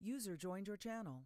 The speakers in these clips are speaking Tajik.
User joined your channel.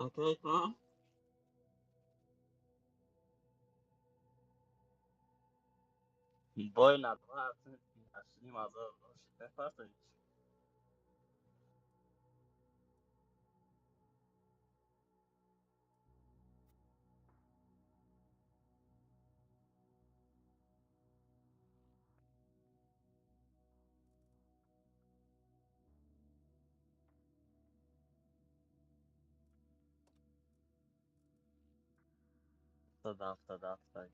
Окей, ка? Бой на 28 000 партович. 70 70.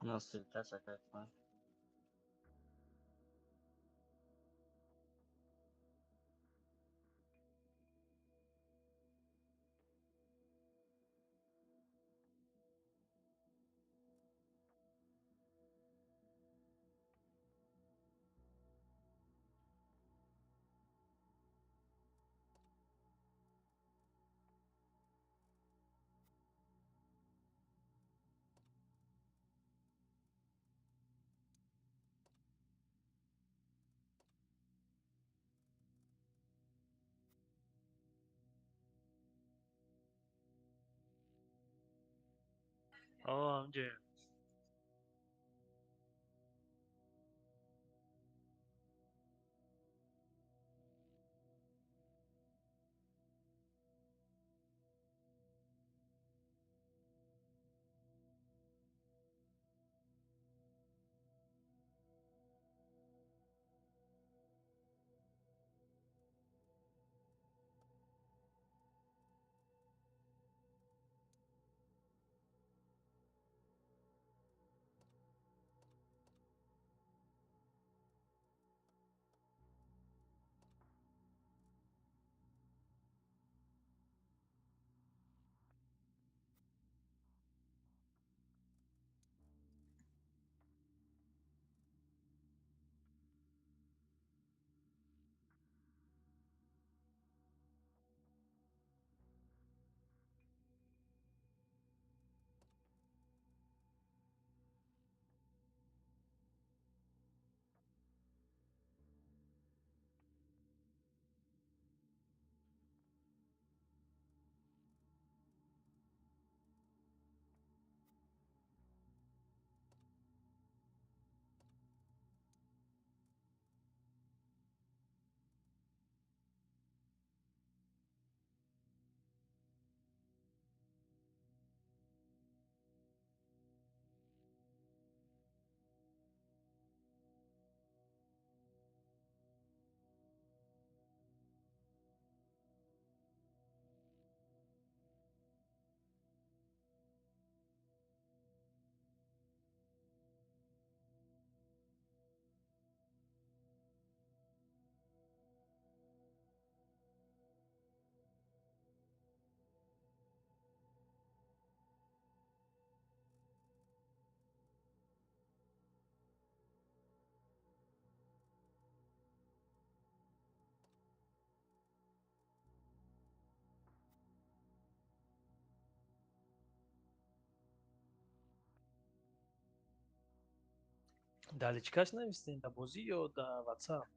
Nasıl ters etme. Ҳамҷе. Дар личкаш навистем, дар бозӣ ё дар ватсап?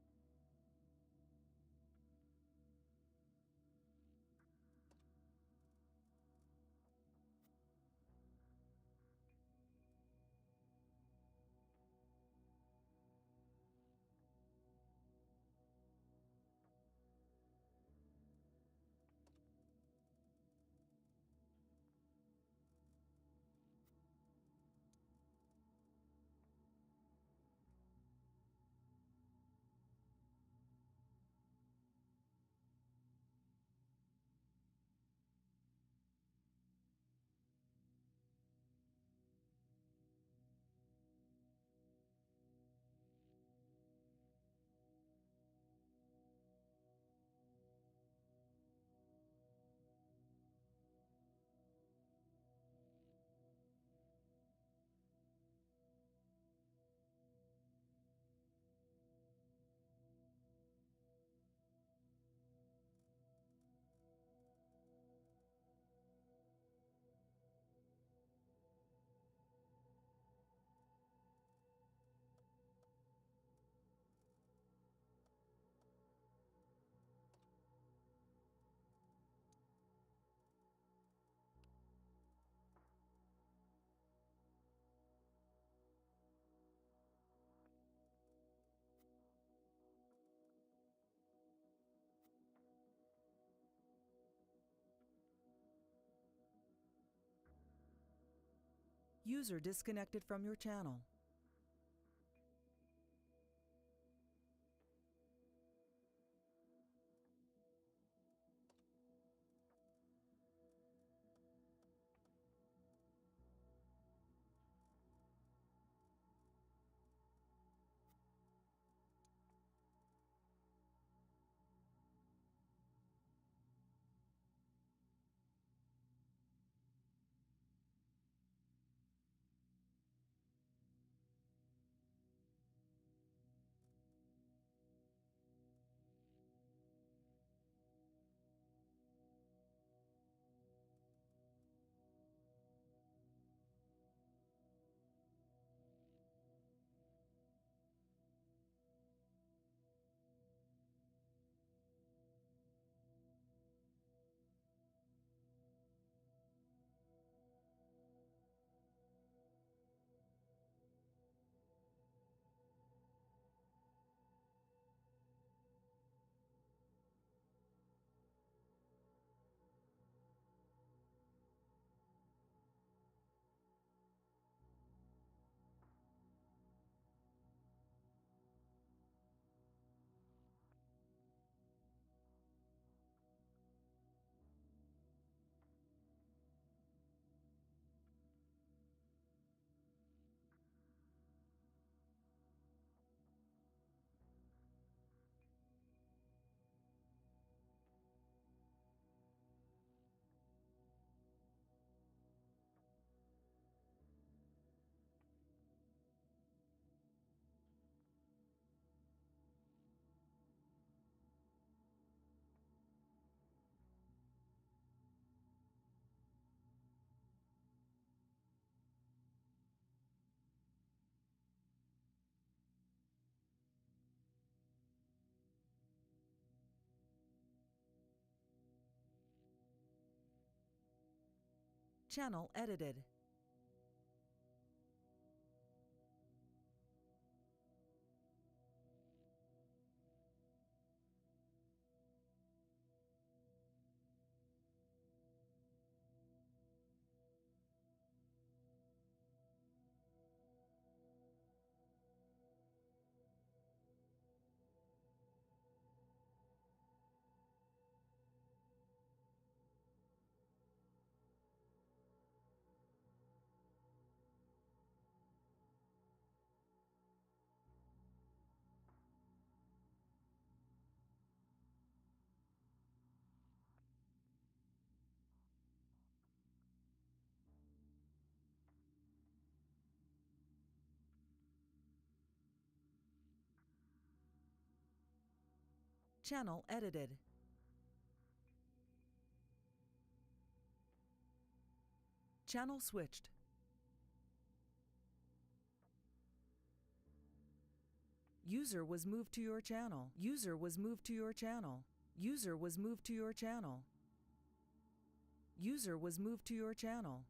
User disconnected from your channel. Channel edited. Channel edited. Channel switched. User was moved to your channel. User was moved to your channel. User was moved to your channel. User was moved to your channel.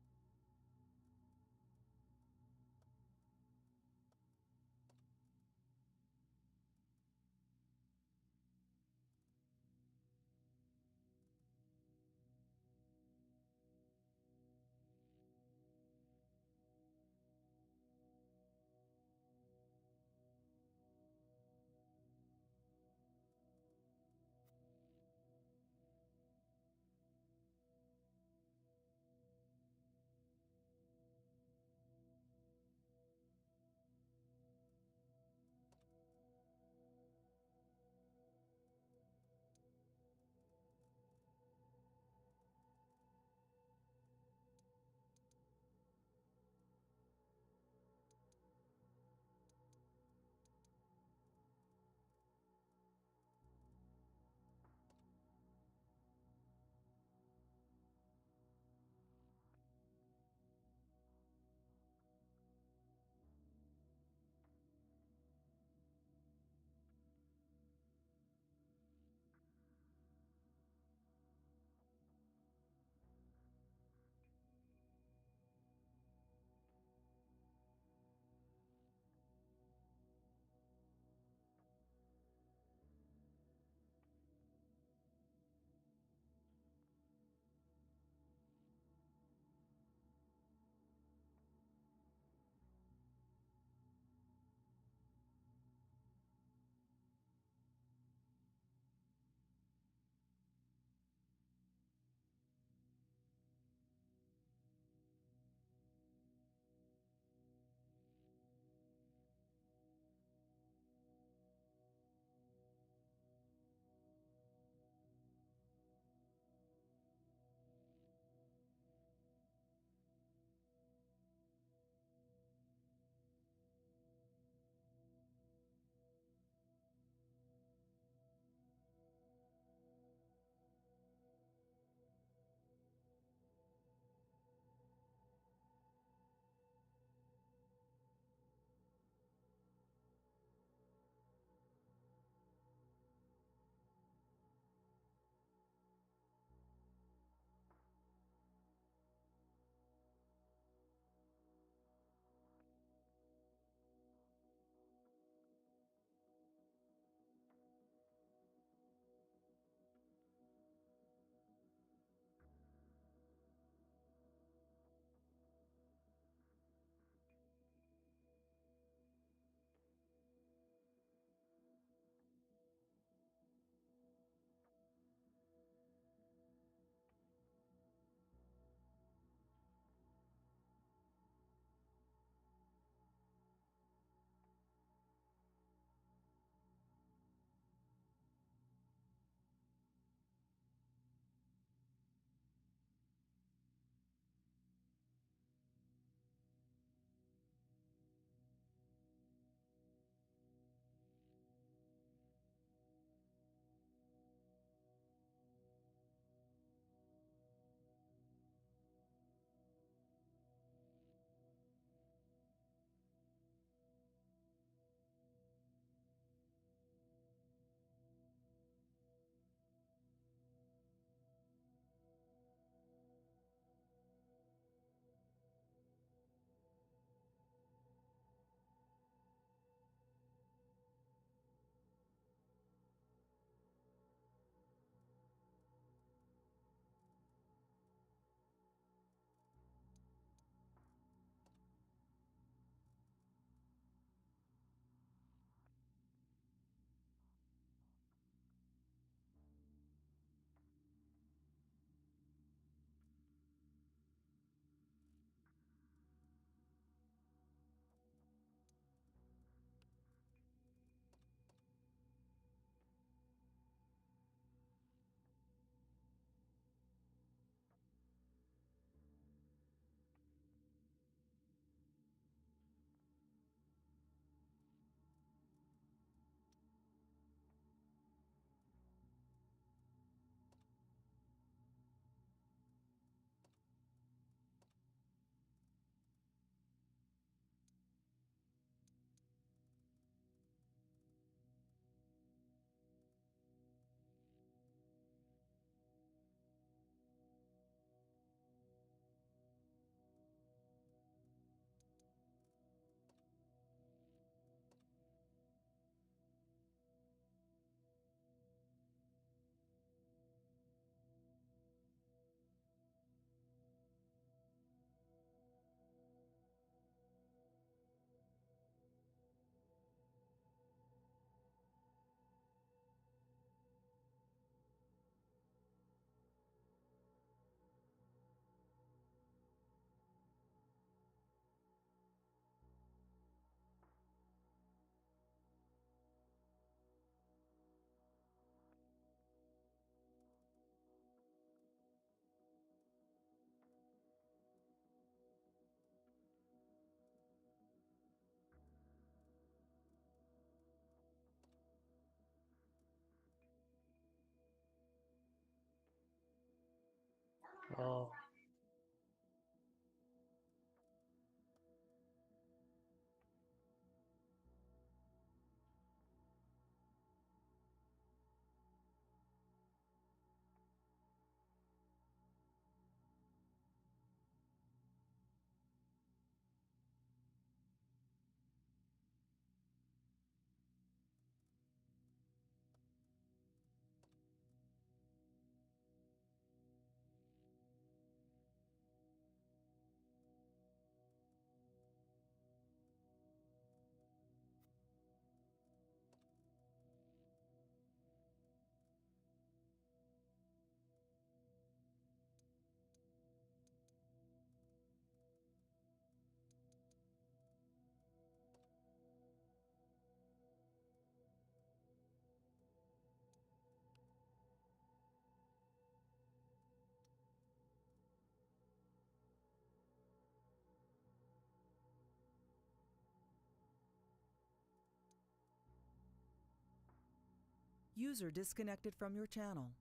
User disconnected from your channel.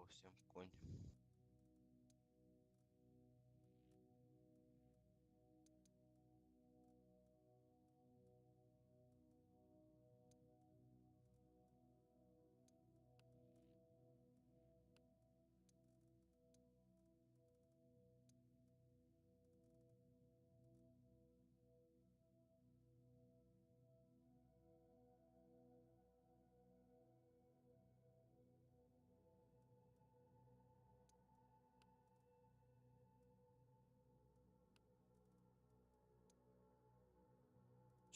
Всем конь.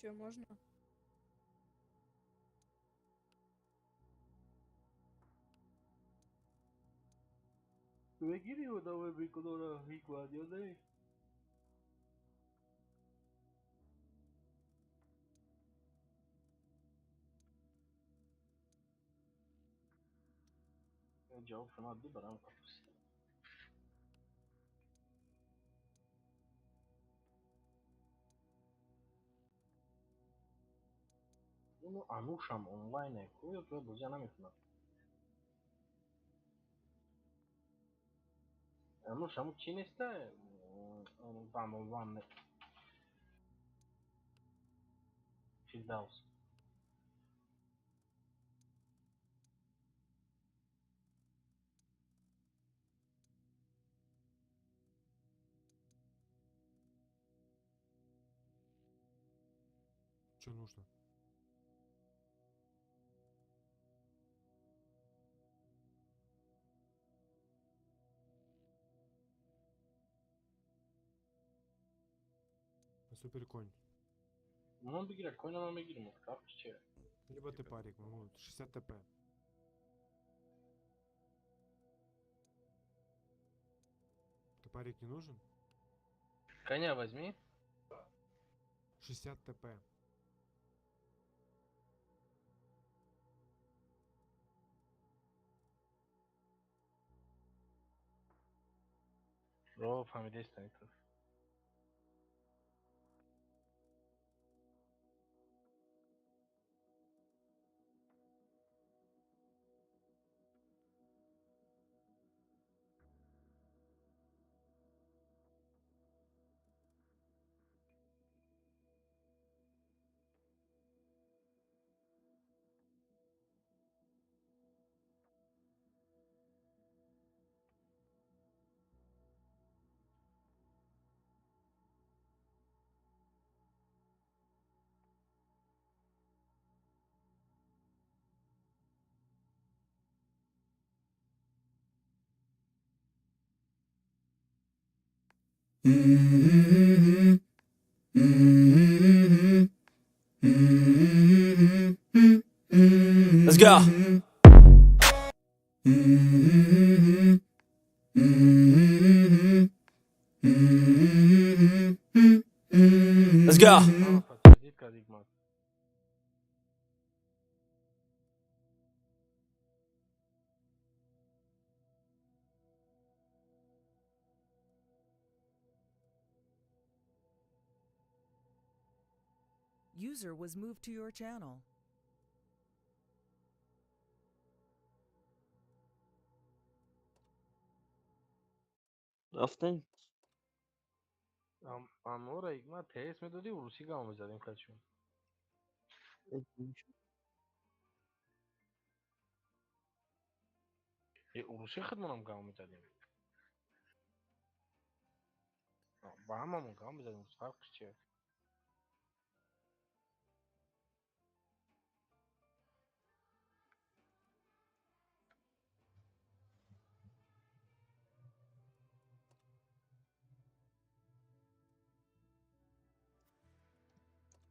Че, можно? Ҷавоб шума ду барам капус. Ну, анушам онлайне, ку ё бозия намекунад. Ануш ҳамун чӣ неста? Ван ван Фирдавс. Что нужно? Супер конь. Ну, бигира, конь нам бигирим, как че? Либо ты парик, могу 60 ТП. Ты парик не нужен? Коня возьми. 60 ТП. Ро, фамилия станет. Let's go. Let's go. User was moved to your channel. Рафтем. Амора игма ТС медоди, урусӣ гам мезадем качун. Урусӣ худмонам гам мезадем. Ба ҳамамон гам мезадем, фарқш чия?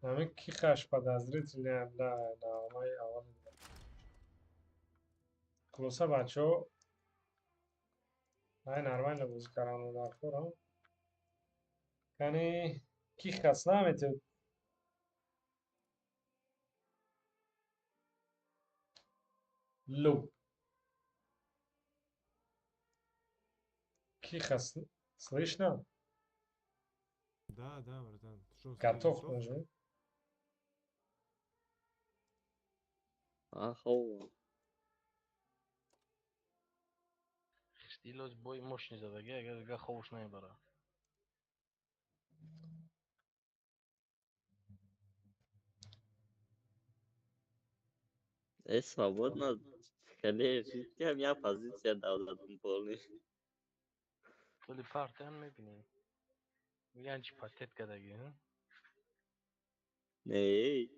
Ами кихаш подозрительная, да, на май аввал. Хулоса бачаҳо, ай нормально бозӣ кардам дар хорам. Яъне кихас наметавад. Лу. Кихас слышно? Да, да, братан. Что, Готов нажми. Ахау. Стилос бой мощный задаги, агар га ховуш намебара. Свободно. Хеле житям я позиция давладум полный. Толи партиям мебинем. Меган чи патент кадаги, ҳа? Не.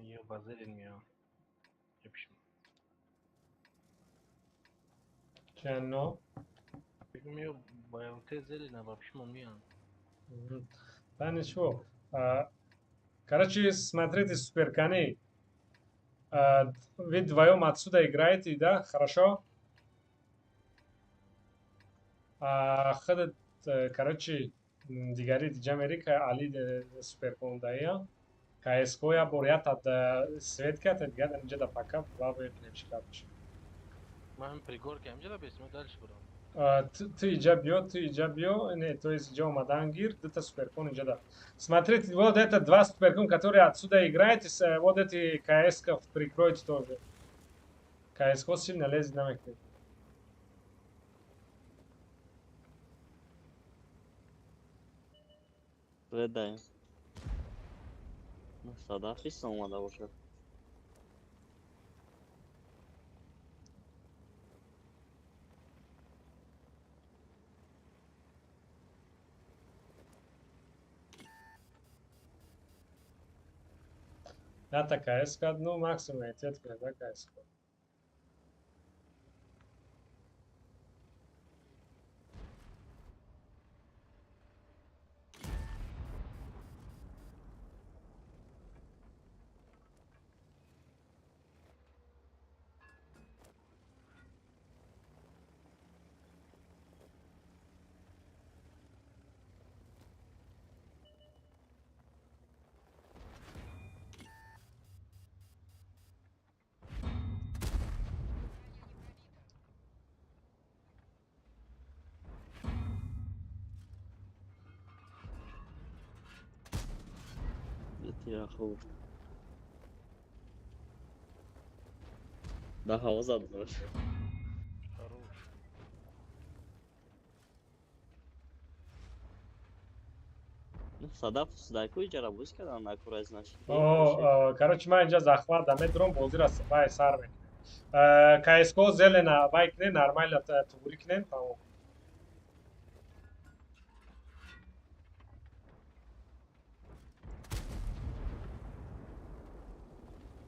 Ё базарин миё. Епшим. Чано? Миё баялте зелена вообще миё. Да ничего. Короче, смотрите, суперкони. Вы вдвоем отсюда играете, да? Хорошо? Ходит, короче, дигари диҷа Америка, Али суперкон дая. КСК я бор я тад свет ката дига дар инҷа да пока ва бибинем чӣ гап мешавад. Ман пригорка инҷа да бесим, дальше бурам. Ту иҷа биё, ту иҷа биё, не, то есть иҷа омадан гир, дута суперкон иҷа да. Смотрите, вот это два суперкон, которые отсюда играете, вот эти КСК прикройте тоже. КСК сильно лезет на мекрет. Предаем. Садафис омада бошад. Ята КСК, ну максимум эҳтиёт кунед, да, КСК. Тира хуб. Да ҳаво зад бош. Хорош. Садаф судаку иҷара боз кардан накура значит. О, короче, ман инҷа захват да медурам, бозиро вай сар мекунем. КСК зелена вай кунем, нормально туғри кунем, тамом.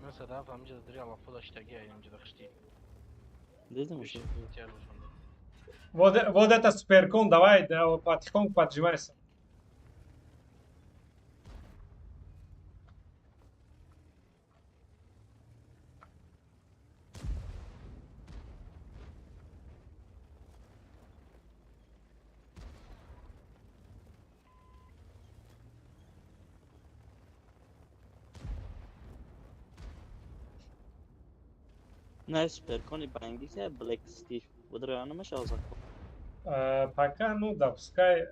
Ман садаф ҳаминҷа дари алафо даштаги ҳаминҷа дахшти. Дидам. Вот, вот это суперкон, давай, да, потихоньку поджимайся. Не, суперкони банги ке Black Steel. Будра намешава захват. Пока, ну да, пускай,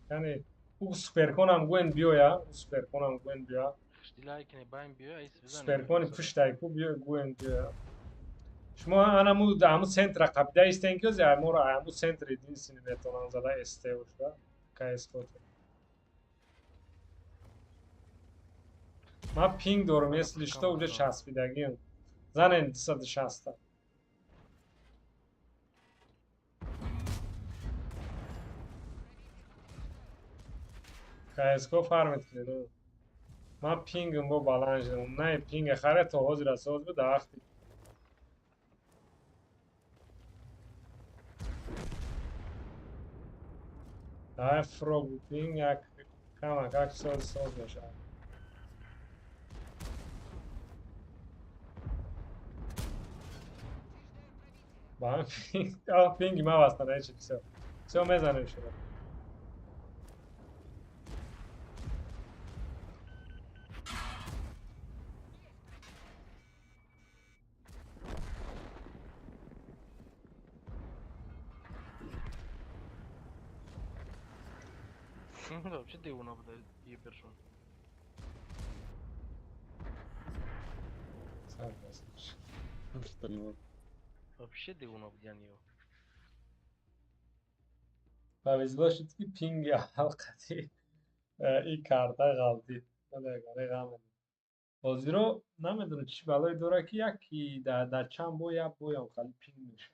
яъне, у суперконам гӯен биёя, у суперконам гӯен биёя. Суперкони пуштайку биё гӯен биёя. Шумо анаму ҳаму центра қабида истен ки ози моро ҳаму центр единственный метавонам зада СТ бошда, КСК. Ман пинг дорам, если что, уже часпидагиам. Занен 260. КСК фармит кунед. Ман пингам бо баланд шудам. На пинга харе то ҳозир аст, ҳозир да вақти. Давай фрог пинг як кама как соз соз мешавад. Ба пинг, а пинги ма васта нечи всё. Всё мезанем шумо. Вообще девона буда ебершон. Вообще девона будян ё. Повезло шуд ки пинги аввал қати и карта ғалтид. Ҳозиро намедонам чӣ балое дорад ки яки дар чанд бой як боям хали пинг мешавад.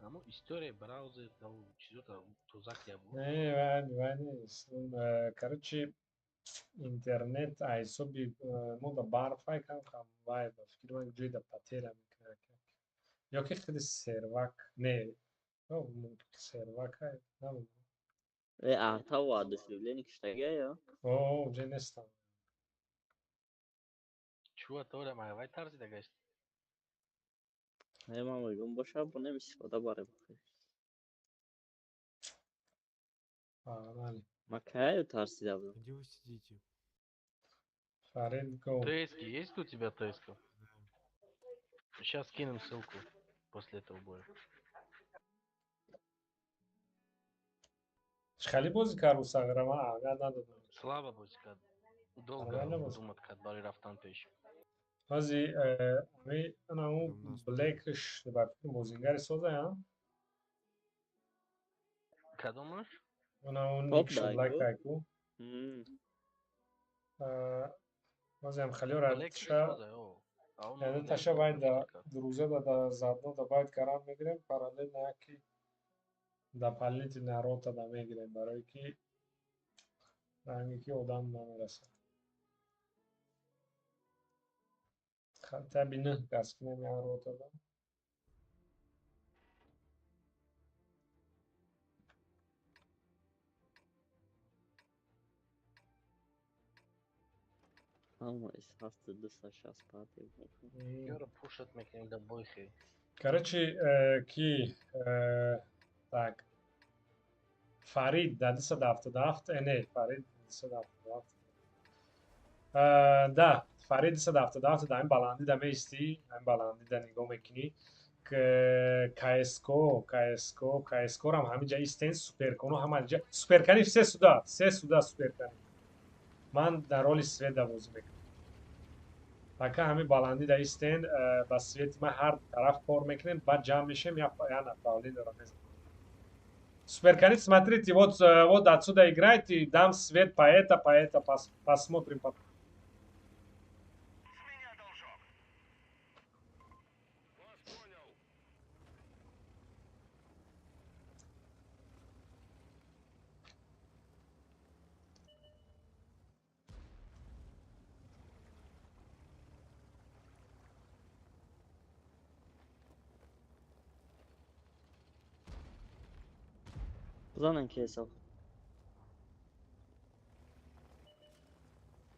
Аммо история браузер чизота тозак я буд. Не, вай вай нест. Короче, интернет ҳисоби мо да барфай кам кам вай ба фикри ман ҷойда потеря мекунад. Ё ки худи сервак не, сервак намедонам. Арта одушевление киштага ё? О, уже нестам. Чуа тора ма вай тарзида гашт. Не, ман мегӯям боша бонем истифода барем. Погнали. Ма кай тарсида будам? Где вы сидите? Фарид, го. ТСки есть у тебя ТСка? Сейчас кинем ссылку после этого боя. Хали бозӣ кард Усағира, ман аҳамият надодам. Слабо бозӣ кард. Долго думат кард барои рафтан пеш. Ҳози ами ана у Блекш ба фикр бозингари соза, Кадомаш? Ана у Ник Блэк айку. Ҳозиам халиёра яъне таша байд да друза да заодно да байд карам мегирем, параллельно яки дополнительная рота да мегирем, барое ки ранге ки одам намерасад. Таби нӯҳ кас кунем як рота да. Короче, ки так Фарид да 277, не, Фарид 277. Да, Фарид 277 да ин баландӣ да меистӣ, ин баландӣ да нигоҳ мекунӣ. КСКО, КСКО, КСКО-рам ҳамин ҷа истен, суперконо ҳама ҷа. Суперкани все сюда, все сюда суперкани. Ман дар роли свет да бозӣ мекунам. Пока ҳамин баландӣ да истен, ба свети ман ҳар тараф кор мекунем, баъд ҷамъ мешем, як направление-ро мезанем. Суперкани, смотрите, вот, вот отсюда играйте, дам свет по это, посмотрим потом.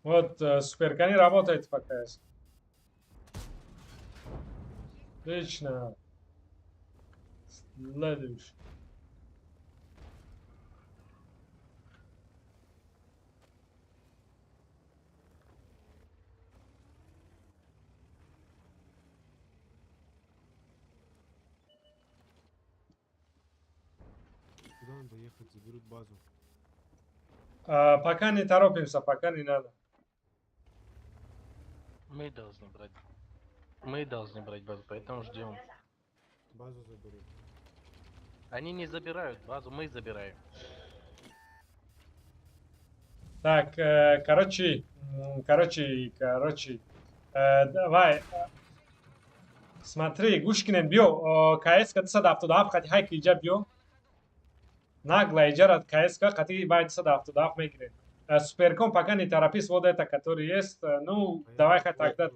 Вот, суперкани работает пока. Отлично. Следующий. Куда надо ехать? Заберут базу. Пока не торопимся, пока не надо. Мы должны брать. Мы должны брать базу, поэтому ждем. Базу заберут. Они не забирают базу, мы забираем. Так, короче. Давай. Смотри, Гушкинен био, КСК 277, хати хайки иджа био. Нагло иджа КСК, хати бай 277 мегирем. Суперком пока не торопись, вот это, который есть. Ну, давай хоть тогда.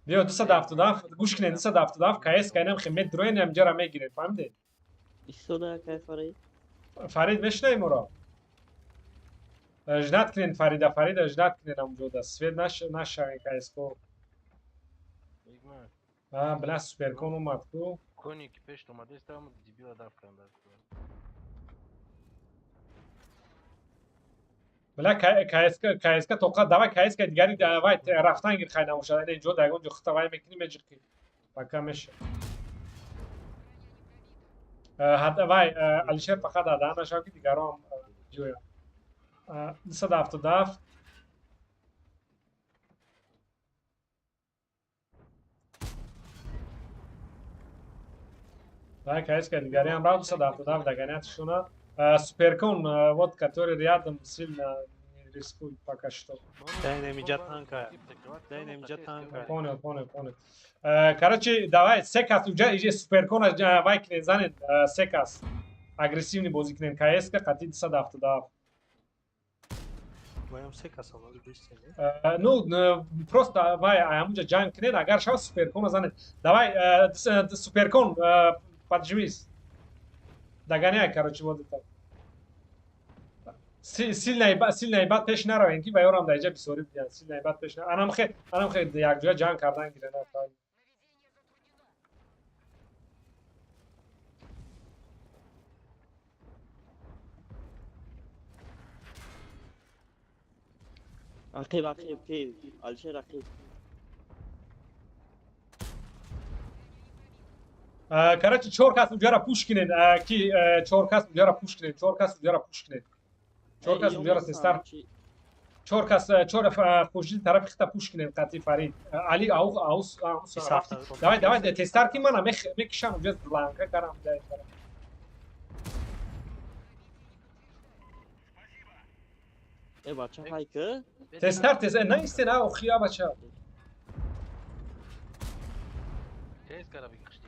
Био, 277, Гушкинен 277, КСК инам химет дроин амджара мегирем, фаҳмидед? Истода кай Фарид? Фарид мешнавӣ моро? Ждать кунен Фарида, Фарида ждать кунен амҷода. Свет нашавен КСК. А, бля, суперкон омад ку. Кони ки пеш омадест, там дебила давкан да. Бля, КСК тоқа, давай КСК дигари, давай рафтан гир, хай намошад. Ина инҷо дагон ҷо хита вай мекунӣ, меҷиқӣ. Пока меша. Вай, Алишер фақат адан нашав, ки дигарон ҷоя. 277. Давай КСК дигари ҳам рав, 277 догонять шуна. Суперкон, вот, который рядом, сильно не рискует пока что. Дай нам иджа танка. Дай нам иджа танка. Понял, понял, понял. Короче, давай, секас, уже иже Суперкон, вай кинен, занен, секас. Агрессивный бозӣ кинен, КСК қати 277. Ваям секас омад бистен. Ну, просто вай, ҳамунҷа ҷанг кинен, агар шава Суперкона занед. Давай, Суперкон, поджмись. Догоняй, короче, вот это. Сильно ибад пеш наравем, ки ба ёрам дар иҷа бисёрӣ бидиҳанд. Сильно ибад пеш анамхе, анамхе якҷоя ҷанг кардан гирена. Ақиб, ақиб, ки? Алишер, ақиб. Короче, чор кас уҷара пуш кинед, ки чор кас уҷара пуш кинед, чор кас уҷара пуш кинед. Чор кас уҷара тестар. Чор кас, чор хушди тарафи хита пуш кинед, қати Фарид. Али ау ау ау. Давай, давай, тестар ки мана мекишам уҷа ланка карам ҷай карам. Э, бача, хайка? Тестар, тестар, наистен, а, охия бача. Тез кара бигишти.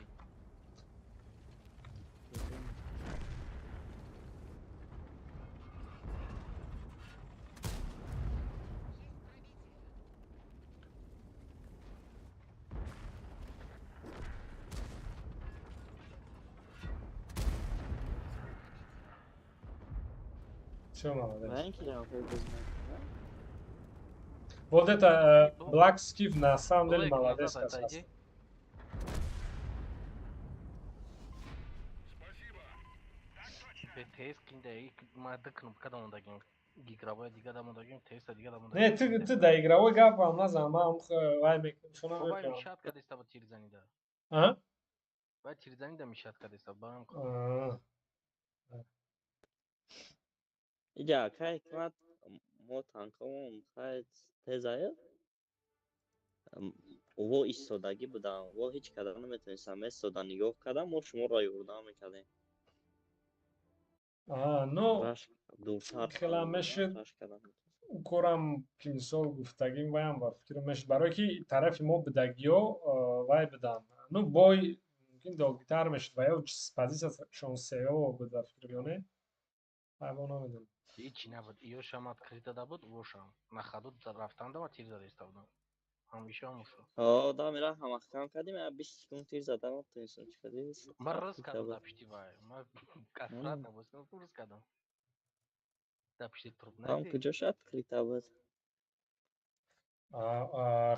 Всё, молодец. Вот это Black Skiff на самом деле молодец. Не, ты да игровой гап, а назам, мам вай мекунем, шуна мекунем. А? Иҷа, кай ҳикмат, мо танкамон хай тезая. Во истодагӣ будам, во ҳеҷ када наметонистам, истода нигоҳ кардам, мо шуморо ёрдам мекардем. Ну, хела мешуд, корам ки мисол гуфтагим, ваям ба фикр мешуд, барое ки тарафи мо будагиё вай буданд. Ну, бой мумкин долгитар мешуд, ва ё позитсияшон сеё буд ба фикр ё не? Айбо намедонам. Ҳичи набуд. Ё шам открыто да буд, вошам. На ходу рафтан да ма тир зада истода будам. Ҳамеша ҳамошо. Ҳо, да мера ҳамахкам кардим, я 20 секунд тир задам, натонистам чӣ кардӣ. Ман рост кардам дар пишти вай. Ман аккуратно бозӣ рост кардам. Дар пишти труп. Там куҷош открыто буд?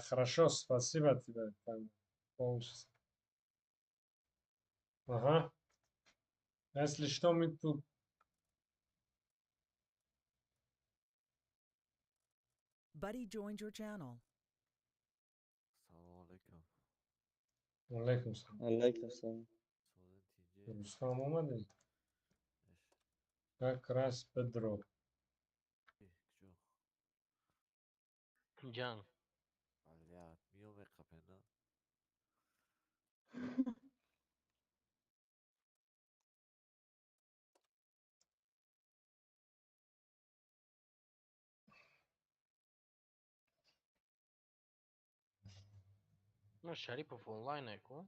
Хорошо, спасибо тебе. Там полчаса. Ага. Если что, мы тут. Buddy joined your channel. Салом алейкум. Алейкум салом. Алейкум салом. Рустам омадед? Как раз Педро. Ҷан. Блядь, миё меқапена. Ну, Шарипов онлайн ку?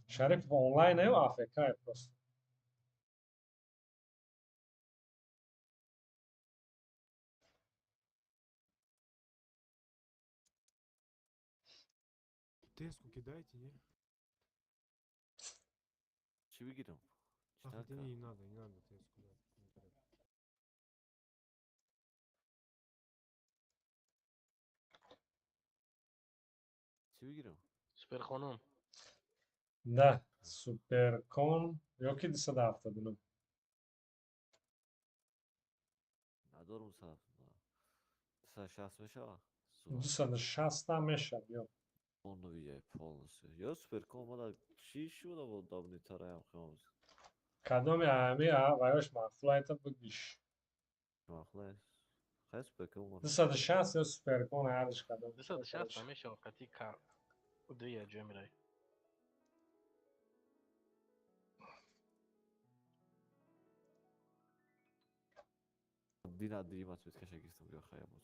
Шарипов онлайн ё АФК просто. Теску кидайте, не? Чӣ бигирам? А, хотя не надо, не надо теску. Чӣ бигирам? Суперхонум. Да, Суперкон. Ёки 279. Надорум 279. 260 мешава? 260 мешава, биё. Он полностью. Ё суперкон мада чӣ шуда бо давни тараям хемоз? Кадоми ами ваёш маъқулайта бигиш. Маъқулай. Хай суперкон. 260 ё суперкон ҳардиш кадом. 260 мешава қати ка дуя ҷо мирай. Дина дима цветкаша гирифтам биё хая боз.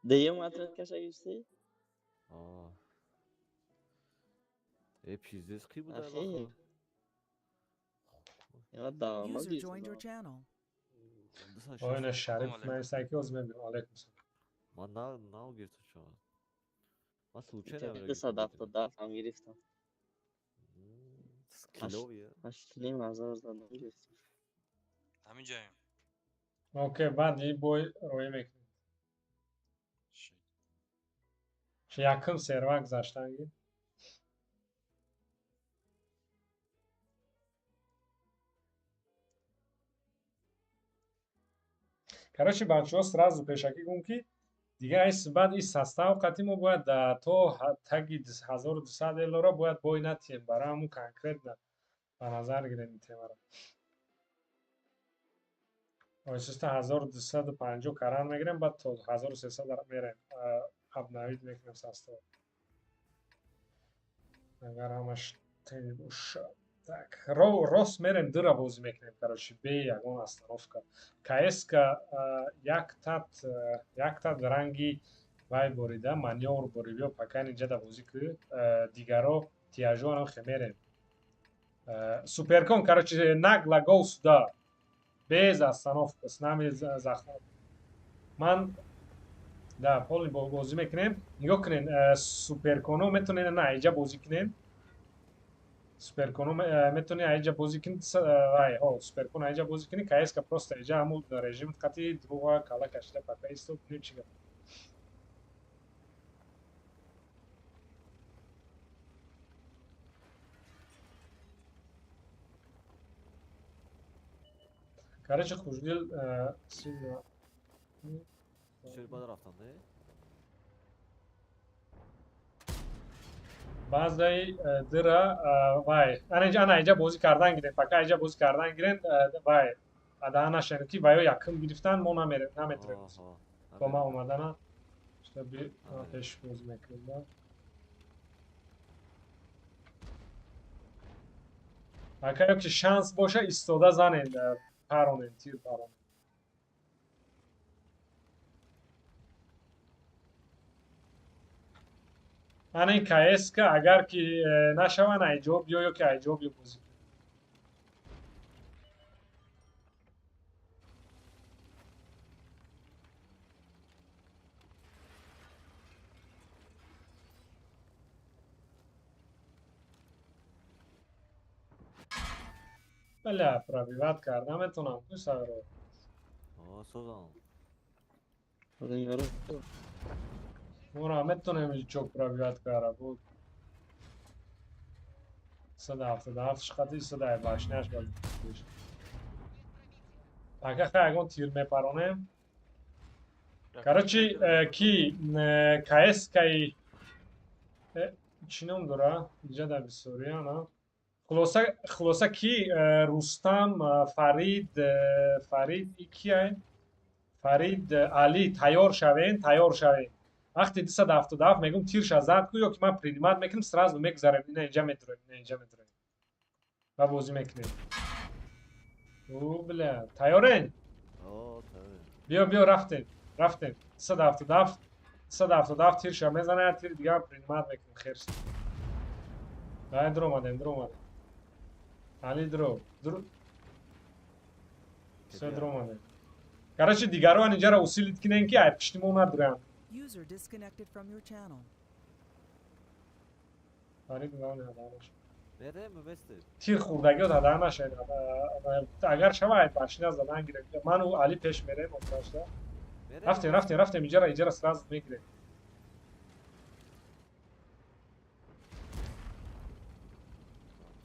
Дуюм ответкаша гирифтӣ? А. Э пиздец қи буда. Ахи. Я дама User joined your channel. Оина Шариф нависаки оз мебинам. Алейкум салом. Ман на нав гирифтам шумо. Ман случайно 277 ҳам гирифтам. Скиловия. 8,5 ҳазор задам гирифтам. Ҳамин ҷаем. Окей, баъд и бой роӣ мекунем. Якум серва гузаштан гир. Короче, бачаҳо, сразу пешакӣ гум, ки дигар ай баъд и состав қати мо бояд то таги 1200 элора бояд бой натиҳем. Барои ҳамун конкретно ба назар гирем ин темаро. Оҳиста 1250 каран мегирем, баъд то 1300 мерем, обновить мекунем состав. Агар ҳамаш тени бошад. Так, рост мерем, дура бозӣ мекунем, короче, бе ягон остановка. КСК як тат ранги вай борида, манёвр бори, биё пока инҷада бозӣ ку, дигаро тиажоам хе мерем. Суперкон, короче, нагло гол сюда. Без остановка, с нами захват. Ман да полный бозӣ мекунем. Нигоҳ кунед, суперконо метавонед на иҷа бозӣ кунем. Суперконо метавонӣ аиҷа бозӣ кунӣ, вай, ҳо, суперкон аиҷа бозӣ кунӣ, КСК просто иҷа ҳамун режим қати дуға кала кашида пока исто кунем, чӣ гап. Короче, хушдил сильно. Шер баъд рафтан, не? Баъзаи дира вай ана иҷа бозӣ кардан гирем, пока иҷа бозӣ кардан гирем, вай адаъ нашавем, ки ваё якум гирифтан, мо наметавонем бо ман омадана, чтобы пеш бозӣ мекунем да. Ака ё ки шанс боша, истода занен, паронем, тир паронем. Ана ин КСК агар ки нашаванд, айҷо биё ё ки айҷо биё бозӣ кун. Бля, пробивать карда метавонам ку саро. Созам. Мора метавонем личок пробивать кара буд. 177 шқати садай башняш бад. Пока хай ягон тир мепаронем. Короче, ки КСК-и чӣ ном дора? Иҷа дар бисёрия, на? Хулоса, ки Рустам, Фарид, и кияй? Фарид, Али, тайёр шавен, тайёр шавен. Вақте 277 мегум, тирша зад ку ё ки ман принимать мекунем, сразу мегузарем, ина инҷа медуроем, ина инҷа медуроем. Ва бозӣ мекунем. Ӯ, бля, тайёрен? О, тайёр. Биё, биё, рафтем, рафтем. 277, 277 тирша мезанад, тири дигар принимать мекунем, херс. Дай, дуромадем, дуромадем. Али, дуро, дуро. Всё, дуромадем. Короче, дигароан инҷаро усилить кинем, ки ай пишти мо надуранд. User disconnected from your channel. Фарид, главное, ҳадар нашед. Мерем, местем. Тир хӯрдагиёт ҳадар нашед. Агар шава, ай башня задан гирем. Ману Али пеш мерем, охирашда. Рафтем, рафтем, рафтем, иҷара, иҷара сразу мегирем.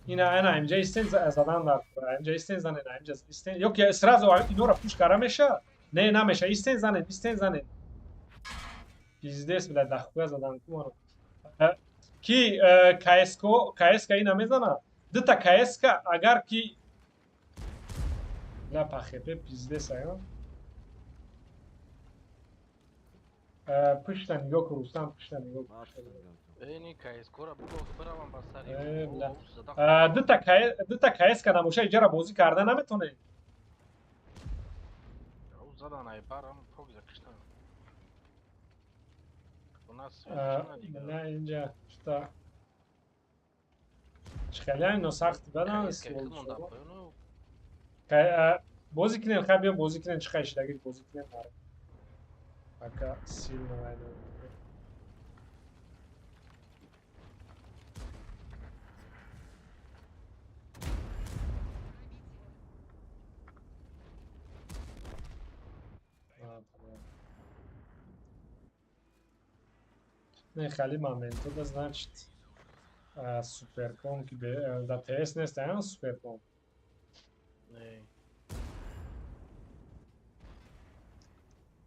Ина, ана, инҷа истен, задан дар, инҷа истен, занен, инҷа истен. Ё ки сразу инора пуш кара меша? Не, намеша. Истен, занен, истен, занен. Пиздец, бля, дахуя задан ку маро. Ки КСК, КСК ина мезана? Дута КСК агар ки бля по ХП пиздец ая. Пушта нигоҳ кун, Рустам, пушта нигоҳ кун. Эни КСК-ро бугӯ биравам ба сари. Дута КСК набоша, иҷара бозӣ карда наметонед. Задан ай барам пок закиштан. У нас на инҷа шта хеле ино сахти бадан. Бозӣ кунем, хай биё бозӣ кунем, чӣ хай шидагӣ бозӣ кунем. Пока сильно война. Не, хали моменту да значит суперкон ки да ТС нест, а суперкон. Не.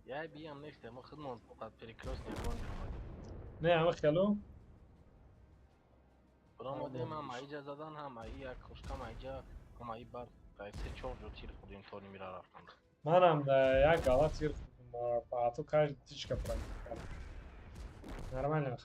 Я биям нест, мо худмон под перекрестный огонь омадем. Не, ама хело? Омадем, ҳама иҷа задан, ҳама як хушкам иҷа, ҳама и бар се чор ҷо тир хӯрдем то нимира рафтан. Манам да як гала тир хӯрдем, а то каждый птичка пролетела. Нормально.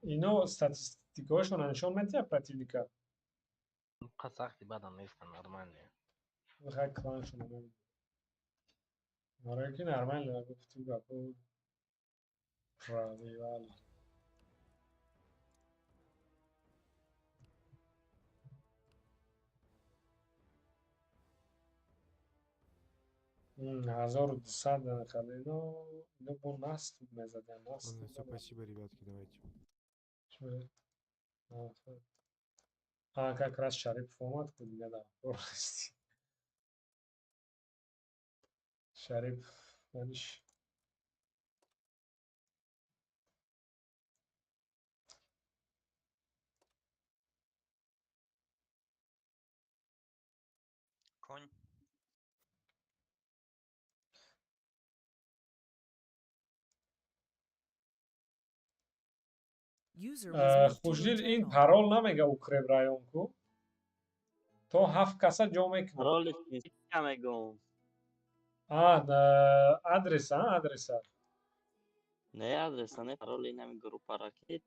Ино статистикаҳошона нишон медиҳад противника? Қа сахти бадан нестан, нормально. Хай кланшона мебинам. Барои ки нормально гуфту гапо пробивали. 1200 хали ино ино бо наст мезадем, наст. Ладно, все, спасибо, ребятки, давайте. А, как раз Шарипов омад ку дига да. Шарипов, маниш. Конь. Хушдил ин парол намега укреп район ку. То ҳафт каса ҷо мекунад. Пароли мегӯм. А, адреса, адреса. Не, адреса, не, пароли нами группа ракет.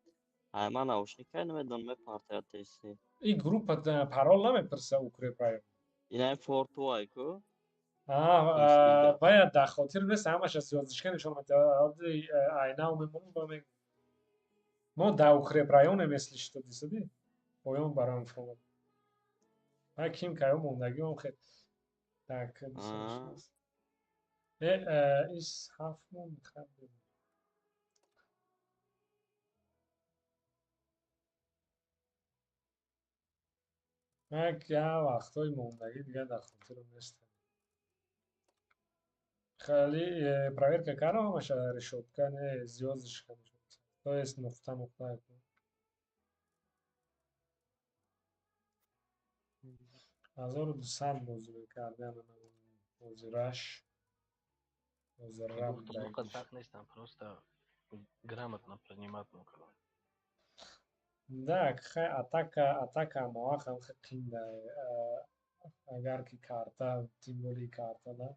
Ай, ман наушника намедонам, мепартояд теси. Ин группа парол намепурса укреп район. Ина фортуай ку. А, бояд дар хотир нест, ҳамаша звёздочка нишон медиҳад. Айнау мемонем ба мегӯм. Мо дар укреп районем, если что, дисади? Поён бароям фуромад. Ай ким каё мондагиам хе. Так, ис ҳафт монд хаб. Як вақтҳои мондагӣ дигар дар хотирам нест. Хеле проверка кардам ҳамаша решётка, не, звёздочка. То есть нуқта нуқта. 1200 бозӣ мекардем бозӣ раш. Бозӣ рап. Так нестам, просто грамотно принимать мекунам. Да, хай атака, атака мавақам хай қинда. Агар ки карта, тем более карта, да.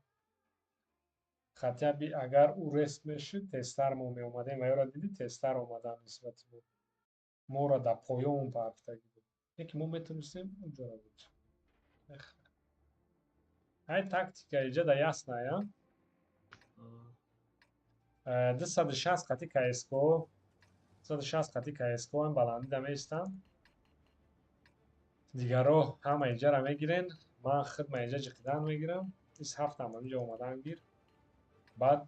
Хотя бы агар ӯ рест мешуд, тезтар мо меомадем ва ёро дидӣ, тезтар омадан нисбати мо. Моро дар поён партагӣ буд. Яке мо метонистем онҷоро буд. Ай тактика иҷа да ясна, я? 260 қати КСК, 260 қати КСК ҳам баландӣ да меистам. Дигаро ҳама иҷара мегирен. Ман худма иҷа ҷиқидан мегирам. 27 ҳам инҷа омадан гир. Баъд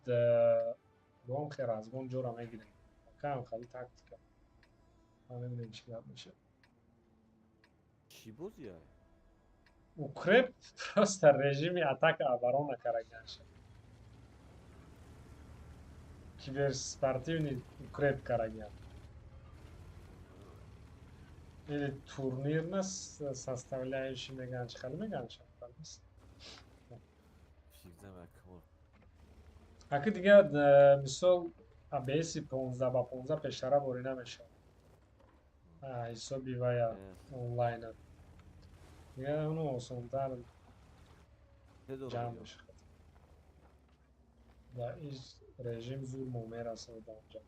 бом хер аз гон ҷора мегирем. Кам хали тактика. Ман мебинем чӣ гап мешавад. Чӣ бозия? Укреп просто режими атака оборона караганша. Киберспортивный укреп караган. Или турнирна составляющий меган чӣ хеле меган ша. Аки дига мисол АБС 15 ба 15 пештара борӣ намешавад. Ҳисоби вая онлайна. Дига оно осонтар ҷамъ мешавад. Дар ин режим зур мо мерасад ба онҷа.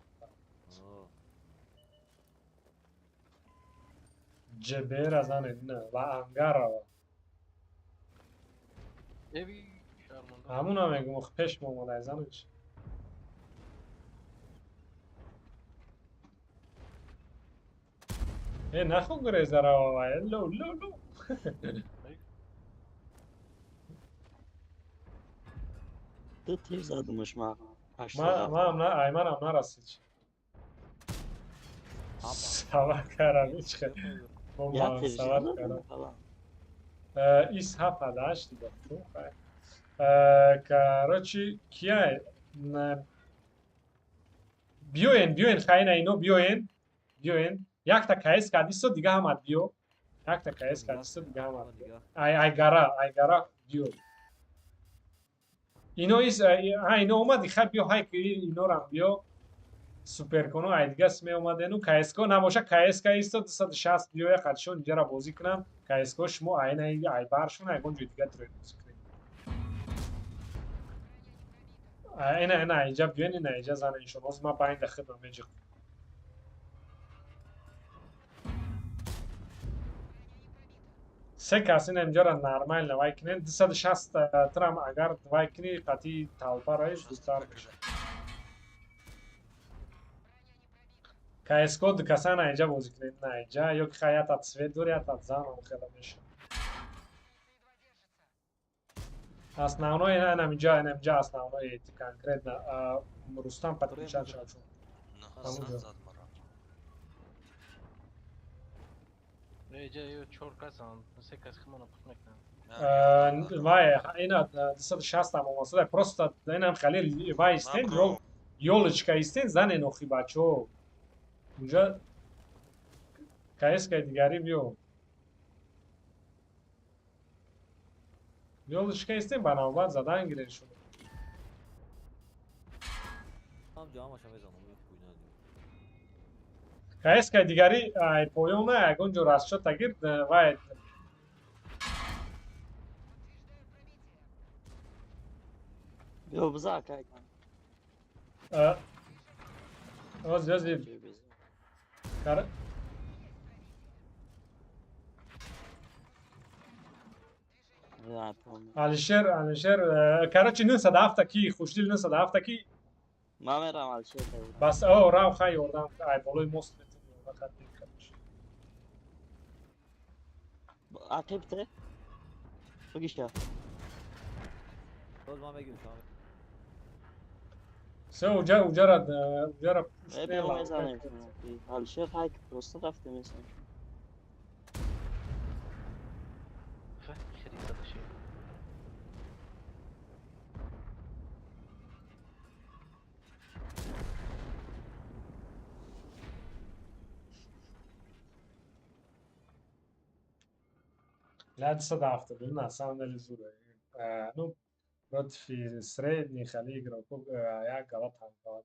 ҷб-ра занед на ва ангарава. Ҳамуна мегум, ох пеш мо омадай занед. Э нахо гурезарава вай, ло ло ло. Ду тир задумаш ма. Ман нарасид. Савар карам ҳеч савар карам. Ис ҳафт ҳашт дидам. Короче, кия биёен, биёен, хайна ино биёен, биёен. Якта КС кадисто дига ҳамат биё. Якта КС кадисто дига ҳамат биё. Ай ай гара, ай гара биё. Ино ис ҳа ино омади хай биё ҳай ки инорам биё. Суперконо ай дигас меомадену КСК набоша КСК исто 260 биёя қадшон инҷара бозӣ кунам. КСК шумо айна ай баршон ягон ҷои дига трои бозӣ кунед. Ина ина инҷа биён ина инҷа зана иншон. Ҳозир ман байнда хидмат меҷиқам. Се кас ина инҷара нормально вай кунед. 260 трам агар вай кунӣ қатъи талпа раи зудтар мешавад. КСК ду каса на инҷа бозӣ кунед, на инҷа ё ки хай ята цвет дори, ята занам хела мешавад. Основное ина инҷа, ина инҷа основное конкретно Рустам подключать шавад. Инҷа ё чор касан, се кас химона пут мекунанд. Вай ина 260 ам омасада, просто инам хеле вай истен, ёлочка истен, занен охи бачо. Унҷа КСК дигари биё. Ёлочка истен ба навбат задан гирен шумо. КСК дигари ай поёна ягон ҷо расчёта гирд вай Биё биза акай. Оз оз Кар Алишер, Алишер, короче 97 ки, хушдил 97 ки. Ман мерам Алишер. Бас, о, рав хай ёрдам, ай болои мост метавонӣ ёрдам кард, короче. Ақиб те? Бигиша. Боз ман мегирам. Все, уҷа, уҷара, уҷара Э, мезанем. Алишер хай просто рафте мезанем. Ля 272, на самом деле зура. Ну, против средних али игроков як гала танковат.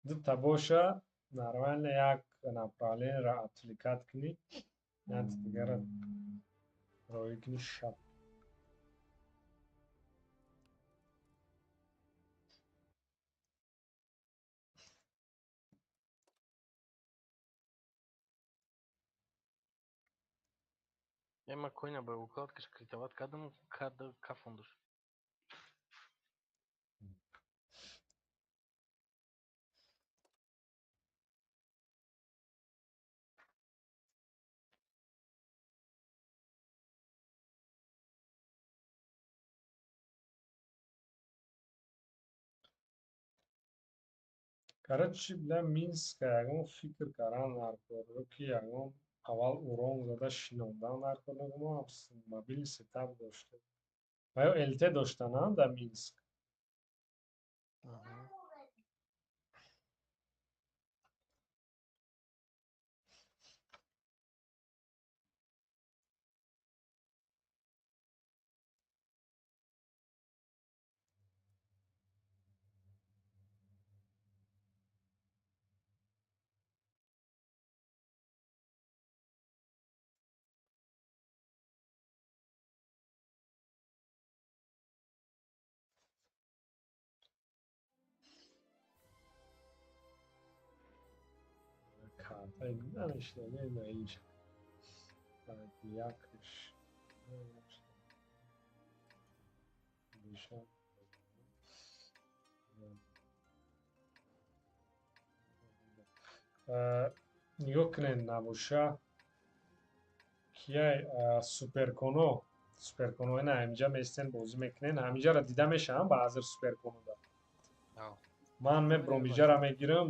Дута боша нормально як направление ра отвлекать кунӣ, як дигара роӣ кунӣ шаб. Ема којна бе укладка шкритават кадам кад кафондуш. Короче, бля, Минска ягон фикр кардан наркор, ки ягон аввал урон зада шинондан наркор, мо мобильный сетап доштем. Ва ё ЛТ доштанам дар Минск. Нигоҳ кунед, набоша кияй суперконо, суперконо ина ҳаминҷа местен, бозӣ мекунен, ҳаминҷаро дида мешавам ба ҳазир суперконода. Ман мебром, иҷара мегирам,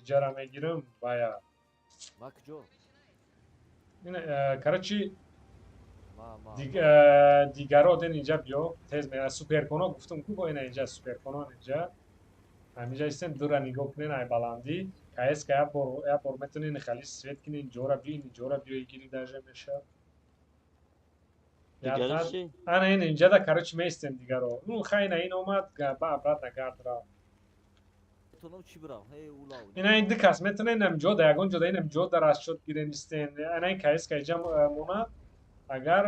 иҷара мегирам вая. Ма куҷо? Короче, дигаро ден инҷа биё, тез суперконо гуфтум ку, бо ина инҷа суперконо инҷа. Ҳаминҷа истен, дура нигоҳ кунен, ай баландӣ. КСК як бор метавонед хали свет кунед, инҷора биё, инҷора биё, гири даже меша. Ана ин инҷада, короче, меистем дигаро. Ну хайна ин омад, ба обратно гард рафт. Ина ин ду кас метавонед инам ҷо да ягон ҷо да инам ҷо да расчёт гирен истен. Ана ин КСК инҷа монад, агар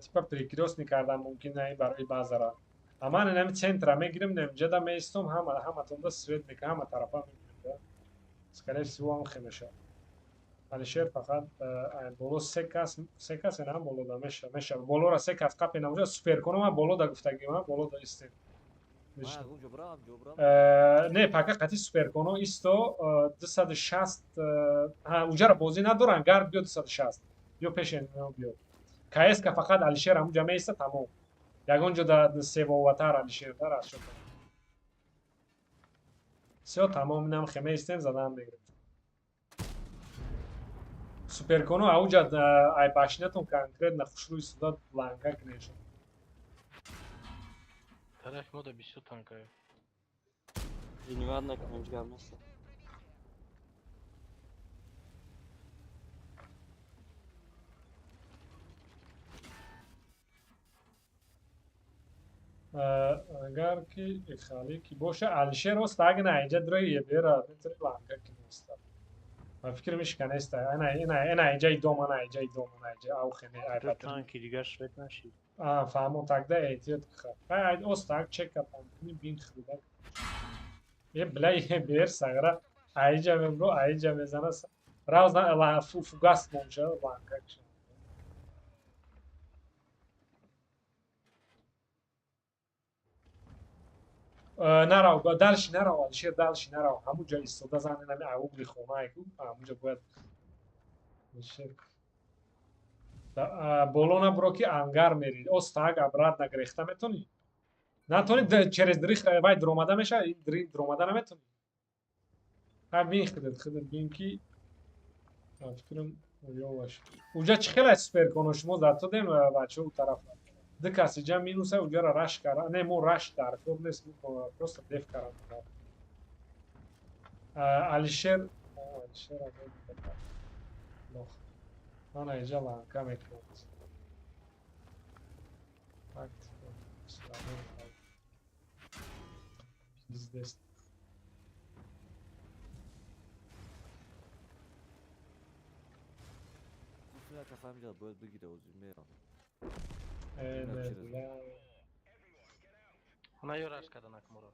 типа перекрёстный кардан мумкин на ин барои базара. А ман инами центра мегирем, инам ҷо да меистом, ҳама ҳаматонда свет мекунам, ҳама тарафа мегирем да. Скорее всего ҳам хел мешавад. Алишер фақат боло се кас, се кас инам боло да меша, меша. Болора се кас қапе намуҷа суперконо ман боло да гуфтагим, ман боло да истем. Не, пака қати суперконо исто 260, ҳа, уҷара бозӣ надоранд, гард биё 260. Биё пешен биё. КСК фақат Алишер ҳамуҷа меиста, тамом. Ягон ҷо да севоватар Алишер дар расчёт. Всё, тамом, инам хе меистем, задан мегирем. Суперконо ауҷа ай башнятон конкретно хушрӯи истода ланга кунешон. Тарафи мо да бисёр танкае. Принимать накунем, ҳеҷ гап нест. Агар ки хали ки боша, Алишер ост, агна инҷа дрои ебера, метавони ланга кунӣ оста. Ба фикр мешиканеста. Ана ина ина инҷа идом, ана инҷа идом, ана инҷа аухене ай Ду танки дигар свет нашид. А, фаҳмо, тогда эҳтиёт киха. Ай ост, ак чека пам кунӣ, бин хӯрда. Е бля, е бер сагра, айҷа мебро, айҷа мезана. Рав ла фугас монша ланга киша. Нарав, дальше нарав, Алишер, дальше нарав. Ҳамуҷа истода зан, инами угли хонае ку, ҳамуҷа бояд Алишер. Боло набуро ки ангар мери. Остак обратно грехта метонӣ? Натонӣ, через дрих вай дромада меша, ин дромада наметонӣ. Ҳа бин худат, худат бин ки фикрам ёваш. Уҷа чӣ хеле суперконо шумо затодем бачаҳо у тараф. Ду кас иҷа минуса, уҷара раш кара. Не, мо раш дар кор нест, просто деф карам. Алишер, Алишер лох. Ана иҷа ланка мекунад. Тактика. Пиздец. Гуфтем як кас ҳаминҷа бояд бигире, озир мерам. Э, не, бля. Она ё раш кардан акмуро.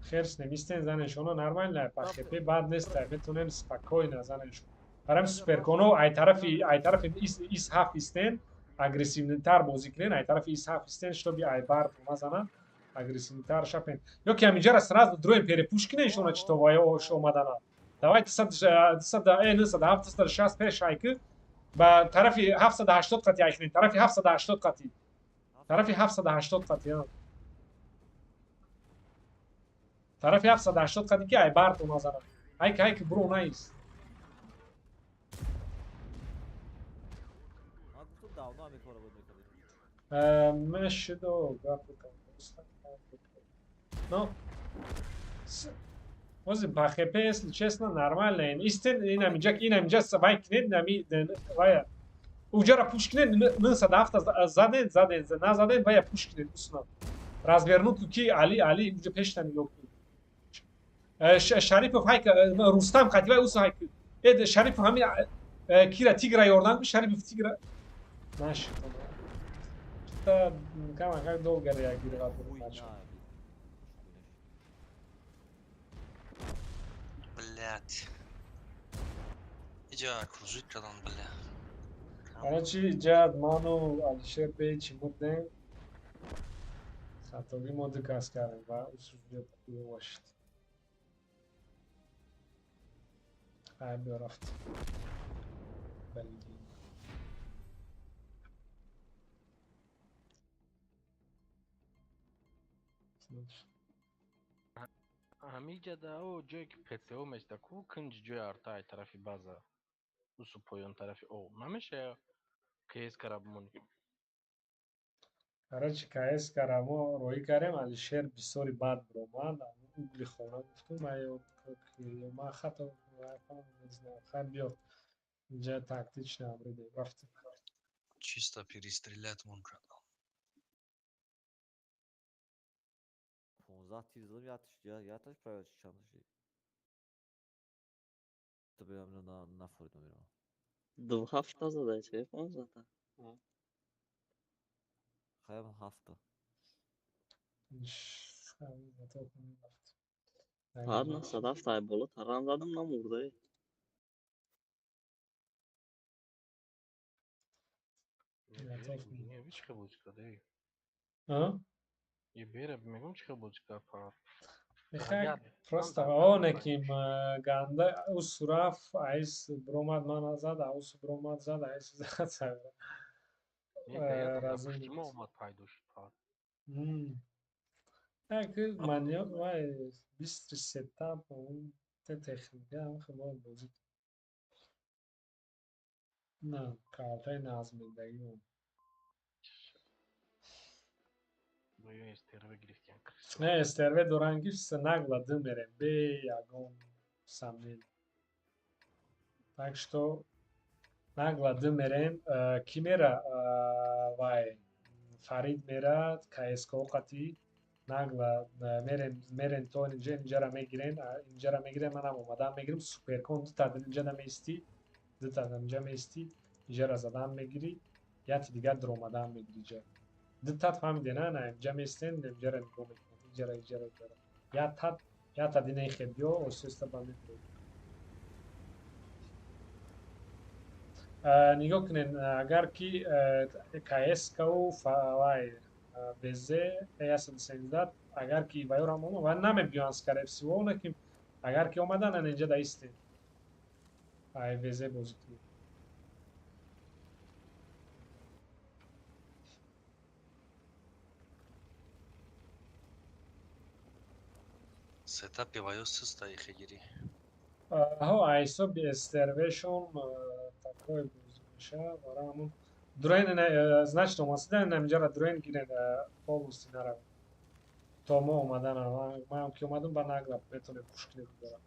Херс немистен занешона нормально, па хп бад нест, метонем спокойно занешон. Барам суперконо ай тарафи ай тарафи ис ҳафт истен, агрессивнитар бозӣ кунен, ай тарафи ис ҳафт истен, чтобы ай бар назанан, агрессивнитар шапен. Ё ки ҳаминҷара сразу дроем перепуш кунен шона чито ва ё омадана. Давайте 100 907 260 пеш айки ба тарафи 780 қати ай кунен, тарафи 780 қати. Тарафи 780 қати. Тарафи 780 қади ки ай барто назанад. Ҳайки, ҳайки, буро, наист. Ман гуфтам, давно ҳамин корро бояд мекардем. Мешидо гапи. Но ози ба ХП, если честно, нормально. Истин инамиҷа, инамиҷа вай кинед, инами вая уҷара пуш кинед, 907 заден, заден, назаден, вая пуш кинед, усна. Развернут ки Али, Али уҷа пешта нигоҳ кун. Шарипов ҳайка, Рустам қати вай уса ҳайка. Э, Шарипов ҳами кира тигра ёрдам ки Шарипов тигра нашид. Та кама как долго реагировать начал. Блять. Иҷа кружить кардан, бля. Короче, иҷа ману Алишер бечи будем. Хатоги мо ду кас кардем ва усуҷа бошид. Ай, биё, рафт. Блин. Ҳамиҷа да о ҷое ки ПЦО мешда ку, кунҷи ҷои арта, ай тарафи база усу поён тарафи о намеша КС кара бимонӣ. Короче, КС кара мо роҳӣ кардем, Алишер бисёри бад биромад. Угли хона гуфтум, ма хато, хай, биё, инҷа тактично абридем, рафтем. Чисто перестрелять мон кардам. 15 тир задам, ятиш, яташ правил чанд шид. То берам на нафоридам мерам. Ду ҳафта задай, че 15-та? Хаям ҳафта. Ҳар 907 ай боло тарам задам, намурда. Чӣ хел бозӣ кард? Е, бера мегӯм, чӣ хел бозӣ кард фақат. Просто оне ки ганда усу рафт, айс биромад, мана зад, усу биромад, зад, айс зад. Мо омад, пайдо шуд фақат. Так, манёвр вай быстрый сетап, те техника ҳам бояд бозӣ. На, картаи назмидагӣ. СТРВ гирифтиян. Не, СТРВ доран, ки нагло ды мерем, бе ягон сомнение. Так что нагло ды мерем, ки мера, вай Фарид мера, КСКО қати нагло мерем, мерем то инҷа, инҷара мегирен, инҷара мегирен, манам омадан мегирем, суперкон дута инҷа меистӣ, дута инҷа меистӣ, инҷара задан мегирӣ, яти дигар дуромадан мегирӣ ҷа. Дутат фаҳмиде, на, на, инҷа меистен, инҷара нигоҳ мекунед, инҷара, инҷара, инҷара. Ятат, ята дина хе биё, оҳиста ба мебуред. Нигоҳ кунед, агар ки КСКу вай ВЗ 113, агар ки вайёрам омад ва намебиёянд, скорее всего, лекин агар ки омадан, ана инҷа даистем. Ай ВЗ бозӣ кунед. Сетапи ваё систа ихегирӣ. Ҳо, ҳисоби СТРВшон такой бозӣ мешавад. Барои ҳамун дурен, значит, омасида инҷара дурен гирен, полностью наравед. То мо омадан, ман ки омадам, ба нагло метавонем пуш кунем дора.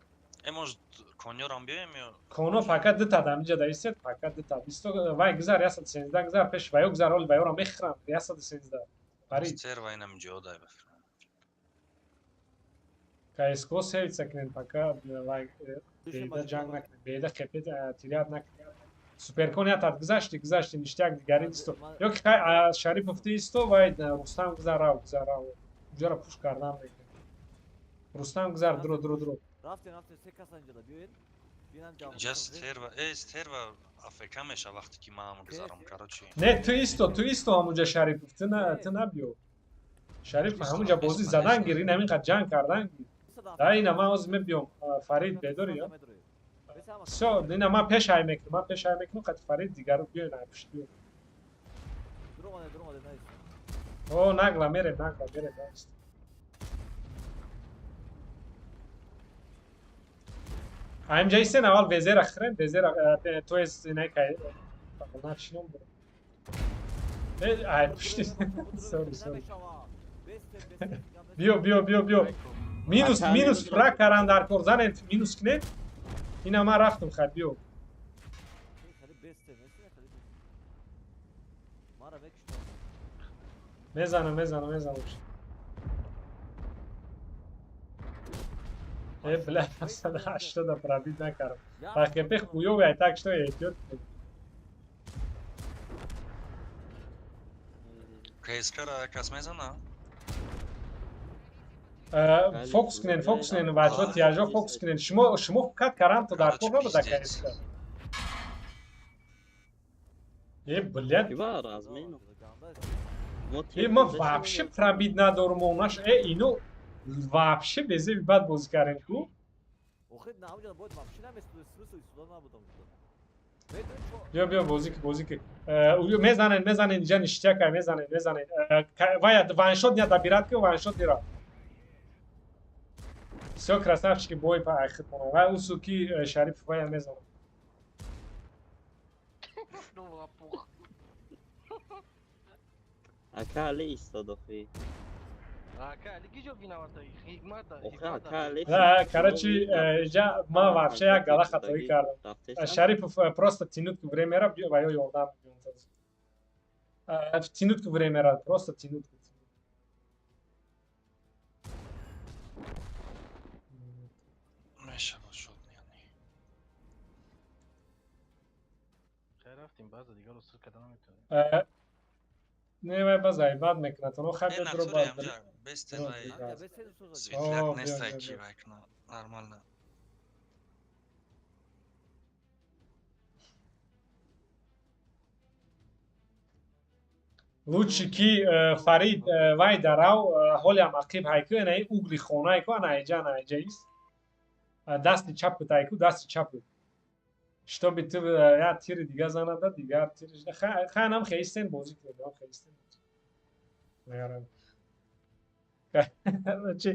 Э, может, конёрам биёем ё? Коно фақат дута дам инҷа даистед, фақат дута. Бисто вай гузар, 113 гузар, пеш вайо гузар, оли вайёро мехӯранд, 113. Фарид. Стерва инам ҷо дай бафирам. КСКО севица кунед, пока вай беда ҷанг накунед, беда хепе тиряд накунед. Суперкон ятад гузашти, гузашти, ништяк дигари исто. Ё ки хай Шарипов ти исто, вай Рустам гузар, рав, гузар, рав. Уҷара пуш кардан мекунед. Рустам гузар, дуро, дуро, дуро. Рафтем, рафтем, се каса инҷа биёед. Бинам ҷавоб. Инҷа стерва, э, стерва АФК меша вақте ки ман ҳам гузарам, короче. Не, ту исто, ту исто ҳамунҷа, Шарипов, ту на, ту набиё. Шарипов ҳамунҷа бозӣ задан гир, ин ҳамин қад ҷанг кардан гир. Да, ина ман ҳозир мебиём. Фарид бедорӣ ё? Всё, ина ман пеш ай мекунам, ман пеш ай мекунам, қати Фарид дигару биёен, ай пушт биё. Дуромаде, дуромаде, найс. О, нагло мерем, нагло мерем, найс. Аимҷа истен, аввал везера хӯрем, везера, то есть инай на чӣ ном дорад? Ай, пушти. Сори, сори. Биё, биё, биё, биё. Минус, минус фраг каран дар кор, занен минус кунед. Ина ман рафтам, хай биё. Мезанам, мезанам, мезанам. Э, бля, 80 пробить накардам. Ба КП хуёвый, так что эҳтиёт кунед. КСК-ра кас мезана? Фокус кунед, фокус кунед, бачаҳо, тияжо фокус кунед. Шумо фақат каранто дар кор набуда КСК. Э, блядь. Э, ман вообще пробить надорум, онаш. Э, ино вообще безеби бад бозӣ кардем ку. Биё, биё, бозӣ ки, бозӣ ки. Мезанен, мезанен, иҷа ништяка, мезанен, мезанен. Вая, ваншот не добират ки, ваншот нера. Всё, красавчики, бой па айхит мона. Вай усу ки Шариф вая мезанам. Ака Али истод охи. Ака Али ки ҷо виновата? Ҳикмата. Охи ака Али. Короче, иҷа ман вообще як гала хатоӣ кардам. Шарипов просто тянуть времяра ва ё ёрдам мекунад. Тянуть времяра, просто тянуть. Мешава шуд яъне. Хай рафтем баъза дигарро сир карда наметавонем. Не, вай база айбад мекунад. Оно хай бедро бад. Светляк нестай ки вай кна. Нормально. Лучше ки Фарид вай дарав ҳолиам ақиб ҳайку, ана угли хонайку, ана айҷа, ана айҷа ист. Дасти чапу тайку, дасти чапу. Чтобы ту я тири дига занада, дигар тириш. Хай нам хейстен бозӣ кунед, нам хейстен. Нагарам. Короче,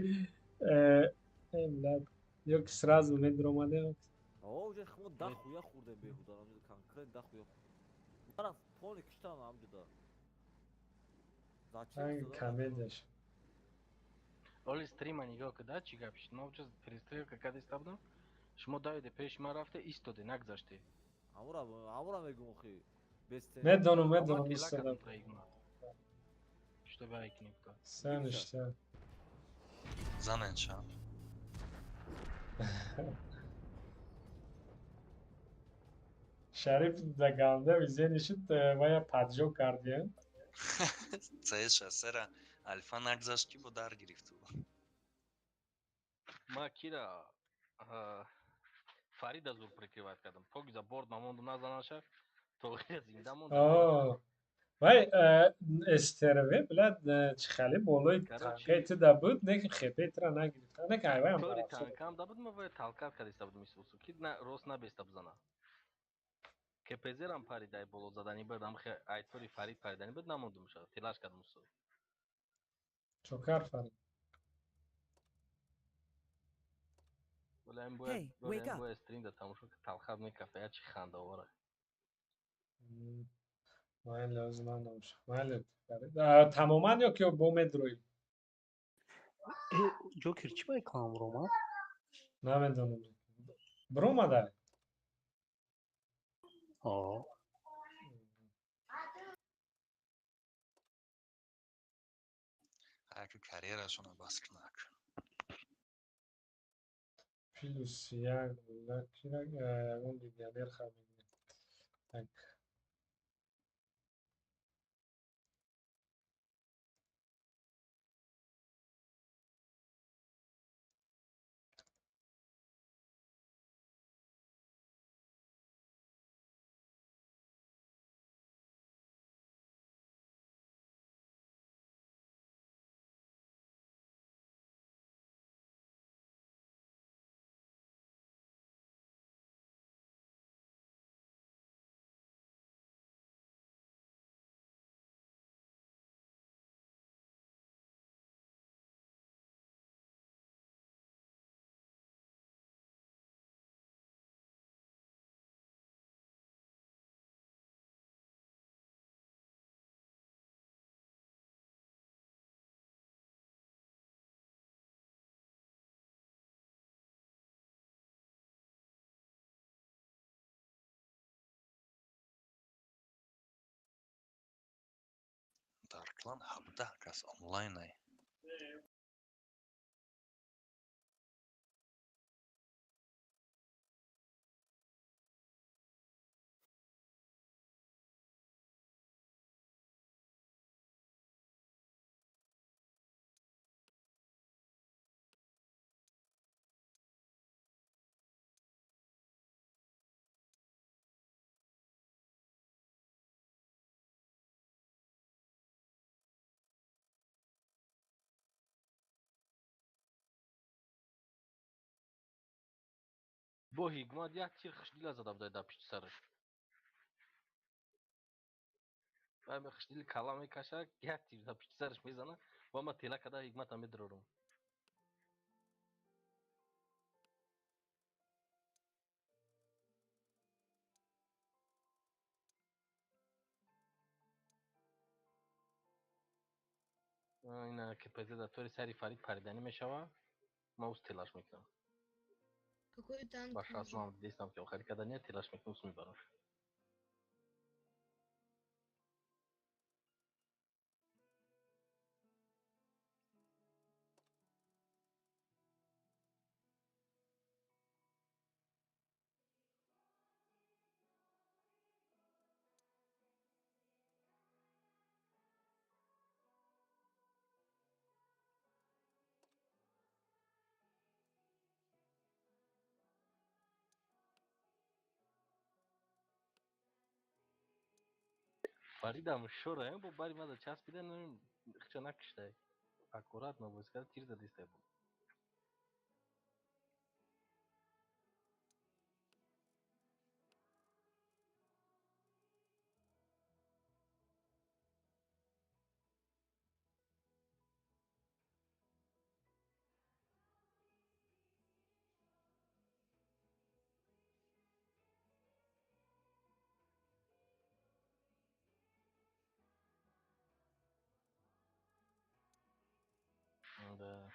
блядь, ё ки сразу медромадем. О, уже хмо да хуя хурдем бехуда, конкрет да хуя хурдем. Мара полный киштан амҷуда. Зачем? Комедияш. Оли стрима нигоҳ куда, чӣ гап шуд? Ма чиз перестрелка кади стабдам. Шумо давиде пеши ман рафте, истоде, нагзаште. Амура мегум охи. Медонам, медонам, истодам. Что вай книпка. Сеништа. Занен ша. Шариф да ганда визени шуд, вая паджо кардия. Цеша, сера, Алфа нагзашт ки бо дар гирифту. Ма кира Фарида зур прикрывать кардам. Пок за борт мамонду назанаша, то зинда монд. Вай СТРВ, блядь, чӣ хеле болои танкаи ту да буд, не ки хепе тура нагирифт. Не ки айваям. Тори танкам да буд, ма вай талкар кардиста будем исусу. Ки на рост набеста бизана. КПЗ-рам паридай боло задани буд, ам хе айтори Фарид паридани буд, намондум ша. Тилаш кардам усу. Чокар Фарид. Hey, wake up. Бояд стрим да тамошо талхат мекафта, я чи хандаовара. Майли, ҳозир ман намошам. Майли, тамоман ё ки бо медрои? Ҷокер чӣ ба экран буромад? Намедонам. Буромада? О. Ака карьерашона бас кунак. Плюс як, ягон легионер хаб мегирем. Так. Аслан 17 кас онлайнай. Бо ҳикмат як тир хушдила зада будай дар пишти сараш. Вай хушдили кала мекаша, як тир дар пишти сараш мезана, ва ма тела када ҳикмата медрорум. Ина КПЗ дар тори сари Фарид париданӣ мешава, ма уз телаш мекунам. Какой танк Ба нужен? шанс дистам ки охари када не телаш мекунам, уз мебарам. Фаридам шора, бо бари мада часпида, хча накиштай. Аккуратно бо сказать, тир задистай бо. Да.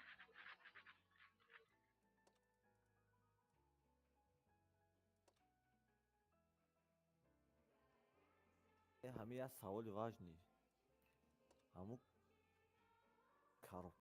Ҳами як саволи важный. Ҳаму коробка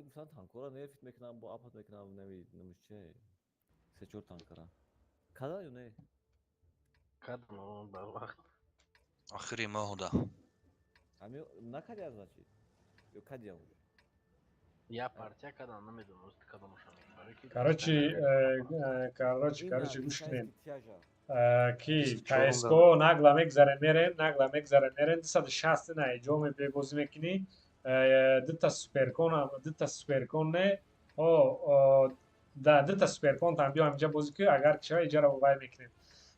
Не гуфтан танкора нерфит мекунам, бо апат мекунам, намиче. Се чор танкара. Када ё не? Кадам бар вақт. Охири моҳда. Ами накадия значит? Ё кадия уже? Я партия кадам, намедонам, рост кадамошам. Короче, короче, гӯш кунед. Ки КСКО нагла мегзарем мерем, нагла мегзарем мерем, 260 на иҷо бозӣ мекунӣ. Дута суперкон, дута суперкон не, о, да, дута суперкон там биё ҳаминҷа бозӣ кунӣ, агар кишава иҷаро вай мекунем.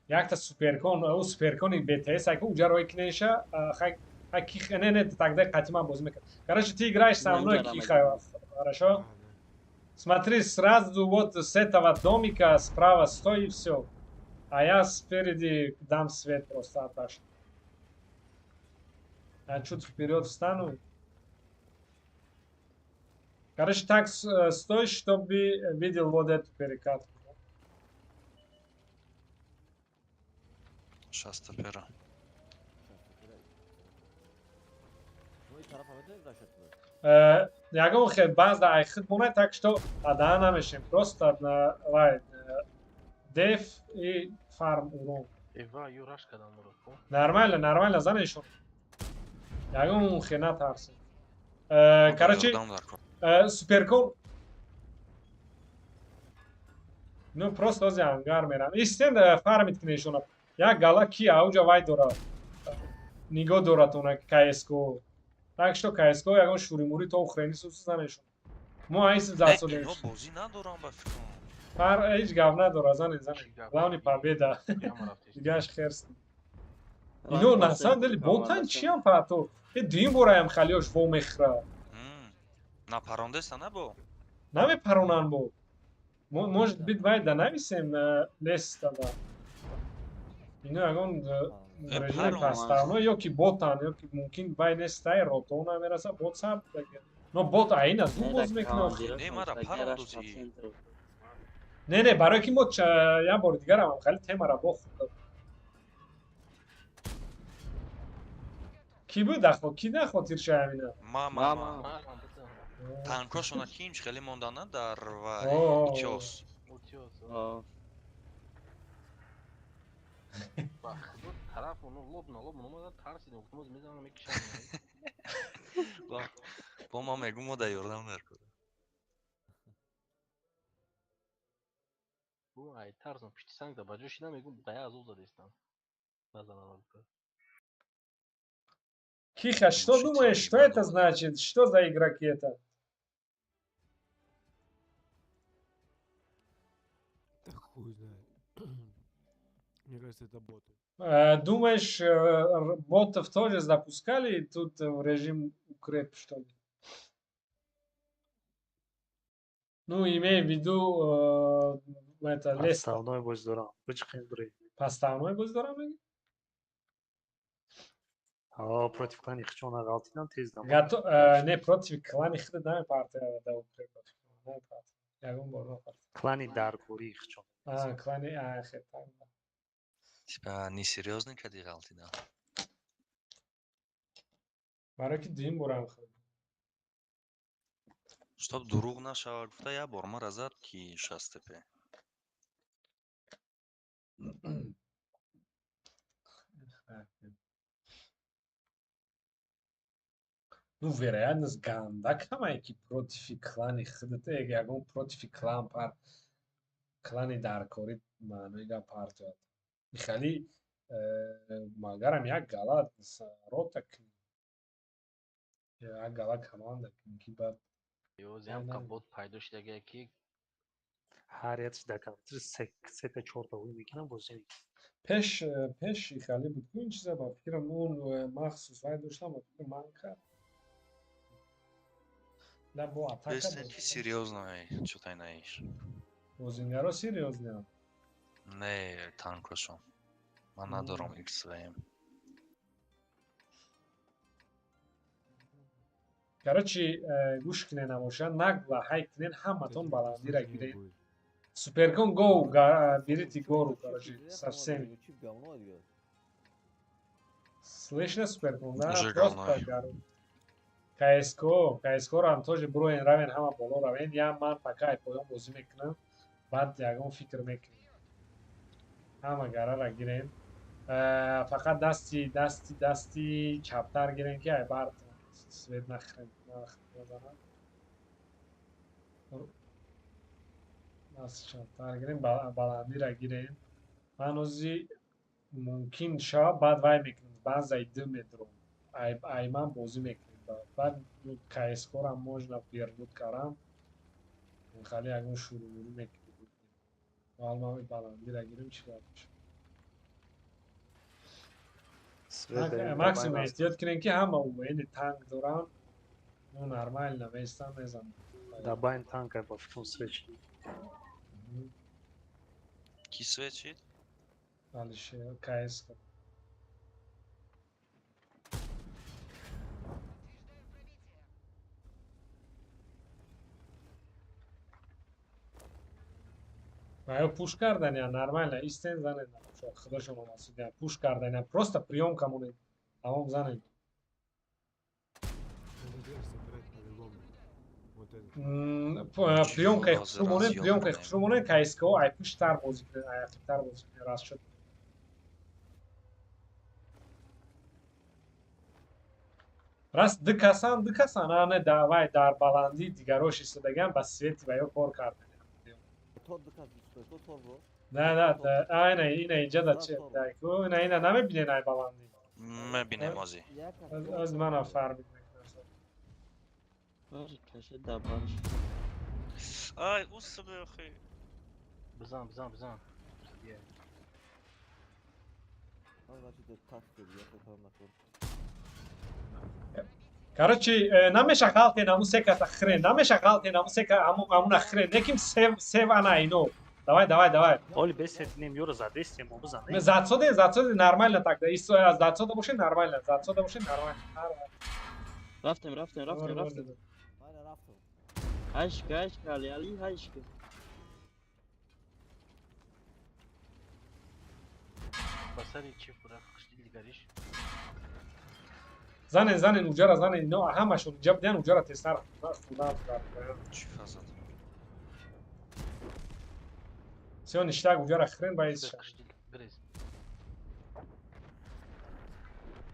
Якта суперкон, ӯ суперкони БТС айку уҷаро кунеша, хай не, не, тогда қатиман бозӣ мекунем. Короче, ты играешь со мной, Кихаев, хорошо? Смотри, сразу вот с этого домика справа стой и все. А я спереди дам свет просто от башни. Я чуть вперед встану. Короче, так стой, чтобы видел вот эту перекатку. Шаста пера. Ягон хел баъзда ай худ монад, так что адаъ намешем. Просто вай деф и фарм урон. Эва, ю раш кадам мурод. Нормально, нормально, занешон. Ягон хел натарсем. Короче, суперкон. Ну просто ози ангар мерам. Истен фармит кунешона. Як гала ки ауҷа вай дора. Нигоҳ дорад она КСКО. Так что КСКО ягон шуримури то хрени сус занешон. Мо айс засолем. Ино бозӣ надорам ба фикрам. Фар ҳеҷ гап надора, занен, занен. Главный победа. Дигаш херс. Ино на самом деле ботан чиам пато? Э дуюм бораям халиёш во мехра. Напарондеса на бо? Намепаронан бо. Может быть, вай да нависем леста да. Ино ягон режими пастарно ё ки ботан, ё ки мумкин вай нестай рото намераса, бот саб. Но бот айна зуд боз мекунад. Не, мара парондози. Не, не, барои ки мо як бори дигарам хеле темара бохт. Ки буд дахо? Ки нахотир шаямина? Ма, ма, ма. Танкошона ким хеле мондана дар вай утёс. Утёс. Ба худо тараф оно лоб на лоб омада тарсидем, гуфтем мезанам мекишам. Бо ма мегум мо да ёрдам дар кор. Бу ай тарсам пишти санг да ба ҷо шидам мегум да азоб задестам. Назанам гуфта. Киха, что думаешь, что это значит? Что за игроки это? Да хуй знает. Мне кажется, это боты. Думаешь, ботов тоже запускали тут в режим укреп, что ли? Ну, имея в виду это лес. Подставной боздорам. Подставной боздорам? Против клани хчона ғалтидан тез дам. Не, против клани хд намепартия да укреп. Намепартия. Ягон бор напартия. Клани даркори хчон. А, клани, а, хе, так. Типа несерьёзный кади ғалтидан. Барои ки дуюм борам хӯрд. Чтоб дурӯғ нашавад, гуфта як бор мара зад ки шастепе. Ну, вероятность ганда камае ки против клани худат, ягон против клан пар клани даркорӣ маънои гап партояд. Михали магарам як гала рота кунӣ. Як гала команда кунӣ ки баъд Ёзиам бот пайдо шудагия ки ҳар якш дар компютер сета чорта ӯй мекунам бозӣ мекунам. Пеш пеш хали буд ку ин чиза ба фикрам он махсус вай доштам ба фикрам ман кард. Да бо атака. Бес ки серьёзно чӯтай наиш. Бозингаро серьёзно. Не, танкошон. Ман надорам XVM. Короче, гӯш кунед намоша, нагла ҳай кунед, ҳаматон баландира гиред. Суперкон гоу, берите гору, короче, со всеми. Слышно, Суперкон, да? Уже Просто говно. гору. КСКО, КСКО-ро ҳам тоже буроен, равен, ҳама боло равен. Я ман пока ай поён бозӣ мекунам, баъд ягон фикр мекунем. Ҳама гарара гирем. Фақат дасти чаптар гирем, ки ай бард свет нахӯрем, назанад. Дасти чаптар гирем, баландира гирем. Ман ози мумкин шава, баъд вай мекунем, баъзаи ду метром. Ай ман бозӣ мекунем. Баъд КСК-ро можно вернуть карам. Хали ягон шурӯ мекунем. Валма баландира гирем, чӣ кор мешавад. Максимум эҳтиёт кунем, ки ҳама УВН танк доранд. Ну нормально меистам, мезанам. Да байн танк ай ба фикрум свеч. Ки свечид? Алишер КСК. Ва пуш кардания нормально, истен занед, худошон омасудия. Пуш кардания, просто приёмка монед. Тамом занед. Приёмкаи хушрӯ монед, приёмкаи хушрӯ монед, КСКО ай пуштар бозӣ кунед, ай ақибтар бозӣ кунед, расчёт. Раст ду касан, а не давай дар баландӣ дигарош истодаган ба свети ва ё кор кардания. Не, не, айна, ина инҷа да че, ина, ина намебинен ай баландӣ. Мебинем ози. Аз мана фармид мекунам. Каше да барш. Ай, усбе охи. Бизан, бизан, бизан. Короче, намеша ғалтен аму секата хрен, намеша ғалтен аму сека амуна хрен. Неким сев ана ино. Давай, давай, давай. Оли бесед нем ёра задестем, мо бизанем. Задсоде, задсоде нормально так. Исо аз задсода боше нормально, задсода боше нормально. Рафтем, рафтем, рафтем, рафтем. Ҳашка, ҳашка, Али, Али, ҳашка. Басари чӣ фура хушдил дигариш? Занен, занен, уҷара занен, ино ҳамашон уҷа будян, уҷара тезтар хурдан. Чӣ фазад? Всё, ништак, уҷара хрен ба ис.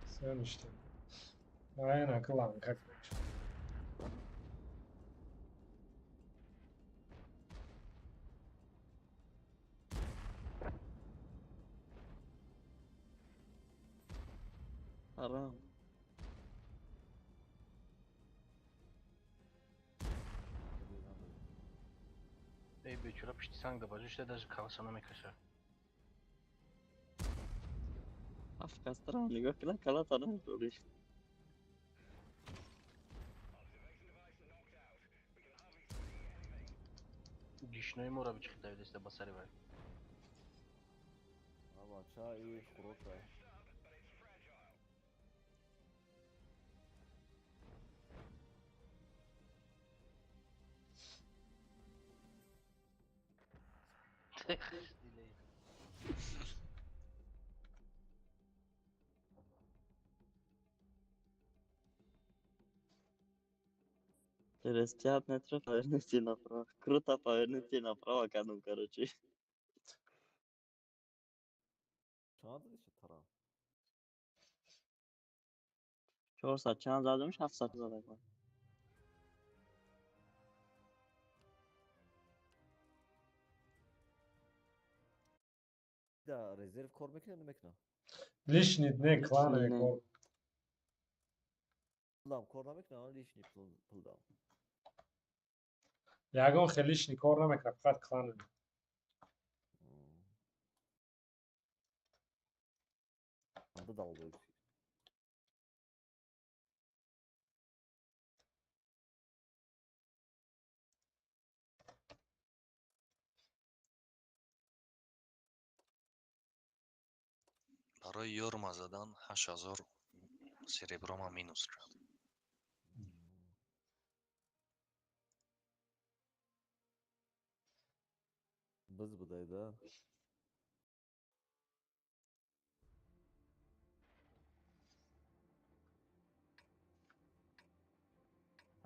Всё, ништак. Айна кланка. Арам. Эй, бечора пишти санг да бажу, даже калаша намекаша. Афкастра нигоҳ кунам, калата намебуриш. Гишнои моро бичихи давидеста ба сари вай. Бача и хӯрока. Через 5 метров поверните направо. Круто поверните направо, кадом, короче. Чанд задиша тараф? 400 чанд задумш, 700 задак. Да, резерв кор мекунад, намекунад? Лишний не, клановый кор. Пулдам кор намекунад, лишний пулдам. Ягон хел лишний кор намекунад, фақат клановый. Барои ёрма задан 8000 сереброма минус кард. Биз будай, да?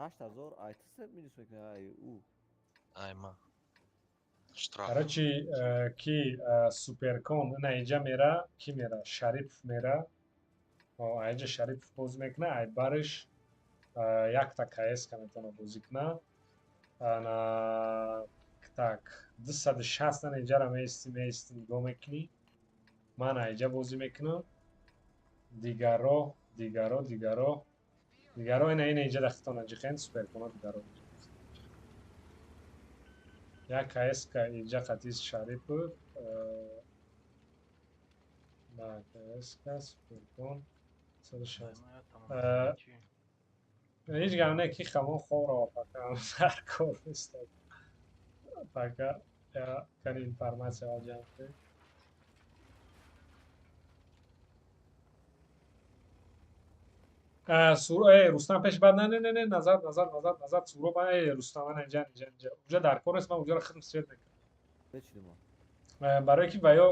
8000 ай ту минус мекунӣ ай ӯ. Ай ма. Штраф. Короче, ки суперкон ина иҷа мера, ки мера? Шарипов мера. Айҷа Шарипов бозӣ мекуна, ай бариш якта КС-ка метавона бозӣ куна. Ана так, 260 ана иҷара меисти, меисти, нигоҳ мекунӣ. Ман айҷа бозӣ мекунам. Дигаро, дигаро, дигаро. Дигаро ина ина иҷа дахтона ҷихен суперкона дигаро. Як КС-ка иҷа қатис Шарипов, да, КС-ка суперкон 160. Ҳеҷ гап не, ки хамон хоб рава, пока ҳар кор нест. Пока я кани информация ҷамъ кунем. Рустам пеш бад, не, не, не, не, назад, назад, назад, назад, Суроб, Рустам, ана инҷа, инҷа, инҷа. Уҷа дар кор нест, ман уҷаро худам свет мекунам. Барое ки ва ё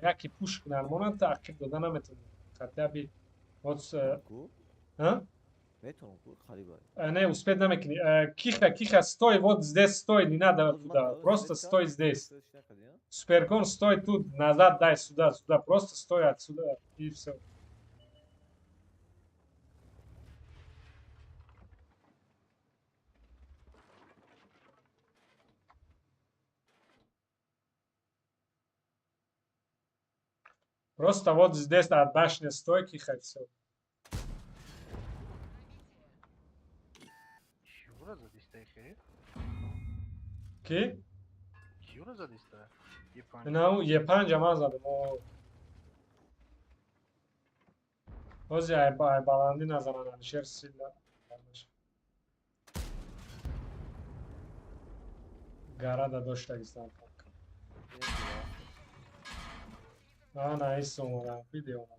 яке пуш кунанд, монанд таъқиб дода наметавонем. Хотя бы вот Метавонам ку хариба. Не, успеть намекунӣ. Киха, киха, стой, вот здесь стой, не надо туда. Просто стой здесь. Суперкон, стой тут, назад дай сюда, сюда. Просто стой отсюда и всё. Просто вот здесь от башни стойки хоть всё. Ки? Киро задиста? На, Е5 ман задам. Ҳози ай баландӣ назананд, Алишер сила. Гарада доштагистан. Ана ис омадам, видео омадам.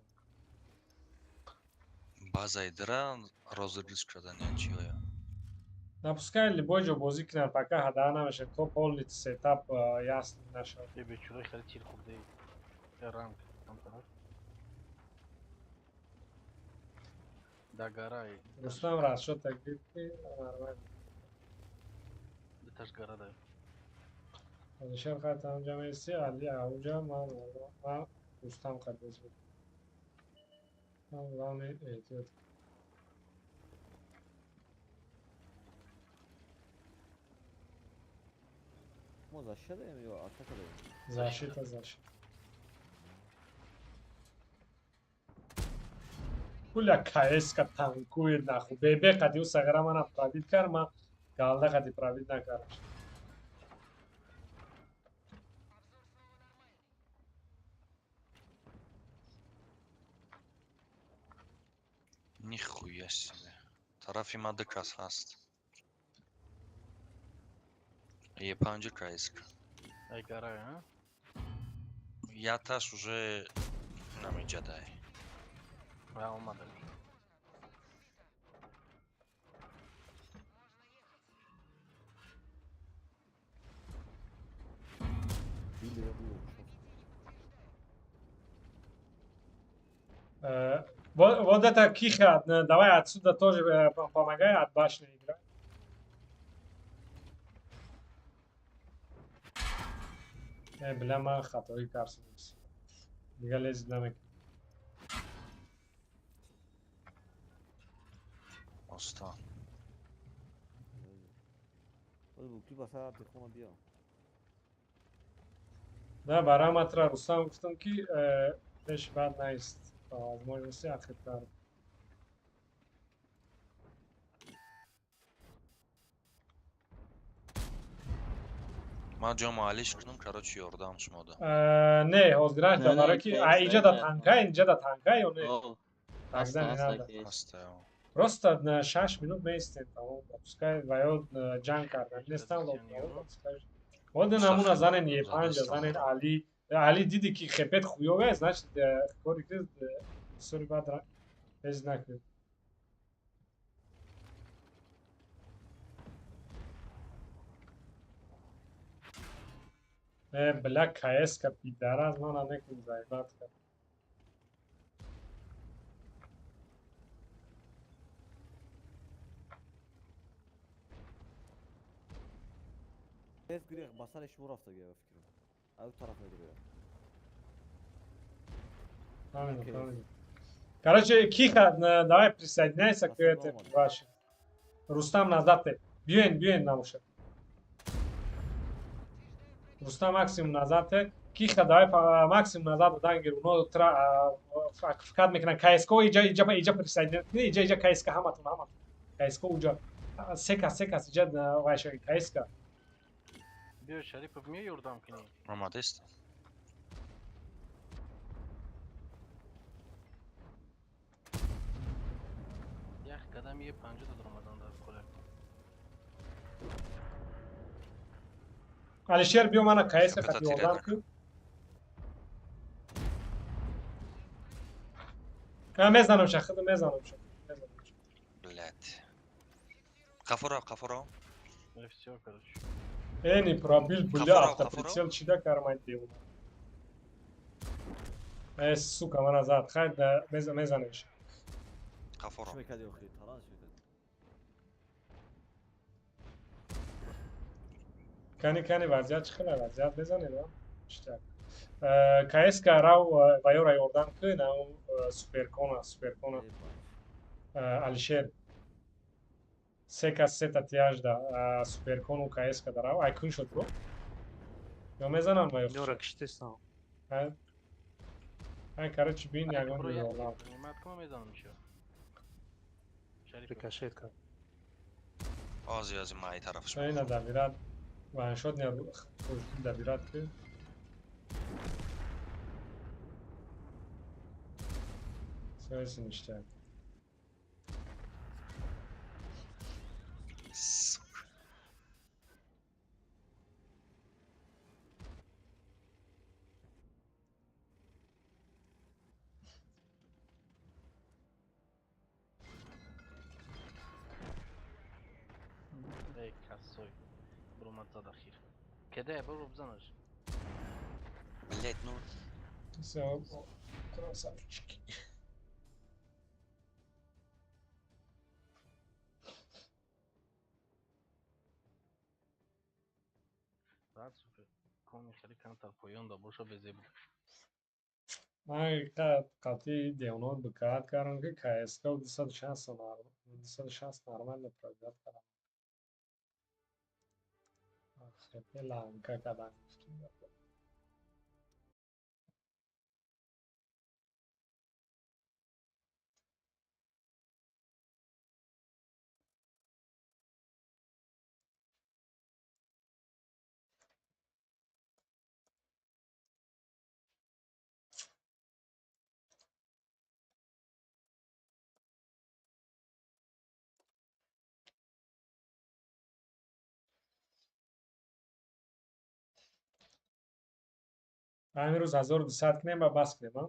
Базаи дра розыгрыш кардани чи оя? Напускай любой ҷо бозӣ кунанд, пока ҳадаъ намешавад, то полный сетап ясно нашавад. Э, бечора хеле тир хӯрдаи. Ранг там тараф. Да гарай. Рустам расчёт так гирифт, нормально. Дуташ гара да. Алишер хай там ҷа меисти, Али ауҷа, ман Рустам қад бозӣ мекунам. Ман главный эҳтиёт. Мо защита даем ё атака даем? Защита, защита. Пуля КС-ка танкует нахуй. ББ қади ӯ сағира мана пробит кард, ман галда қади пробит накардам. Нихуя себе. Тарафи ма ду кас ҳаст. Е5 КС-ка. Ай гарай, а? Яташ уже намеҷадай. А, омада. Вот, вот это Киха, давай отсюда тоже помогай, от башни играй. Бля, ман хатои кардам. Дига лез намекунам. Оста. Да, барои матра Рустам гуфтам ки пеш бад наист. По возможности ақибтар. Ман ҷома алиш кунам, короче, ёрдам шумо да. Не, ҳозираш да, барои ки инҷа да танка, инҷа да танка ё не? Тогда не надо. Просто на 6 минут меистем, тамом. Пускай ва ё ҷанг кардан нестан, пускай. Вот намуна занен Е5, занен Али. Али диди ки хепет хуёве, значит, кори ки бисёри бад ҳеҷ накунед. Бля, КС-ка пидорас, мана некун заебат кард. Тез гирех, ба сари шумо рафта гия, фикрам. Ай тараф медуроя. Правильно, правильно. Короче, Киха, давай присоединяйся к этой вашей. Рустам назад ты. Бьюен, бьюен намуша. Рустам максимум назад ты. Киха, давай максимум назад дангер. Уно тра фкад мекна КСК иҷа иҷа иҷа присоединяйся. Иҷа иҷа КСК ҳаматон ҳаматон. КСК уҷа. Сека сека иҷа вайша КСК. Биё Шарипов меё ёрдам кунӣ. Омадест. Як қадам е 50 дар омадан дар кола. Алишер биё мана КС хати ёрдам кун. А мезанам ша, худ мезанам ша. Блядь. Қафоро, қафоро. Всё, короче. Не пробил, бля, автоприцел чида кармай девона. Сука, мана зад, хай мезанеш. Қафоро. Чӣ мекарди охир? Талант чӣ мекарди? Кани кани вазъият чӣ хела вазъият мезанед, а? Ништяк. КСК рав вайора ёрдам кун, ау суперкона, суперкона. Алишер. Сека сета тяжда суперкону КСК дарав. Ай кун шуд бро? Ё мезанам ва ё? Ёра киштесам. Ай, короче, бин ягон ёрдам. Ман мезанам ишо. Рикошет кард. Ози ози ман ай тараф шуд. Ина давират. Ваншот не давират ки. Всё, ништяк. Сука. Эй, косой. Брумат зад ахир. Кеде, برو بزنش. Блядь, ну. Всё, красавчики. Ман қатъи девонот бикаат кардам, ки КСК 260 нормально пробият кардам. Хепе ланка кардам. Ҳамин рӯз 1200 кунем ва бас кунем, а?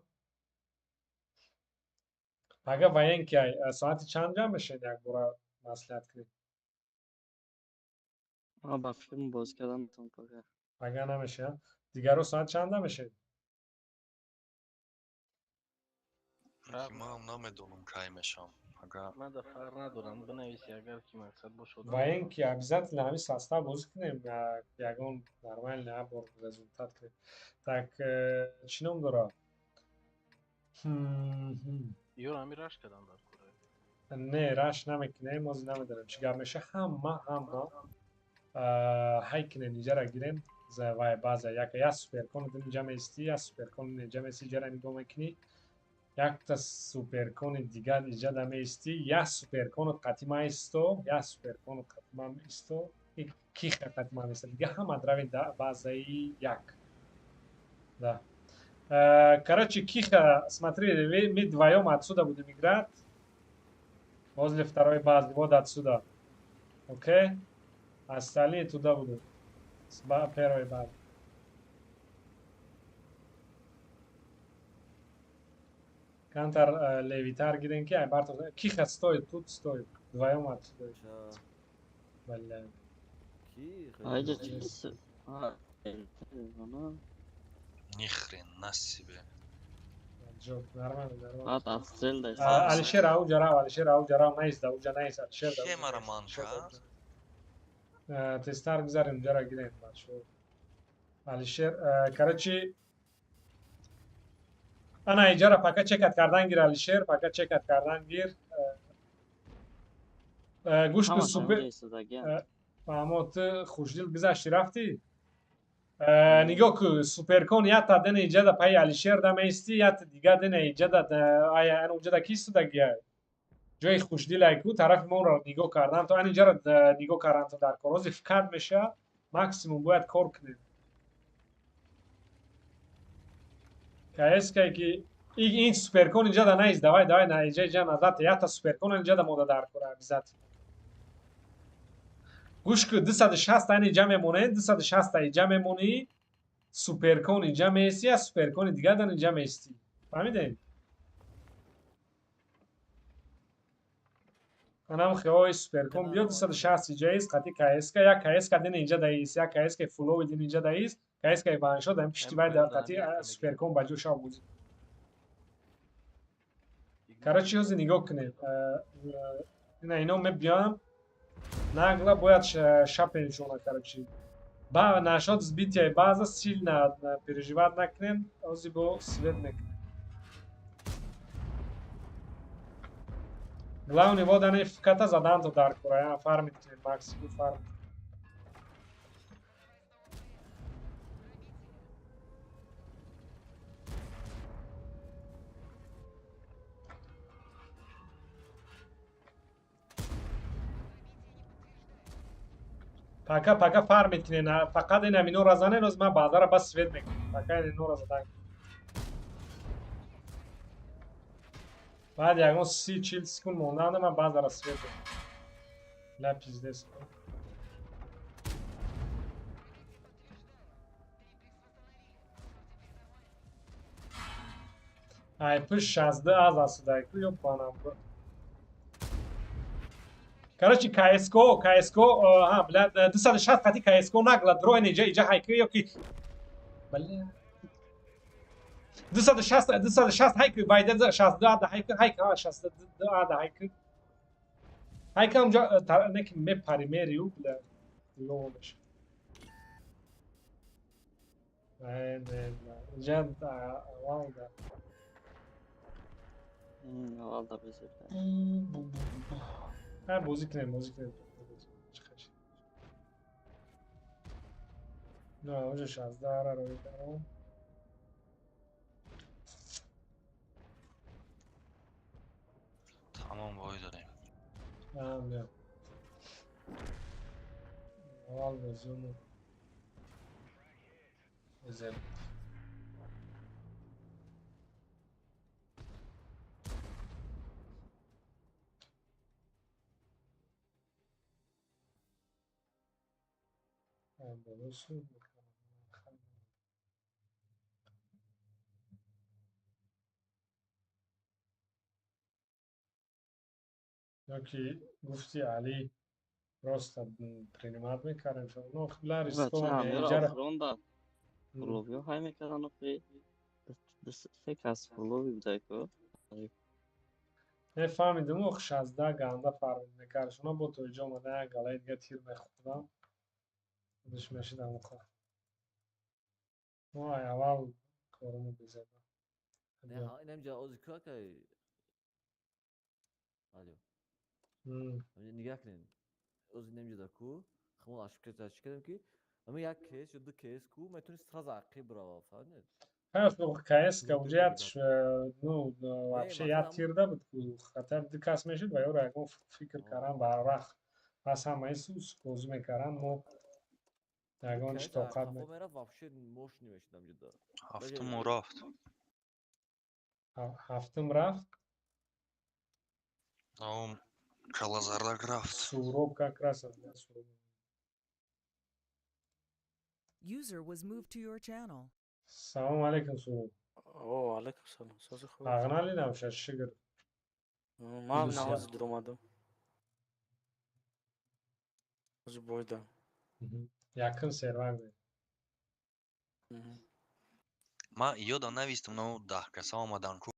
Ага военки соати чанд ҷамъ мешавед як бора маслиҳат кунем? Ман ба филм боз кардан метавонам пага. Ага намешавад. Дигарро соат чанда мешавед? Ман намедонам кай мешавам. Ага. Ман да фарқ надорам, бинависи агар ки мақсад бошад. Военки обязательно ҳамин состав бозӣ кунем, ягон нормальный абор результат кунем. Так, чӣ ном дорад? Ёр ҳамин раш кардам дар кора. Не, раш намекунем, ҳозир намедонем чӣ гап меша. Ҳама, ҳама ҳай кунем, иҷара гирем, вай база як як суперкон инҷа меистӣ, як суперкон инҷа меистӣ, иҷара нигоҳ мекунӣ. Якта суперкони дигар иҷа дамеистӣ, як суперконот қатима исто, як суперконот қатима исто, киха қатима исто. Дига ҳама дравен базаи як. Да. Короче, Киха, смотри, мы вдвоем отсюда будем играть. Возле второй базы, вот отсюда. Окей? Остальные туда будут. С первой базы. Кантар левитар гирен ки, ай Бартов. Киха стоит, тут стоит. Вдвоем отсюда. Бля. Айда чиз. Ни хрена себе. Джок, нормально, нормально. Ат отстрел дай. Алишер ауҷа рав, Алишер ауҷа рав, найс да, уҷа найс, Алишер да. Кемара манка. Тезтар гузарем, ҷара гирем, бачаҳо. Алишер, короче, ана иҷара пока чекать кардан гир, Алишер, пока чекать кардан гир. Гӯш ку, супер. Фаҳмо, ту хушдил гузашти, рафтӣ? Нигоҳ ку, суперкон ята дена иҷада паи Алишер да меистӣ, ята дига дена иҷада, ана уҷада ки истодагия? Ҷои хушдилай ку, тарафи моро нигоҳ кардан, то ан иҷара нигоҳ кардан то дар кор. Ҳозир фикр меша, максимум бояд кор кунем. КСК ки ин суперкон иҷада наист, давай, давай, на иҷа, иҷа назад, ята суперкон иҷада мода дар кора обязательно. Гӯш ку, 260 ани иҷа мемонед, 260 иҷа мемонӣ, суперкон иҷа меистӣ, я суперкони дигадан иҷа меистӣ. Фаҳмидем? Анам хеои суперкон биё 260 иҷа ист, қати КСК, як КСК дин иҷа даист, як КСК фулови дин иҷа даист, КСК ваншо дар пишти вай дар қати суперкон ба ҷо шав бозӣ. Короче, ҳозир нигоҳ кунед. Ина ино мебиём, нагло бояд шапеншона, короче. Ба нашод сбития база сильно переживать накунем, ҳозир бо свет мекунем. Главный вот ани фката задан то дар кора, фармит кунем, максимум фармит. Пока пока фармит кунем, фақат ин аминора занен, оз ман баъзара бас свет мекунем. Пока ин инора задан. Баъд ягон 30-40 секунд мондаанда ман баъзара свет мекунем. Ла пиздец. Ай пуш 62 аз асудайку ё панам. Короче, КСКО, КСКО, ха, бля, 260 қати КСКО нагло дроин иҷа, иҷа ҳайку ё ки бля 260, 260 ҳайку байда 62 ада ҳайку, ҳайку, ҳа, 62 ада ҳайку. Ҳайку ҳамҷо не ки мепари мериу, бля, ломеш. Не, не, не. Иҷа аввал да. Аввал да безеб. Ҳа, бозӣ кунем, бозӣ кунем. На, уже 16 ра рои даром. Тамом бой додем. Ҳа, аввал бозимо. Безеб. Ёки гуфти Али просто принимать мекардем. Ну, бля, рискованно. Охронда фуловиё ҳай мекардан, охи се кас фулови будай ку. Не фаҳмидим, ох 16 ганда фармид мекард. Шумо бо то иҷо омада як галаи дига тир мехӯрдам. Худаш мешидам охо. Мо ай аввал коруму безеба. Не, инамҷа ози ку акай. Алё. Нигоҳ кунед. Ози инамҷа ку, хмон ошибка кардем ки ами як кейс ё ду кейс ку метавонист сразу ақиб рава, фаҳмидед? КС ка уже як, ну, вообще як тир да буд ку, хотя ду кас мешуд ва ёро ягон фикр кардан барвақт. Пас ҳамаи сус бозӣ мекардан, мо ягон чи тоқат мерафт, вообще мощный мешуд амҷода. Ҳафтуму рафт. Ҳафтум рафт? Ам калазардак рафт. Суроб как раз Суроб. User was moved to your channel. Салом алейкум, Суроб. О, алейкум салом. Сози хуб. Ағнали намша, шигр. Ман навози дуромадам. Ози бойдам. Якум сервак. Ман ёдам навистам, но 10 каса омадан ку.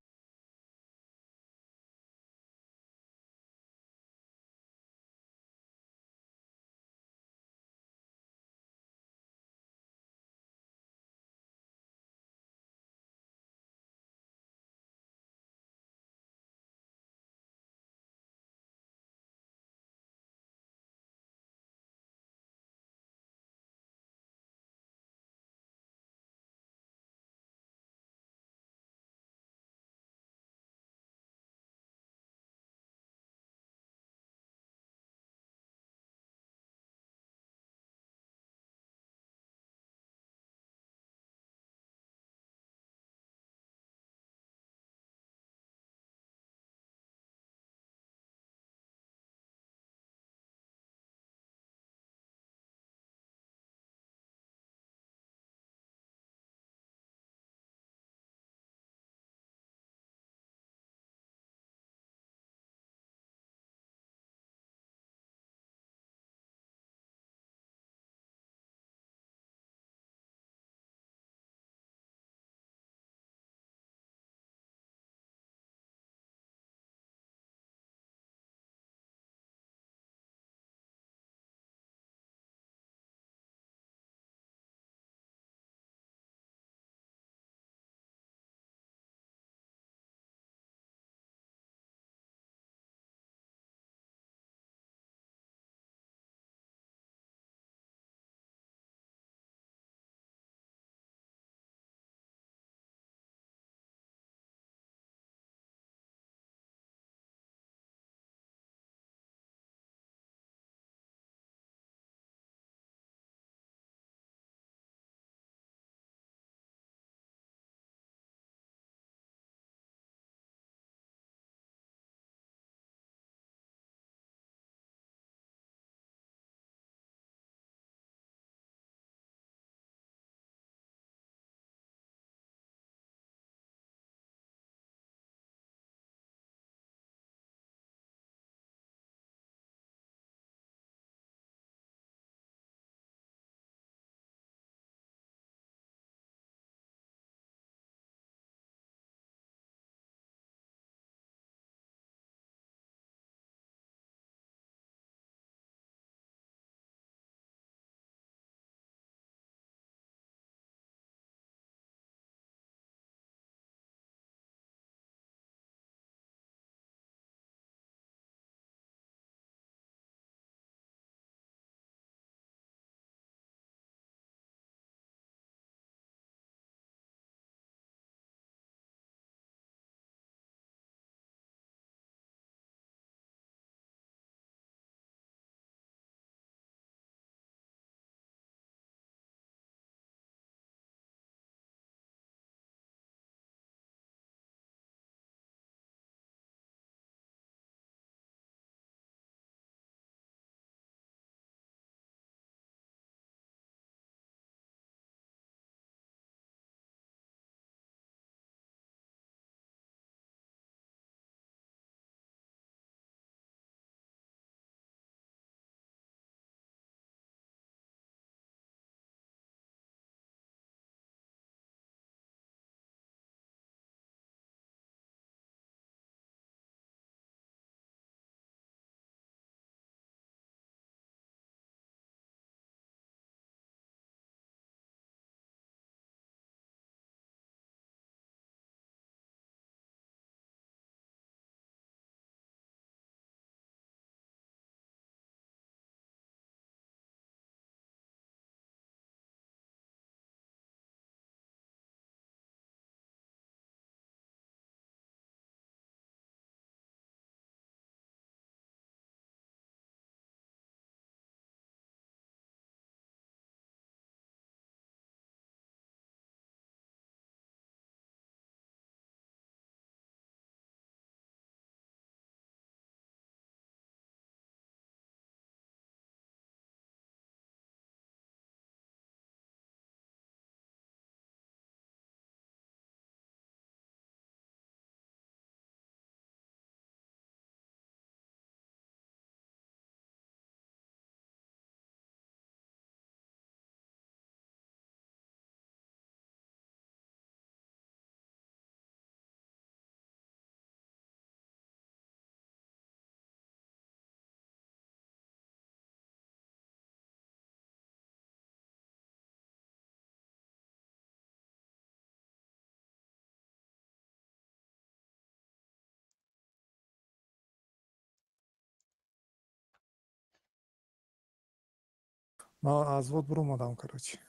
Ман аз вод буромадам, короче.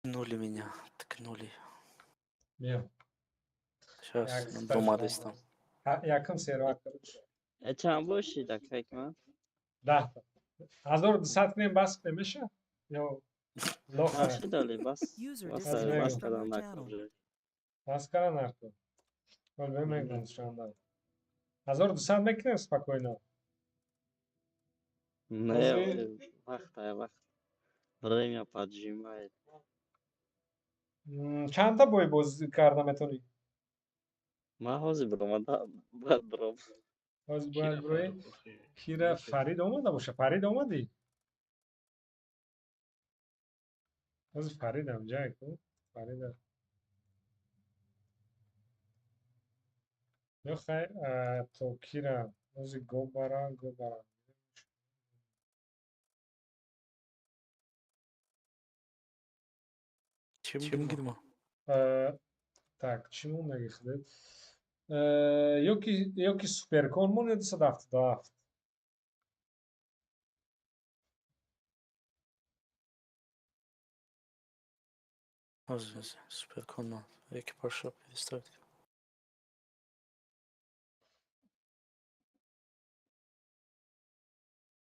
Ткнули меня, ткнули. Биё. Сейчас, домадестам. Якум сервак, короче. Чанд бошид, акай ман? 10. 1200 кунем, бас кунем, меша? Ё лоха. Нашидали, бас. User Бас disconnected бас from кардан your накун. channel. Бас кардан наркун. Вол бемегдон шанда. 1200 мекунем спокойно. Не, Ҳозир вақт, ай вақт. Время поджимает. Чандта бой бозӣ карда метавонӣ? Ман ҳозир биромадам, бояд биром. Ҳозир бояд бироӣ. Кира Фарид омада боша? Фарид омадӣ? Ҳозир Фаридам ҷай ку. Фарида. Ё хай, то кира ҳозир гобара, гобара. Чӣ мегӯед мо? Так, чӣ мондаги худет? Ёки суперкон мон ё 277? Ҳозир, ҳозир, суперкон мон. Экипажро переставить.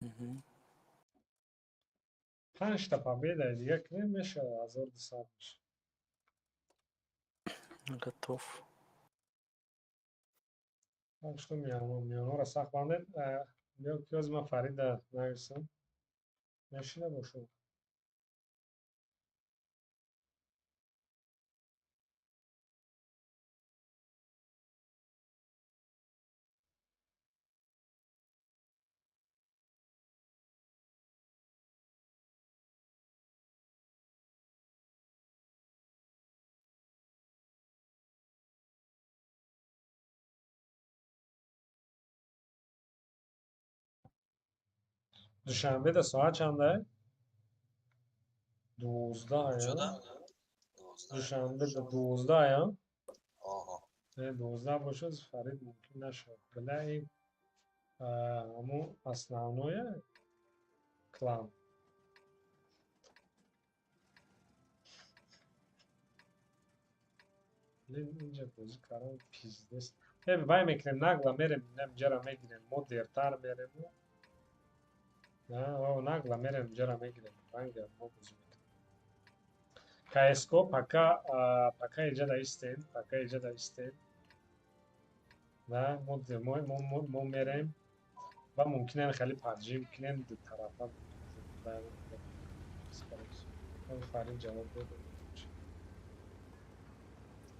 Мгм. Панҷта победаи дига кунем, мешавад 1200 мешавад. Готов. Так что миёноро сахт бандед. Биё ки ҳозир ман Фарида нависам. Мешина бошад. Душанбеда соат чанда? 12 я? Куҷода? Душанбеда 12 я? Оҳо. Не, 12 бошад, Фарид мумкин нашавад. Била ин ҳамун основное клан. Блин, инҷа бозӣ кардан пиздец. Э, вай мекунем, нагла мерем, инҷара мегирем, мо дертар мерему. На, о, нагла мерем, инҷара мегирем. Ранга мо бозӣ мекунем. КСКО пока инҷа истем, пока инҷа истем. На, мо мерем ва мумкин хеле поджим кунем ду тарафа. Фарид ҷавоб дод.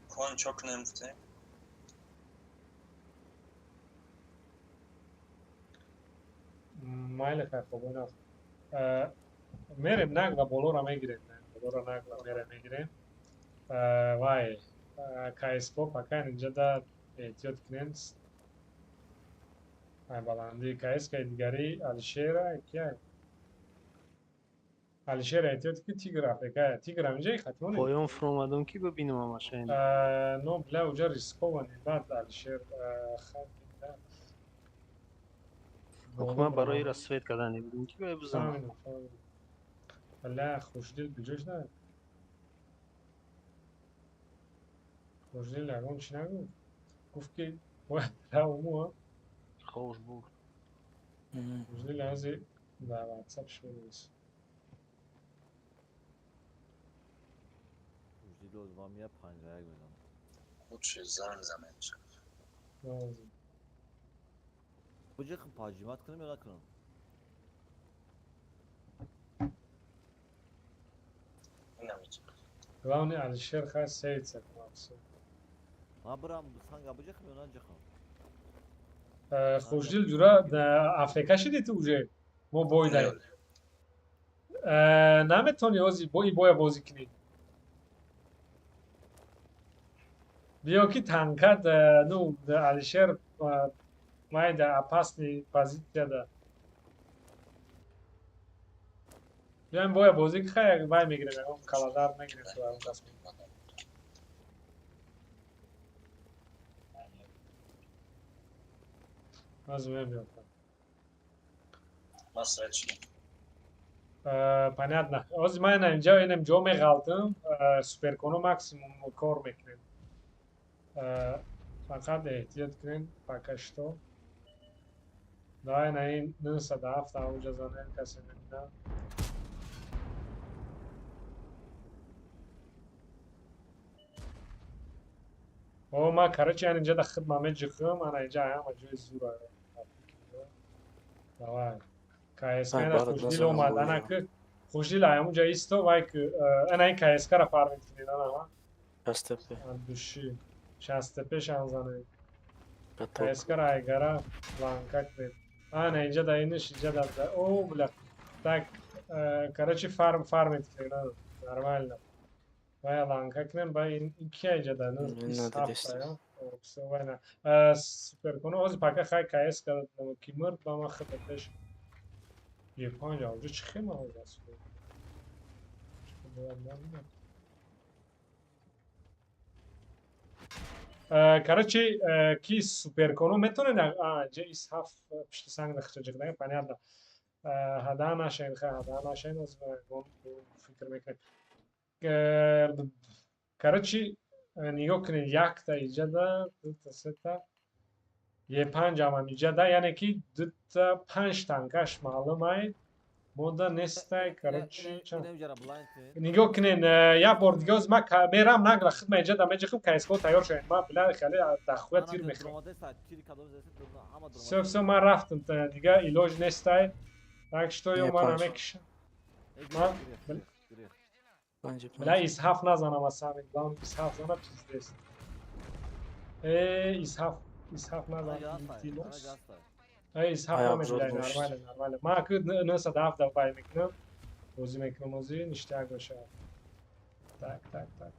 Кон чо кунем гуфтем? Майли, хай, хоб, ина. Мерем нагла болоро мегирем. Болоро нагла мерем мегирем. Вай, КСКО пока инҷа эҳтиёт кунем. Ай баландии КСК дигари Алишера кия? Алишер эҳтиёт ки Тигр афека. Тигр ҳаминҷа хатмони? Поён фуромадам ки бибинам ҳамаша. Но бля, уҷа рисковани. Баъд Алишер хай. Ман барои рассвет кардане будам ки бояд бизанам. Фаҳмидам, фаҳмидам. Бля, хушдил куҷош на? Хушдил ягон чӣ нагуфт? Гуфт ки бояд равму, а? Хош буд. Хуждил ҳози дар WhatsApp шумо. Хуждил оз ман мия 51 мезанам. Лучше занг заменша. Буҷихм поджимать кунам ё накунам? Главное, Алишер хай сейца кунам. Ман бирам санга буҷихм ё наҷихм? Хуждил ҷура АФК шиди ту уже? Мо бой даем. Наметони ҳози и боя бозӣ кунӣ. Биё ки танкат, ну, Алишер майда опасный позицияда. Биёем боя бозӣ ки хай вай мегирем, ягон каладар мегирем ту ягон кас. Аз мебиём. Понятно. Ҳозир ман инҷа инам ҷо меғалтам, суперконо максимум кор мекунем. Фақат эҳтиёт кунем пока что. Давай на ин 907 онҷа занем, касе мебинад. О, ман короче ан инҷа да хидма меҷиқам, ана инҷа ҳама ҷои зура. Давай. КСК на Хуждил омад, ана ки Хуждил ҳамунҷа исто, вай ки ана ин КСК-ра фармид кунед, ана ҳа. Шастепе. Души. Шастепе шан занед. КСК-ра айгара ланка кунед. Ана инҷа да иниш, инҷа да о, бля. Так, короче фармид кунед, ана нормально. Вай ланка кунем, ба ин ки инҷа да ну 27 я. Суперконо ҳозир пока хай КСК ки мурд, ба ман хида пеш. Е5 онҷо чӣ хема ҳозир аст? Короче, ки суперконо метонед, инҷа ИС-7 пишти санг дахча ҷиқда, понятно. Ҳада нашен, хай ҳада нашен, ҳозир фикр мекунем. Короче, нигоҳ кунед, якта иҷада, дута, сета, Е5 ҳамам иҷада, яъне ки дута панҷ танкаш маълум ай, мода нестай, короче, нигоҳ кунед, як бор дига ҳозир ман мерам нагла хидма иҷада меҷиқам, КСК тайёр шавед, ман била хеле дахуя тир мехӯрам. Всё, всё, ман рафтам, дига илоҷ нестай, так что ё ман намекишам. Бля, ИС-7 назанам аз самый главный, ИС-7 занам пиздец. ИС-7, ИС-7 назанам, илтимос. ИС-7 намебилай, нормально, нормально. Ман ки 907 да бай мекунам, бозӣ мекунам ҳозир, ништяк бошад. Так, так, так.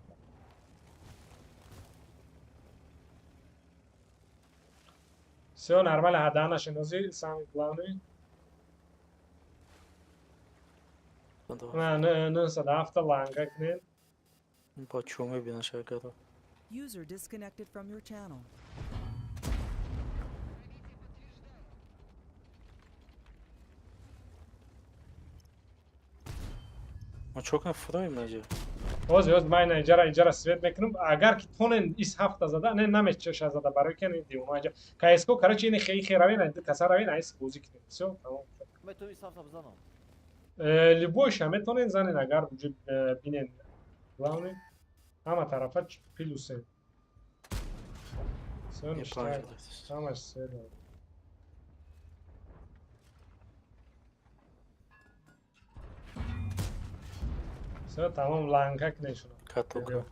Всё, нормально, ҳада нашин ҳозир, самый главный. На, 907 ланга кунед. Бо чӯ мебинам шакаро. User disconnected from your channel. Ма чӯ кунам фуроем наҷа? Ҳозир, ҳозир ман иҷара иҷара свет мекунам. Агар ки тонен ИС-7 зада, не намечаша зада, барои ки ин девона иҷа. КСК, короче, ин хей хей равен, ин каса равен, айс бозӣ кунед. Всё, тамом. Метавонӣ ИС-7 бизанам? Любойша метавонед занед, агар вуҷуд бинед. Главное, ҳама тарафа плюсе. Всё, ништяк. Ҳамаш свет. Всё, тамом, ланка кунед. Каток.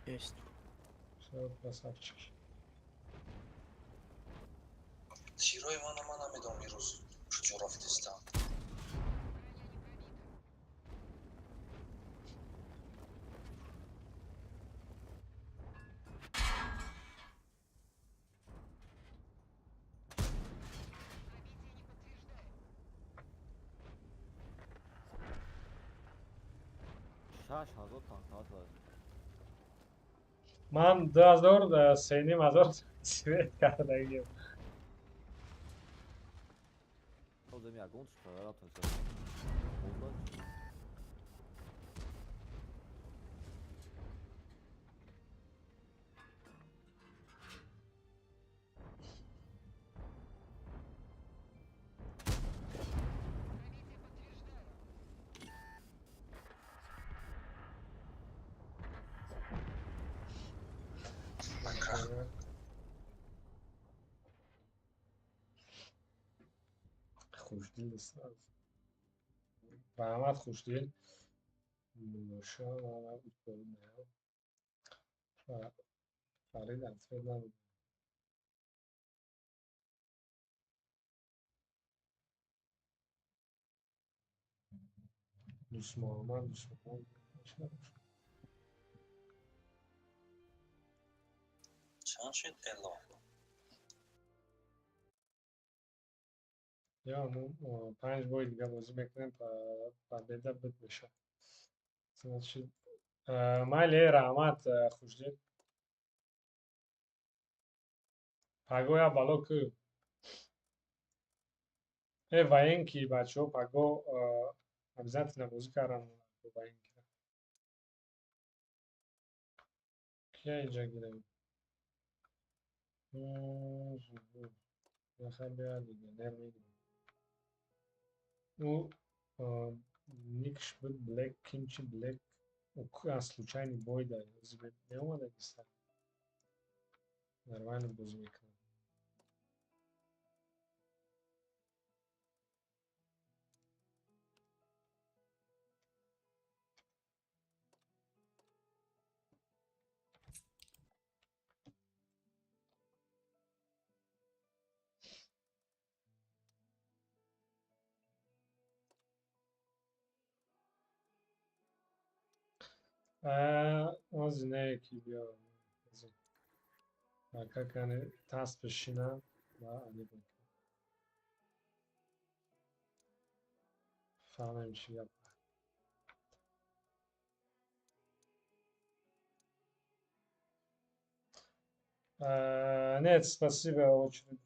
Есть. Всё, красавчик. Тирои мана ман намедонам имрӯз куҷо рафтистанд. Ман 2000 3,5 ҳазор свет кардагием. Хушдил. Раҳмат, Хушдил. Фарид ответ надод. Дӯстмуҳаммад, Дӯстмуҳаммад. Чанд шуд эло? Ё мо 5 бори дига бозӣ мекунем, победа буд мешавад. Значит, майли, раҳмат, Хушдил. Паго я бало ку. Э, военки, бачаҳо, паго обязательно бозӣ кардам бо военки. Кия инҷа гирем? Нахай биёяд, легионер мегирем. Ӯ никш буд Блэк, Кимчи Блэк. Случайный бой да. Меомада гиста. Нормально бозӣ мекунад. Ози не ки биё. Какане тас бишина ва али бикунем. Фаҳмем чӣ гап. Нет, спасибо, очень.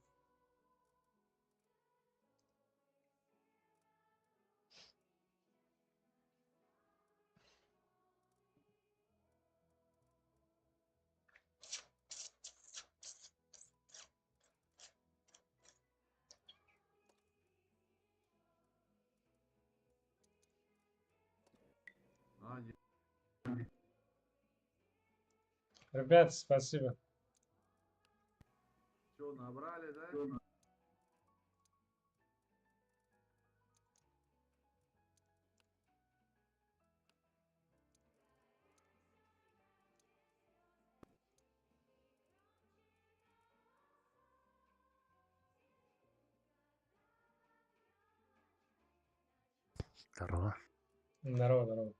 Ребят, спасибо. Все, набрали, да? Здорово. Здорово, здорово.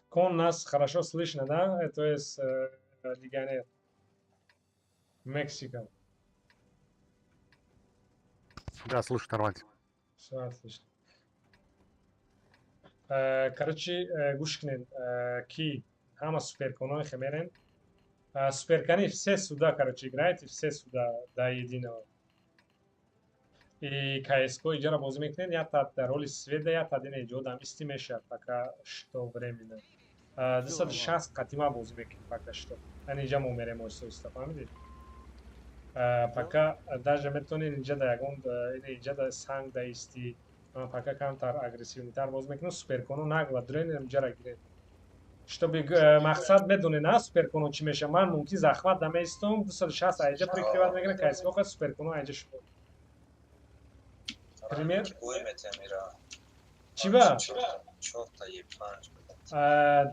Кон нас хорошо слышно, да? Это есть легионер. Мексика. Да, слушай, нормально. Все отлично. Короче, гӯш кунед, ки ҳама суперконои хемерен. Суперкони все сюда, короче, играете, все сюда, до единого. И КСК иҷара бозӣ мекунед, я та дар роли света, я та дина иҷодам исти мешавад, пока что временно. 260 қатима бозӣ мекунем пока что. Яъне инҷа мо мерем оҳиста-оҳиста, фаҳмидед? Пока даже метавонед инҷа да ягон инҷа да санг да исти, пока камтар агрессивнитар бозӣ мекунем, суперконо нагла дрен инҷара гиред. Чтобы мақсад медонед, на суперконо чӣ мешавад. Ман мумкин захват намеистом, 260 айҷа прикриват мекунам, КСК ха суперконо айҷа шуд. Пример? Чӣ ба? Чорта Е5.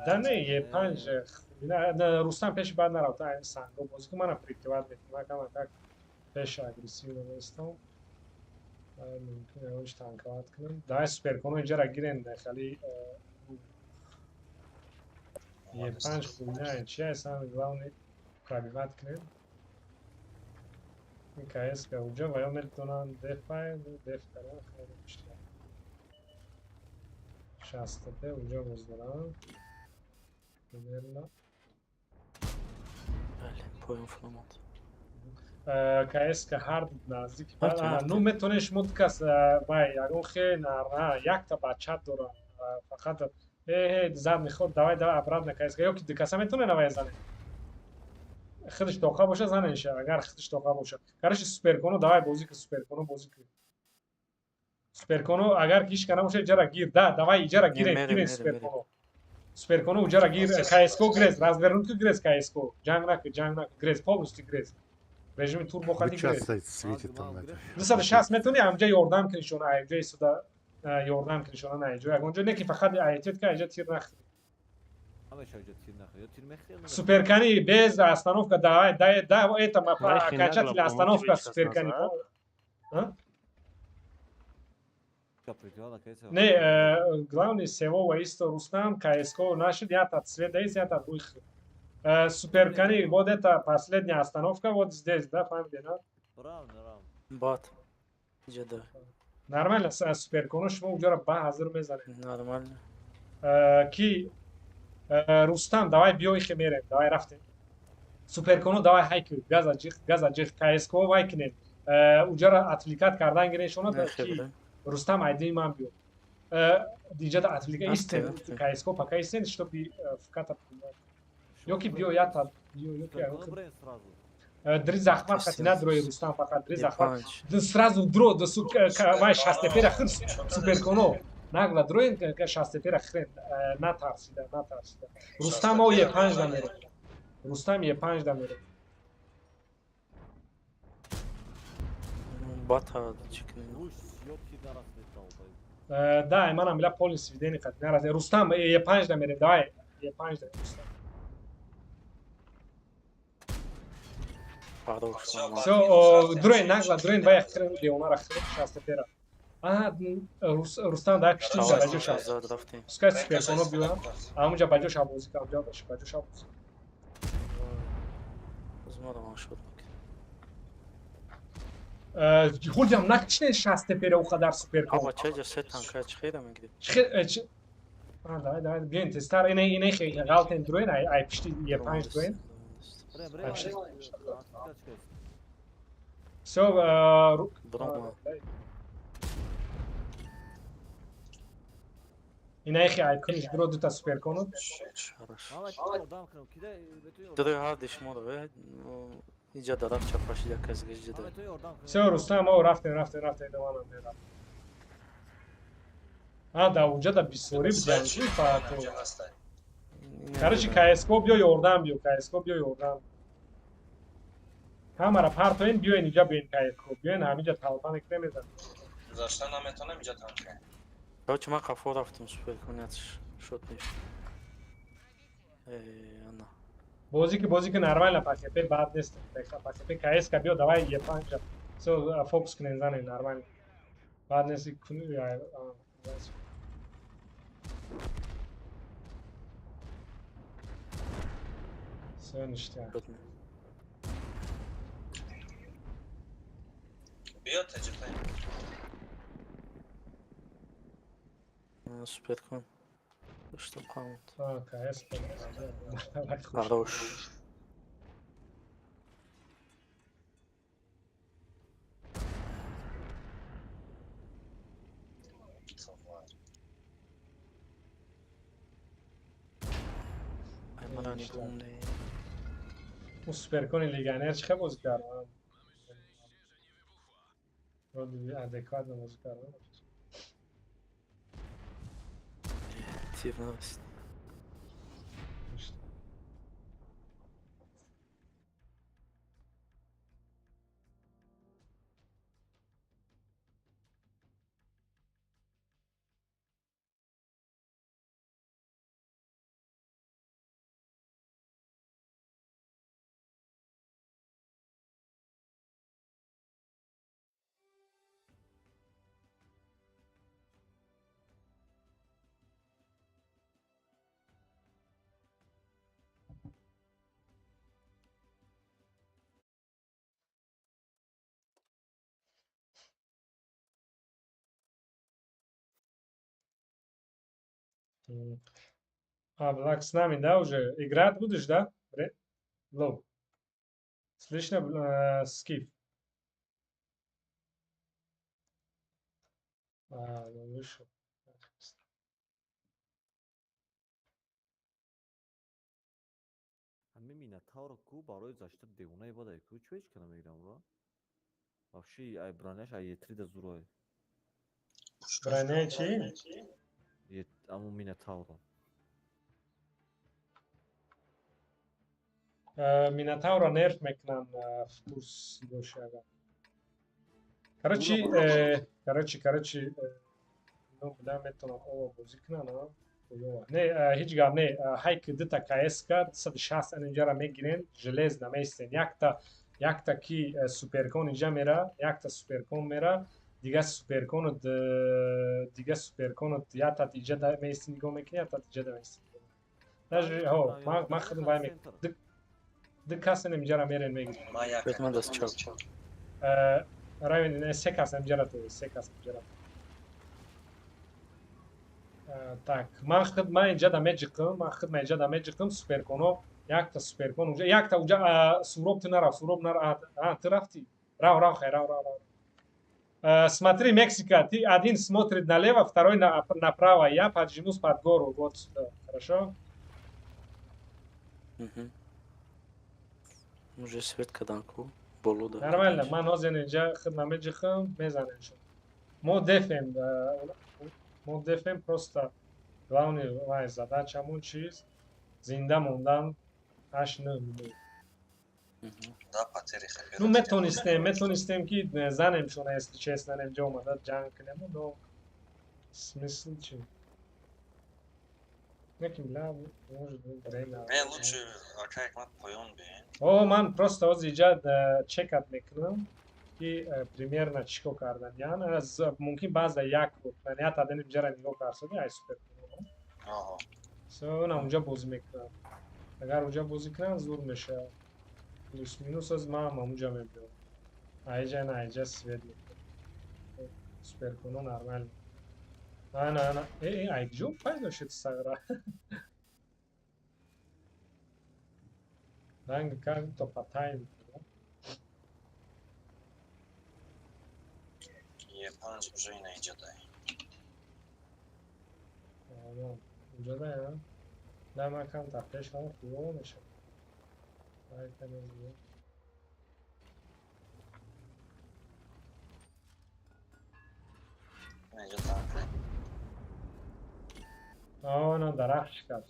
Да не, Е5. Рустам пеши бад нарафт, ай санго бозӣ кун, мана прикриват мекунам, кама как пеш агрессивно местам. Мумкин ягонч танковат кунам. Давай суперконо инҷара гирен, хали Е5 хуйня, чи ай самый главный пробиват кунем. КСК уҷа ва ё метавонанд дефай, деф кардан хеле мушкил. 60 уҷа боз дорам. Примерно. Бале, поён фуромад. КСК ҳар наздик. Ну метавонед шумо ду кас вай ягон хе на якта бача дорам. Фақат Э, зад меход, давай, давай, обратно КСК. Ёки дикаса метоне навай зане. Худш тоқа боша занеша, агар худш тоқа боша. Короче, суперконо давай бозӣ ки, суперконо бозӣ ки. Суперконо агар ҳеч ка набоша, иҷара гир. Да, давай иҷара гирен, гирен суперконо. Суперконо уҷара гир, КСК грез, развернуть ки грез КСК. Ҷанг наки, ҷанг наки, грез, полностью грез. Режими турбо хати грез. Светит там это. 260 метони амҷа ёрдам кунишона, аҷа истода ёрдам кунишона на аҷа. Ягонҷо не ки фақат айтет ка аҷа тир нахӯри. Суперкани без остановка, давай, дай, да, это окончательная остановка суперкани. А? Не, главный Севова исто Рустам, КСК наши, я-то цвет дает, я-то выход. Суперкани, вот это последняя остановка, вот здесь, да, фамилия, да? Бат. Иҷа Нормально, суперконо шумо уҷара ба ҳазир мезанед. Нормально. Ки Рустам, давай биёй хе мерем, давай рафтем. Суперконо давай ҳайки, газа ҷиқ, газа ҷиқ, КСК вай кинем. Уҷара отвлекать кардан гирен шумо, ки Рустам айди ман биё. Диҷада отвлека истен, КСК пока истен, чтобы вката. Ёки биё ята, биё, ёки. Дри захмат хати надрои Рустам фақат, дри захмат. Сразу дро, да вай шастепера хир суперконо. Нагла дроин шастепера хрен, натарсида, натарсида. Рустам о Е5 да мере. Рустам Е5 да мере. Бата чикни. Да, манам била полный сведение хати нараз. Рустам Е5 да мере, давай. Е5 да Рустам. Всё, дроин нагла, дроин вай хрен деонара хрен шастепера. Ага, Рустам да киштин за баҷо шав. Пускай суперконо биёям, амунҷа баҷо шав бозӣ кам, ҷа баҷо шав бозӣ. Хулҷам накишне шастепера у қадар суперкон. Аба чаҷа се танка чихера мегири? Чихер, а, давай, давай, биёин тезтар, ине ине ғалтен дроин, ай ай пишти Е5 дроин. Всё, инаихи айкониш дро дута суперконо. Дрои ҳарди шуморо иҷа дарахт чапашида казгиш ҷида. Всё, Рустам, о, рафтем, рафтем, рафтем, даванам мерам. А, да, уҷа да бисёри буданд, фаато. Короче, КСК биё ёрдам биё, КСК биё ёрдам. Ҳамара партоен, биёен иҷа биёен КСК, биёен ҳамиҷа талпа мекунем мезанем. Гузашта наметонам иҷа танка. Короче, ман қафо рафтам суперконият шуд неш. Ана. Бозӣ ки бозӣ ки нормально ПХП бад нест. ПХП КСК биё давай Е5. Всё, фокус кунем занем нормально. Бад нест куни. Всё ништяк. Биё таҷриба. Суперкон. Что каунт? А, КС. Хорош. У суперкони легионер чӣ бозӣ кард? Вроде адекватно бозӣ кард. Активность. А, Блак с нами, да, уже? Играть будешь, да? Лоу. Слышно, Скиф? А, ну вышел. Минотавр ку барои защита девонаи бадай ку, чӯ ҳеч ка намегирам ура? Вообще ай броняш ай Е3 да зурой. Броняи чӣ? Аму Минотавро. Минотавро нерф мекунан, в курс боши агар. Короче, ино буда метавонам ова бозӣ кунам, а? Оёва. Не, ҳеҷ гап не, ҳайки дута КС-ка 260 инҷара мегирен, железно меистен. Якта ки суперкон инҷа мера, якта суперкон мера, дига суперконут ятат иҷа меисти нигоҳ мекунӣ, ятат иҷа да меисти. Даже ҳо, ман худам вай мекунам. Ду кас инҷара мерен мегирем. Ман даст чап. Равен, не, се кас инҷара то, се кас инҷара. Так, ман худ ман инҷа да меҷиқам, ман худ ман инҷа да меҷиқам, суперконо, якта суперкон уҷа, якта уҷа, Суроб, ту нарав, Суроб нарав, а, ту рафтӣ? Рав, рав, хай, рав, рав, рав. Смотри, Мексика, ты один смотрит налево, второй направо, я поджимусь под гору, вот сюда, хорошо? Мгм. Уже свет кадан ку боло да. Нормально, ман ҳозир инҷа худ намеҷиқам, мезанем шуд. Мо дефем, мо дефем, просто главный вай задачамон чиз зинда мондан ҳашт нӯ минут. Да, потери хеле. Ну, метонистем ки занем шона, если честно, инҷа омада ҷанг кунем, но смысл чи? Неким, бля, может быть, время. Не, лучше акай Ҳикмат поён биен. О, ман просто ҳозир инҷа чекат мекунам ки примерно чӣ кор кардан. Яъне мумкин баъза як ят аден инҷара нигоҳ карсоди ай супер. Аҳо. Со онам унҷа бозӣ мекунам. Агар унҷа бозӣ кунам, зур мешавад. Плюс минус аз ман ҳам унҷа мебиём. Айҷа на айҷа свет мекунам. Суперкуно нормально. Ана, ана. Э, э, ай куҷо пайдо шуд сагра? Ранг как будто по тайму. Е5 уже ина инҷа дай. Унҷа дай, а? Да, ман камтар пеш ҳам хубо мешавад. Ай, каме зиёд. Ина инҷа танк. Ана дарахт шикаст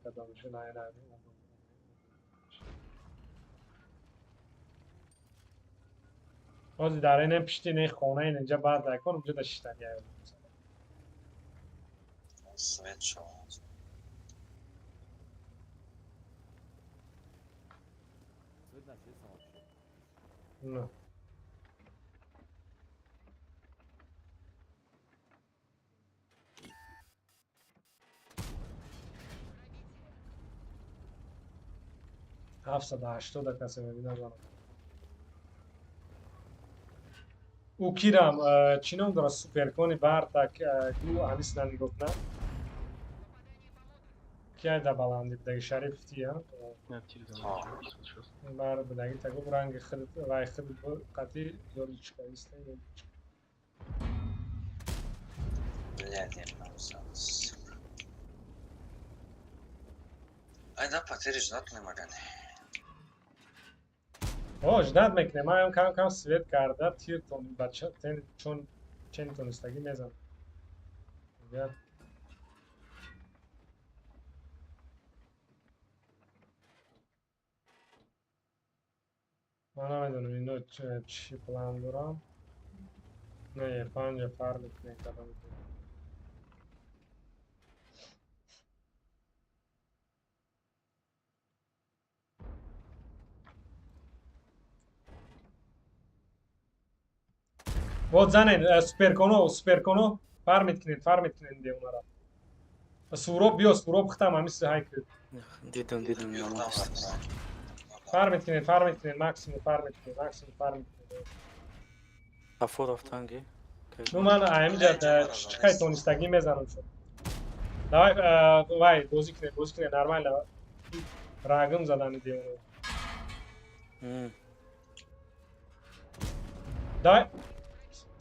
кадомшо на на. Ҳозир дар ин пишти не хона ин инҷа баъд айкон унҷа да шиштани. Свет шавад. Свет наши вообще. Ну. 780 касе мебинам занам. Ӯ кирам чӣ ном дорад, суперкони бартак гу ҳамисна нигоҳ кунам. Ки ай да баландӣ будаги, Шарипов тия? Бар будаги тагу ранги худ вай худ қати ёличка иста ёличка. Блядь, я не Ай да потери ждать намагане. О, ждать мекунем. Ман кам кам свет карда, тиртон бача тен чун чен тонистагӣ мезанам. Дигар ман намедонам ино чӣ план дорам. Не, панҷа фар мекунем кадом. Вот занен, суперконо, суперконо, фармит кунед, фармит кунед деонара. Суроб биё, Суроб хитам ҳамиси ҳайк. Дидам, дидам, намост. Фармит кунед, фармит кунед, максимум фармит кунед, максимум фармит кунед. Афо рафтанги. Ну ман ҳаминҷа чӣ қай тонистагӣ мезанам шуд. Давай, вай, бозӣ кунед, бозӣ кунед, нормально. Рагым задани деоно. Давай.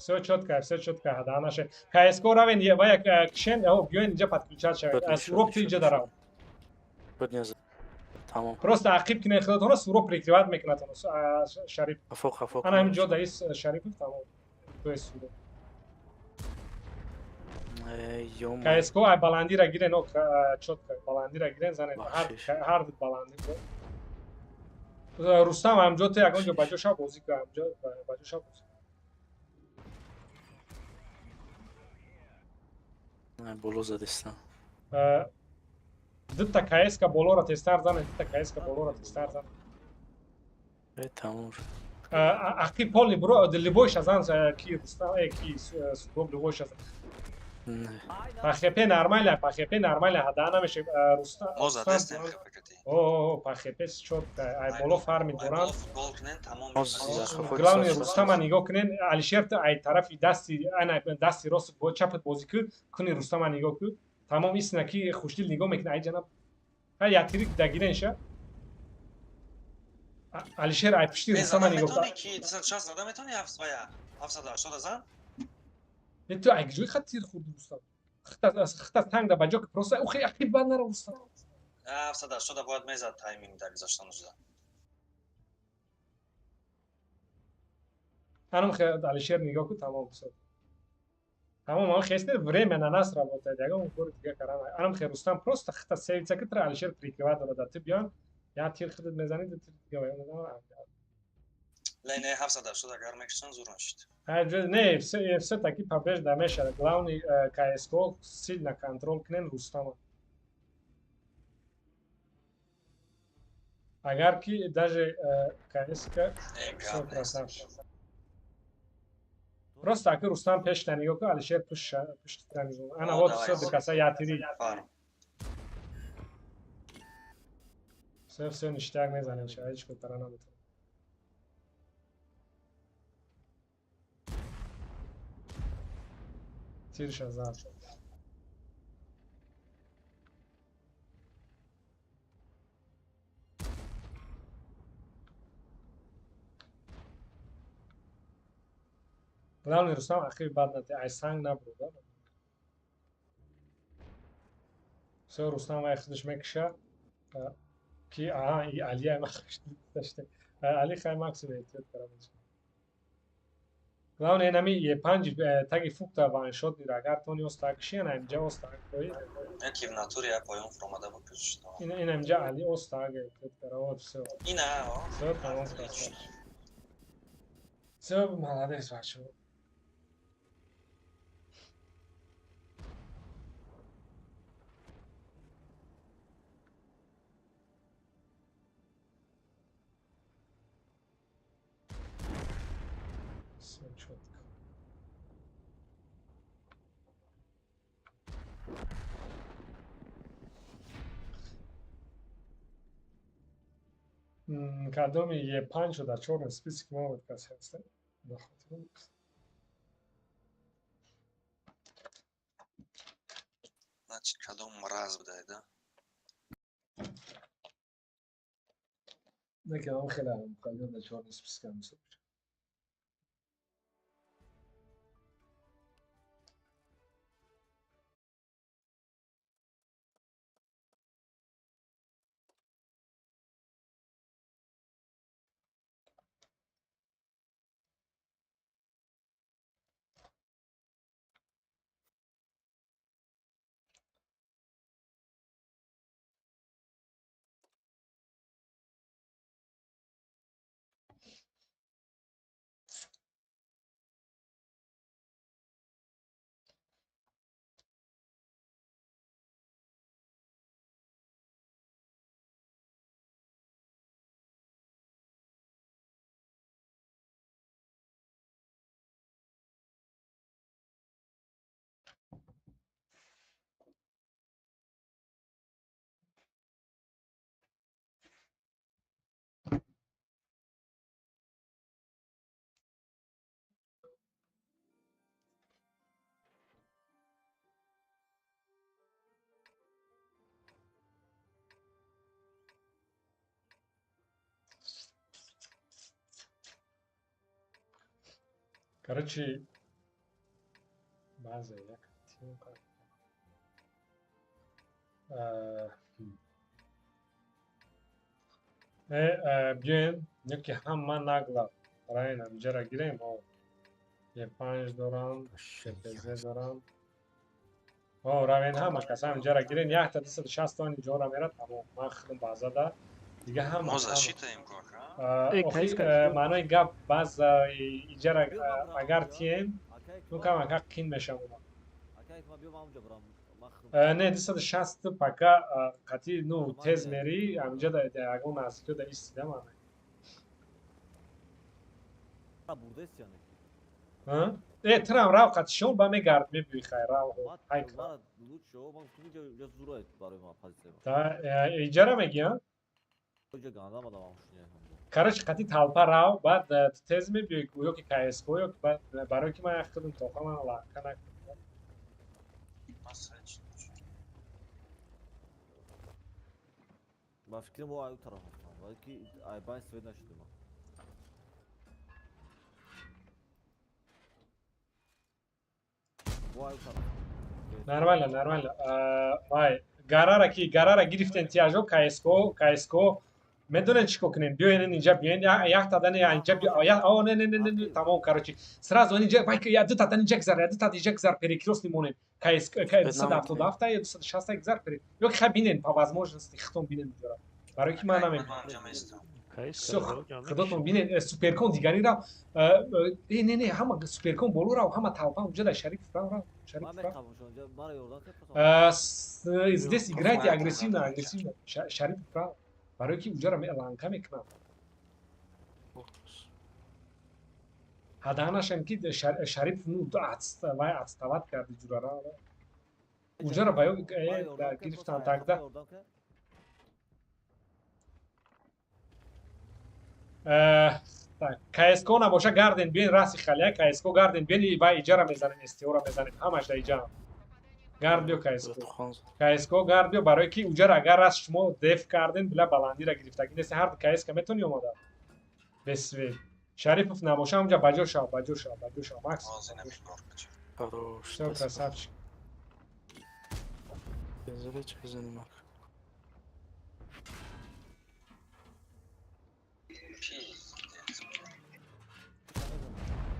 Все четко, все четко, да, наше. КСК равен, вая кшен, о, биёен инҷа подключать шавед. Суроб ту инҷа дарав. Подня. Тамом. Просто ақиб кинен худатонро, суро прикрывать мекунад Шариф. Хафо, хафо. Ана ҳамин ҷо даис Шарипов, тамом. То есть суро. КСК ай баландира гирен, о чётко баландира гирен, занед ҳар ду баланди. Рустам ҳамҷо ту ягон ҷо ба ҷо шав бозӣ кун, ҳамҷо ба ҷо шав бозӣ. Боло задистам. Дута КСК болоро тезтар занед, дута КСК болоро тезтар занед. Тамом. Ақиб полный бро, любойша зан ки Рустам, ки Суҳроб любойша зан. По ХП нормально, по ХП нормально, ҳада намеша Рустам. Мо задестем ХП-кати. О, по ХП чётко, ай боло фарми доранд. Футбол кунен, тамом. Главное Рустама нигоҳ кунен, Алишер ту ай тарафи дасти, ана дасти рост бо чапат бозӣ кун, куни Рустама нигоҳ кун. Тамом истина ки хушдил нигоҳ мекунад, ай ҷанаб. Ҳа ятирик дагирен ша. Алишер ай пушти Рустама нигоҳ кун. Ки 260 зада метавони 780 зан? Ту ай ҷои хат тир хӯрди Рустам. Хита танг да ба ҷо ки просто ухи ақиб бад нара Рустам. 780 бояд мезад тайминг дар гузаштан шуда. Анам хе Алишер нигоҳ кун, тамом всё. Тамом, он хесте время на нас работает. Ягон кори дига карам. Анам хе Рустам просто хита сейвица ки тра Алишер прикрывать дорад. Ту биён я тир худат мезанӣ, тир дига вай мезанам. Не, 780 агар мекушанд зур мешид. Не, все-таки побежда мешавад. Главный КСК сильно контрол кунен Рустама. Агар ки даже КСК всё красавчик. Просто аки Рустам пеш нигоҳ кун, Алишер пушти нигоҳ. Ана вот всё дукаса ятири. Всё, всё ништяк мезанем, шава ҳеҷ кор наметавонем. Тирша зад. Главный Рустам ахир бад нате, ай санг набурда. Всё Рустам вай худаш мекуша ки аҳа и Алия махш даште. Али хай максимум эҳтиёт карда. Главное нами Е5 таги фукта ваншот нира, агар тони оста киши, ана имҷа оста кои. Ки в натуре я поён фуромада бо киш. Ин имҷа Али оста эҳтиёт кара, вот всё. Ина, всё тамом красавчик. Всё, молодец, бачо. Всё чётко. Кадоми Е5 шуда чёрный список мо буд касе ҳаста? Значит, кадом мраз будай, да? Не, кадом хеле мухаллиф дар чёрный список ҳам. Короче, база як тимка. Биёем, ки ҳама нагла раин ҳамиҷара гирем. Е5 дорам, ТПЗ дорам. Равен ҳама кас ҳамиҷара гирем. Якта 260 тон иҷора мерад, тамом. Ман худам базада. Дига ҳама. Мо защитаем кока. Маънои гап база иҷара агар тием, ну камака қин мешавад. Не, 260 пока қати, ну, тез мери, ҳамиҷа ягон наздикиё да истидам ана. Трам рав қатишон ба мегард мебиёи, хай рав. Иҷара мегиям? Короче, қати талпа рав, баъд тез мебиёи, ё ки КСК, ё ки барои ки ман як худам тоқа ман лака накунам. Ба фикрам мо ай тараф рафтам, балки ай байн свет нашудем. Нормально, нормально. Вай, гарара ки гарара гирифтен тиажо КСК, КСК медонед чӣ кор кунем? Биёен инҷа, биёен якта дани инҷа, о не не не не, тамом, короче, сразу инҷа, вай, я дута дани инҷа гузар, я дута инҷа гузар, перекрёстный монем. КСК 277 я 260 гузар, ё ки хай бинен по возможности хитон бинен инҷора. Барои ки ман намедонам. Худотон бинен, суперкон дигари рав. Не не, ҳама суперкон боло рав, ҳама талпа унҷа да Шариф рав, рав, Шариф рав. Здесь играйте агрессивно, агрессивно. Шариф рав. Барои ки уҷаро ланка мекунам. Ҳадаанашам ки Шариф ну вай отставать карди ҷурара. Уҷаро ба ё гирифтан тогда. КСК набоша гарден биён раси халия, КСК гарден биён вай иҷара мезанем, СТО-ро мезанем, ҳамаш да иҷа. Гард биё КСК. КСК гард биё, барои ки уҷара агар раст шумо деф карден, била баландира гирифтагӣ нест, ҳар КСК метони омода. Без свет. Шарипов набоша ҳамҷа баҷо шав, баҷо шав, баҷо шав, Макс. Хорош. Всё, красавчик.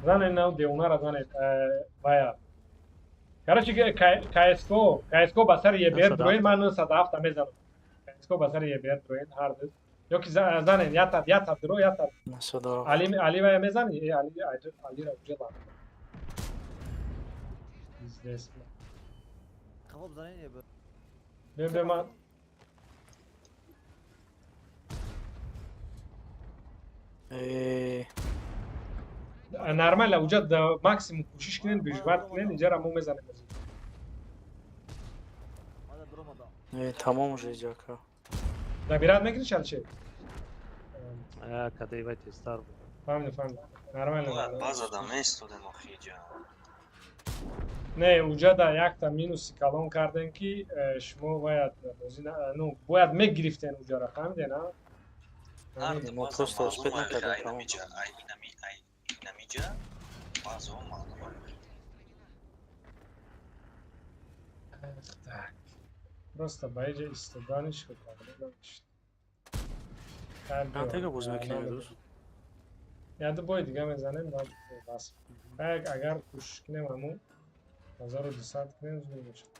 Занен нав девонара занен вая. Короче, КСК, КСК ба сари ЕБР дроен, ман 907 мезанам. КСК ба сари ЕБР дроен ҳар ду. Ё ки занен ята, ята дро, ята. Али, Али вая мезани? Али, Али ра уже лам. Здесь. Хоб занен ЕБР. Бе ман Нормально, уҷа максимум кӯшиш кунен, бижват кунен, иҷара мо мезанем. Тамом уже иҷака. Набират мекунӣ шалче? Кадай вай тезтар буд. Фаҳмидам, фаҳмидам. Нормально. Базада местодем охи иҷа. Не, уҷа да якта минуси калон кардем ки шумо бояд бозӣ, ну, бояд мегирифтен уҷара, фаҳмиден, а? Мо просто успеть накардем, тамом. Инамиҷа баъзеҳо маълум. Так. Просто ба иҷа истоданиш намешуд. Чанд тега боз мекунем имрӯз? Я ду бой дига мезанем, баъд бас. Агар кӯшиш кунем ҳамун 1200 кунем зуд мешавад.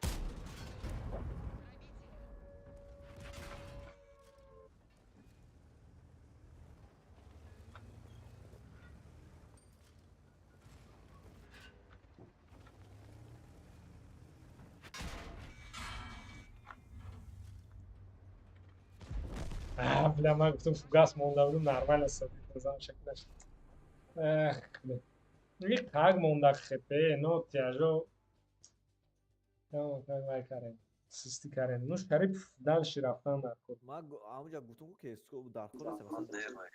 Бля, ман гуфтам фугас монда будам, нормально садид шак нашд. Эх, бля. Так монда хп, но тяжо. Вай карем, систи карем. Ну, Шарипов дальше рафтан дар кор. Ман ҳамуҷа гуфтам ки дар кор аст, масалан,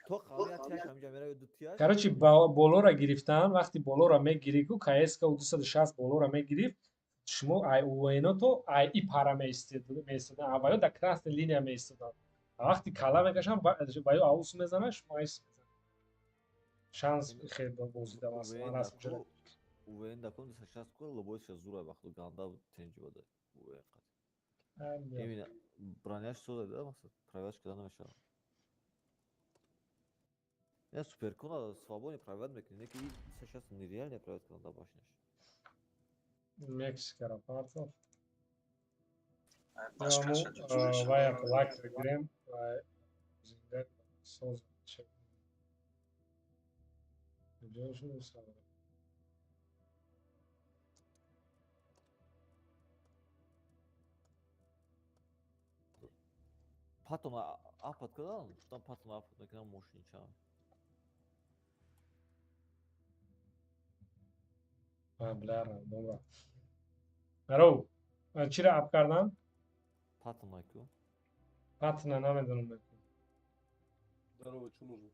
то қавия тияш ҳамуҷа меравад ду тияш. Короче, болора гирифтан, вақти болора мегири ку КСК 260 болора мегирифт, шумо ай УНО то ай и пара меистоданд, аввало дар красная линия меистоданд. Вақти кала мекашам, ба ё аус мезанад, шумо айс мезанад. Шанс хеле бозида масалан расм шуда. УВН дакон 260 ку лобойша зура вақт ганда тенҷи бада УВН қат. Именно броняш соза да мақсад проверка карда намешавад. Я суперкона свободно проверять мекунӣ, не ки сейчас нереально проверять кунам дар башняш. Мексикара партов. Вай лак гирем, вай зинда соз чек. Куҷо шуд савол? Патона апад кардам, гуфтам патона апад мекунам мошинчам. Бля, добра. Аро, чира ап кардам? Патона ку. Патона намедонам. Здорово, что нужно?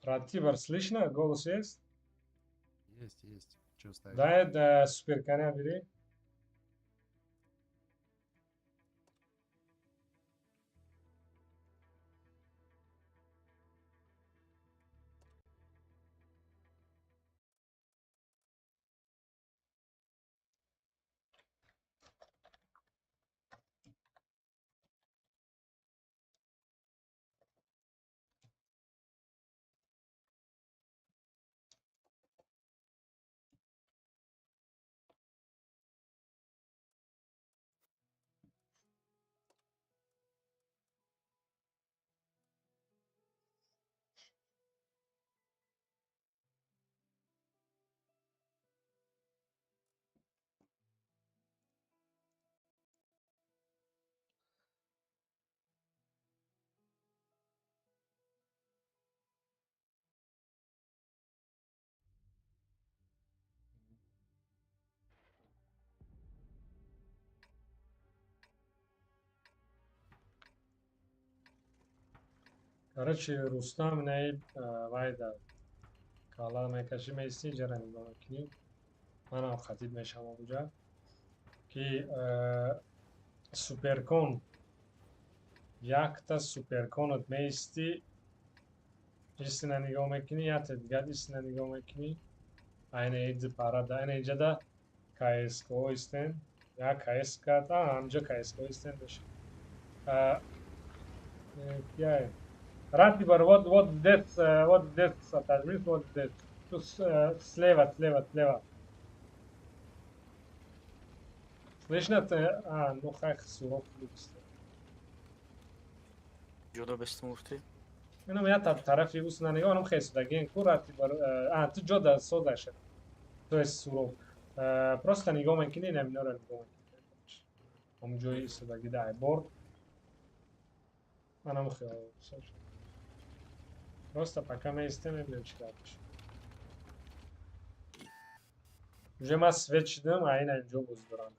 Ратибор, слышно? Голос есть? Есть, есть. Что ставить? Да, это суперконя бери. Короче, Рустам наиб вайда кала мекаши меисти ҷара нигоҳ мекунӣ. Манам хатиб мешавам буҷа ки суперкон якта суперконат меисти истина нигоҳ мекунӣ, якта дигар истина нигоҳ мекунӣ. Айна иди парада, айна иҷада КСКО истен, я КСК, та ҳамҷа КСКО истен меша. Кияе? Ратибор, вот, вот здесь, вот здесь отожмись, вот здесь. Тут слева, слева, слева. Слышно ты? А, ну хай сурок люкс. Ҷудо бестум гуфтӣ? Инам я тарафи усна нигоҳ, анам хел судаген ку Ратибор, а, ту ҷо да содаша. То есть сурок. Просто нигоҳ мекунӣ, инам инора нигоҳ мекунӣ. Ҳам ҷои судаги да борд. Анам хел соша. Просто пока меистем, мебинем чӣ гап мешавад. Уже ман свет шидам, а ина инҷо боз дорам.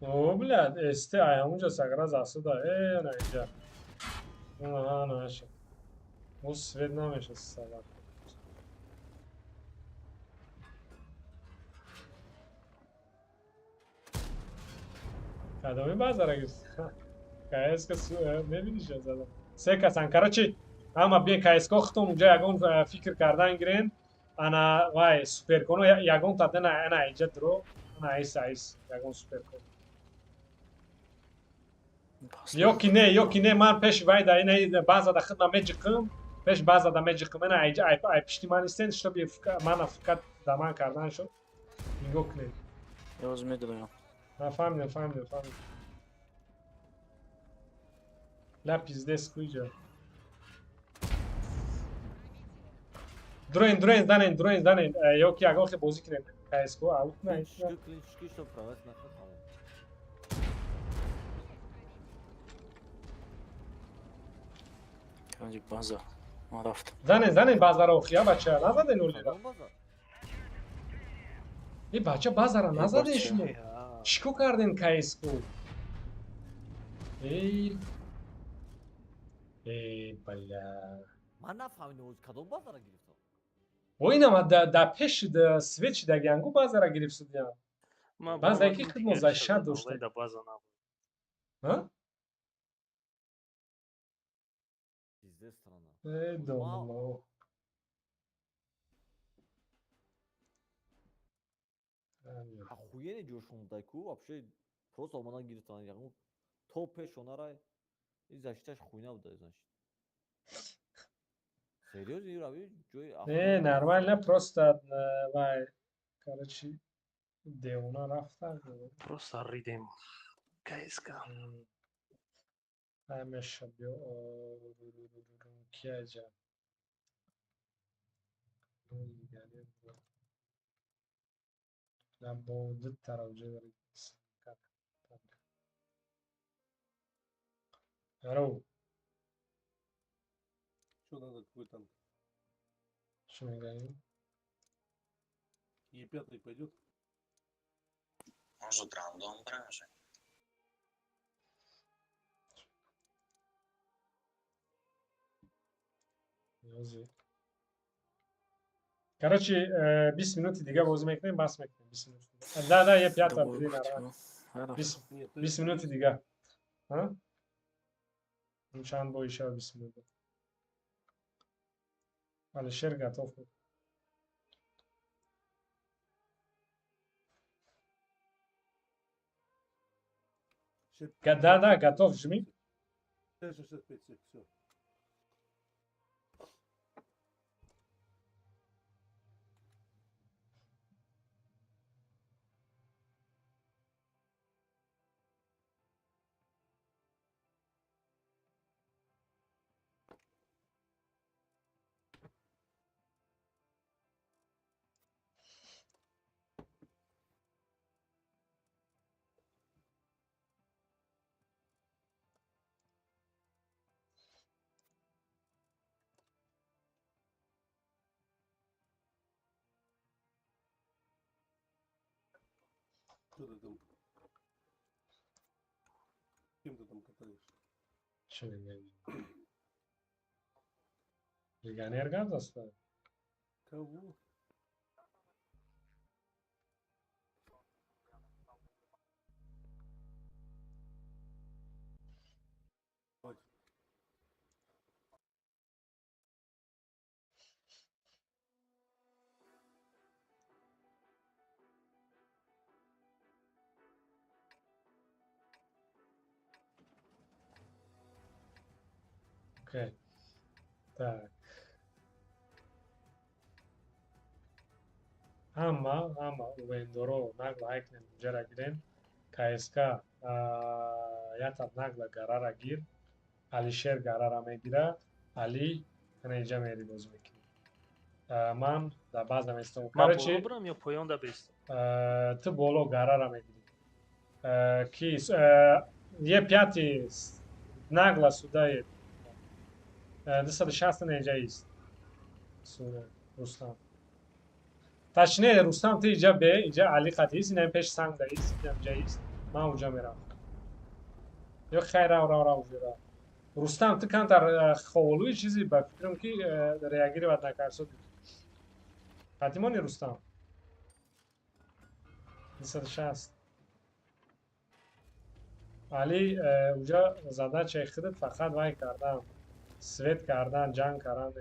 О, блядь, СТ, ай ҳамунҷа сагра засуда. Э, на инҷа. Ана, наша. О, свет намеша салак. Кадоми базара гирифт? КСК мебиниш задам. Се касан. Короче, ҳама бе КСК хутон унҷа ягон фикр кардан гирен. Ана вай суперконо ягон тадена ана иҷа дро. Ана айс айс ягон суперкон. Ё ки не ман пеш вай да ина база да хидма меҷиқим. Пеш база да меҷиқим. Ана иҷа ай пишти ман истен, чтобы мана фикат да ман кардан шуд. Нигоҳ кунед. Ёз медонам. Фаҳмидам, фаҳмидам, фаҳмидам. Ля пиздец куҷа. Дроин, дроин занен, дроин занен. Ё ки ягон хел бозӣ кунем. КСКО аут на. Клинчики, чтоб провести нахуй тамом. Канҷи база. Ман рафтам. Занен, занен базаро охия бача, назаден олира. Э бача базара назаден шумо. Чико карден КСКО? Эй. Эй, бля. Ман нафаҳмидам кадом базара гирифтам. О, инам да пеш свет шидагиангу базара гирифт судям. База ки хидмо защита доштем. Да база набуд. А? Пиздец страна. Э, домло. Охуенный ҷошон будай ку, вообще просто омадан гирифтан, ягон то пеш онара и защиташ хуйна буда, значит. Серьезно, Юра, ҷои Не, нормально, просто вай, короче, девона рафта. Просто ридем. КСК. Ҳамеша биё кияҷа. На бо ду тараф ҷо доред. Здорово. Что надо, какой танк? Что мы говорим? Е5 пойдет? Может, рандом бранжи? Короче, 20 минут дига бозӣ мекунем, бас мекунем. 20 минут. Да, да, Е5 блин, 20 минут дига. А? Чанд бой шава 20 минут. Алишер готов. Да, да, готов, жми. 65, все. Что ты там? Кем ты там катаешь? Че не Легионер гап заставил? Кого? Окей. Так. Ҳама вендоро нагла айкнем ҷара гирем. КСК ята нагла гарара гир. Алишер гарара мегира. Али ана иҷа мери бозӣ мекунӣ. Ман дар база местам. Короче, боло бурам ё поён да бестам? Ту боло гарара мегирӣ. Ки Е5 нагла сюда е 260 на ист. Рустам. Точнее, Рустам, ты иҷа бе, иҷа Али қатист, инам пеш санг да ист, инам ҷа ист. Ман уҷа мерам. Ё хайр, рав, рав, рав, рав. Рустам, ту камтар ховолӯи чизи ба фикрам ки реагировать накарсо. Қатимони Рустам. 260. Али уҷа задачаи худат фақат вай кардан. Свет кардан, ҷанг кардан.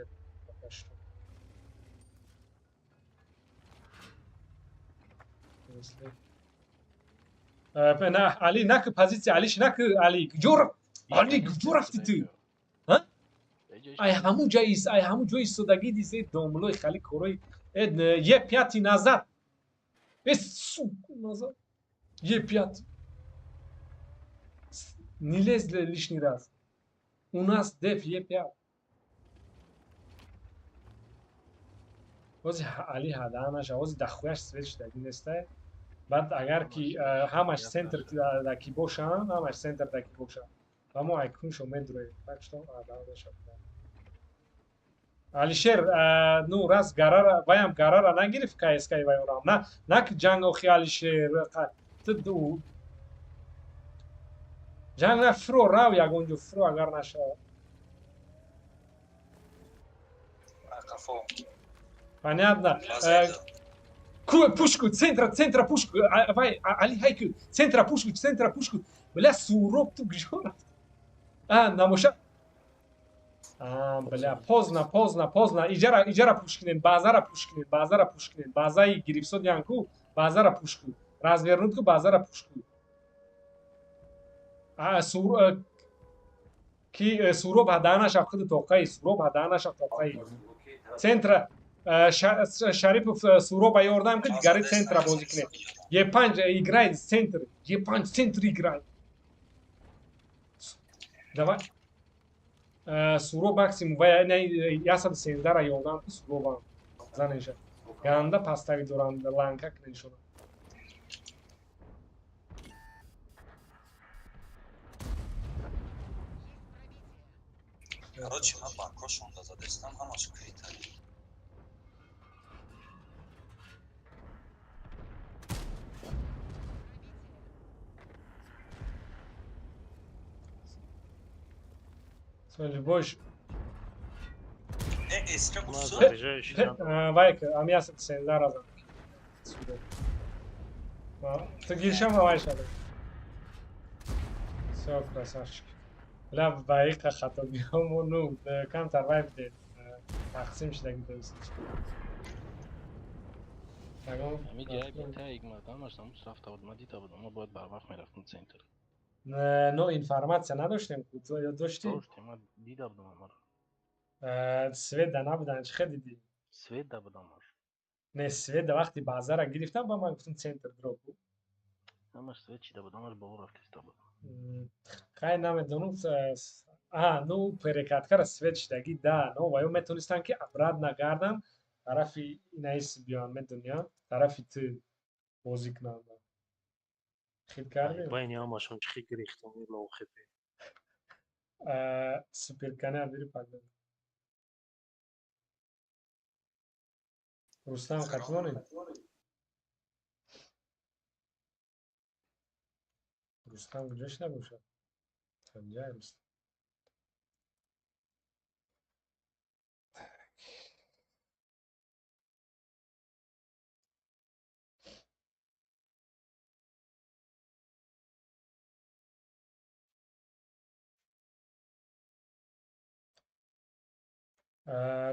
На, Али, наки позиция, Алиш, наки, Али, куҷо, Али, куҷо рафти ту? Ай ҳамун ҷо ис, ай ҳамун ҷо истодагӣ дисе домлои хали корои, Е5 назад. Э, сука, назад. Е5. Не лезь лишний раз. У нас деф Е5. Ози Али ҳаданаша, ози дахуяш свет шудагӣ нестай. Баъд агар ки ҳамаш центр даки бошанд, ҳамаш центр даки бошанд. Ва мо айкуншо медроем. Так что ҳаданаша. Алишер, ну раз гарара, ваям гарара нагирифт КСК вайорам. На, на ки ҷанг охи Алишер, ту ҷанг на фуро рав ягон ҷо фуро агар нашавад. Понятно. Пушку, центра, центра пушку. Вай, Али хайку. Центра пушку, центра пушку. Бля, Суроб ту куҷо рафт? А, намоша. А, бля, поздно, поздно, поздно. Иҷара, иҷара пуш кунед, базара пуш кунед, базара пуш кунед. Базаи гирифсод янку, базара пуш ку. Развернуть ку, базара пуш ку. А, сур ки Суроб ҳаданаша худ тоқаи, Суроб ҳаданаша тоқаи. Центра Шарипов Суроба ёрдам ки дигари центра бозӣ кунед. Е5 играет центр, Е5 центр играет. Давай. Суроб максимум ва 113-ра ёрдам ки Суроба занеша. Ганда пастави доранд ланка кунешона. Короче, ман банкошонда задестам, ҳамаш критали. Любой. Не, эска гуфт. Вайка, ам 113-ра зан. Ту гиршам вай шада. Всё, красавчик. Бля, баиқа хатогиҳомо ну камтар вай бидед. Тақсим шидаги дӯст. Ами ҷай битаик мардамаш намус рафта буд, ман дида будам, мо бояд барвақт мерафтем центр. Но информация надоштем, ё доштӣ? Доштем, ман дида будам амаро. Свет да набудан, чӣ хел дидӣ? Свет да будам аш. Не, свет да вақти базара гирифтам, ба ман гуфтам центр дроп. Ҳамаш свет чида буд, ҳамаш боло рафта истода буд. Хай намедонам. А, ну перекаткара свет шидагӣ да, но ва ё метонистанд ки обратно гардам тарафи инаис биёянд, медониям, тарафи ту бозӣ кунанд. Хит кардем? Байни ҳамашон чӣ хел гирифтам лоухепе. Суперкана бири паган. Рустам қатмонӣ? Рустам куҷо шуда бошад? Танҷай Рустам.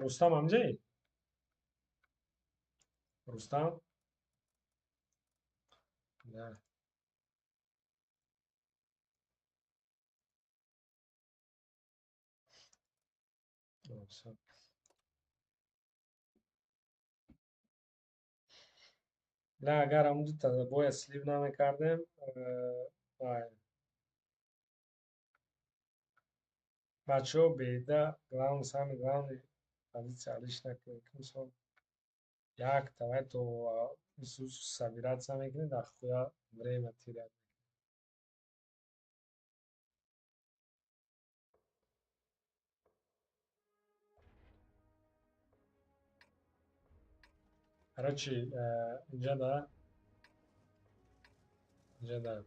Рустам ҳамҷаи? Рустам? Да. Всё. Бля, агар ҳамун дута бояд слив намекардем, вай. Бачаҳо беда, главный, самый главный позиция алиш накунед. Мисол, як давай то собираться мекунед, ахуя время терять. Короче, инҷа да, инҷа да.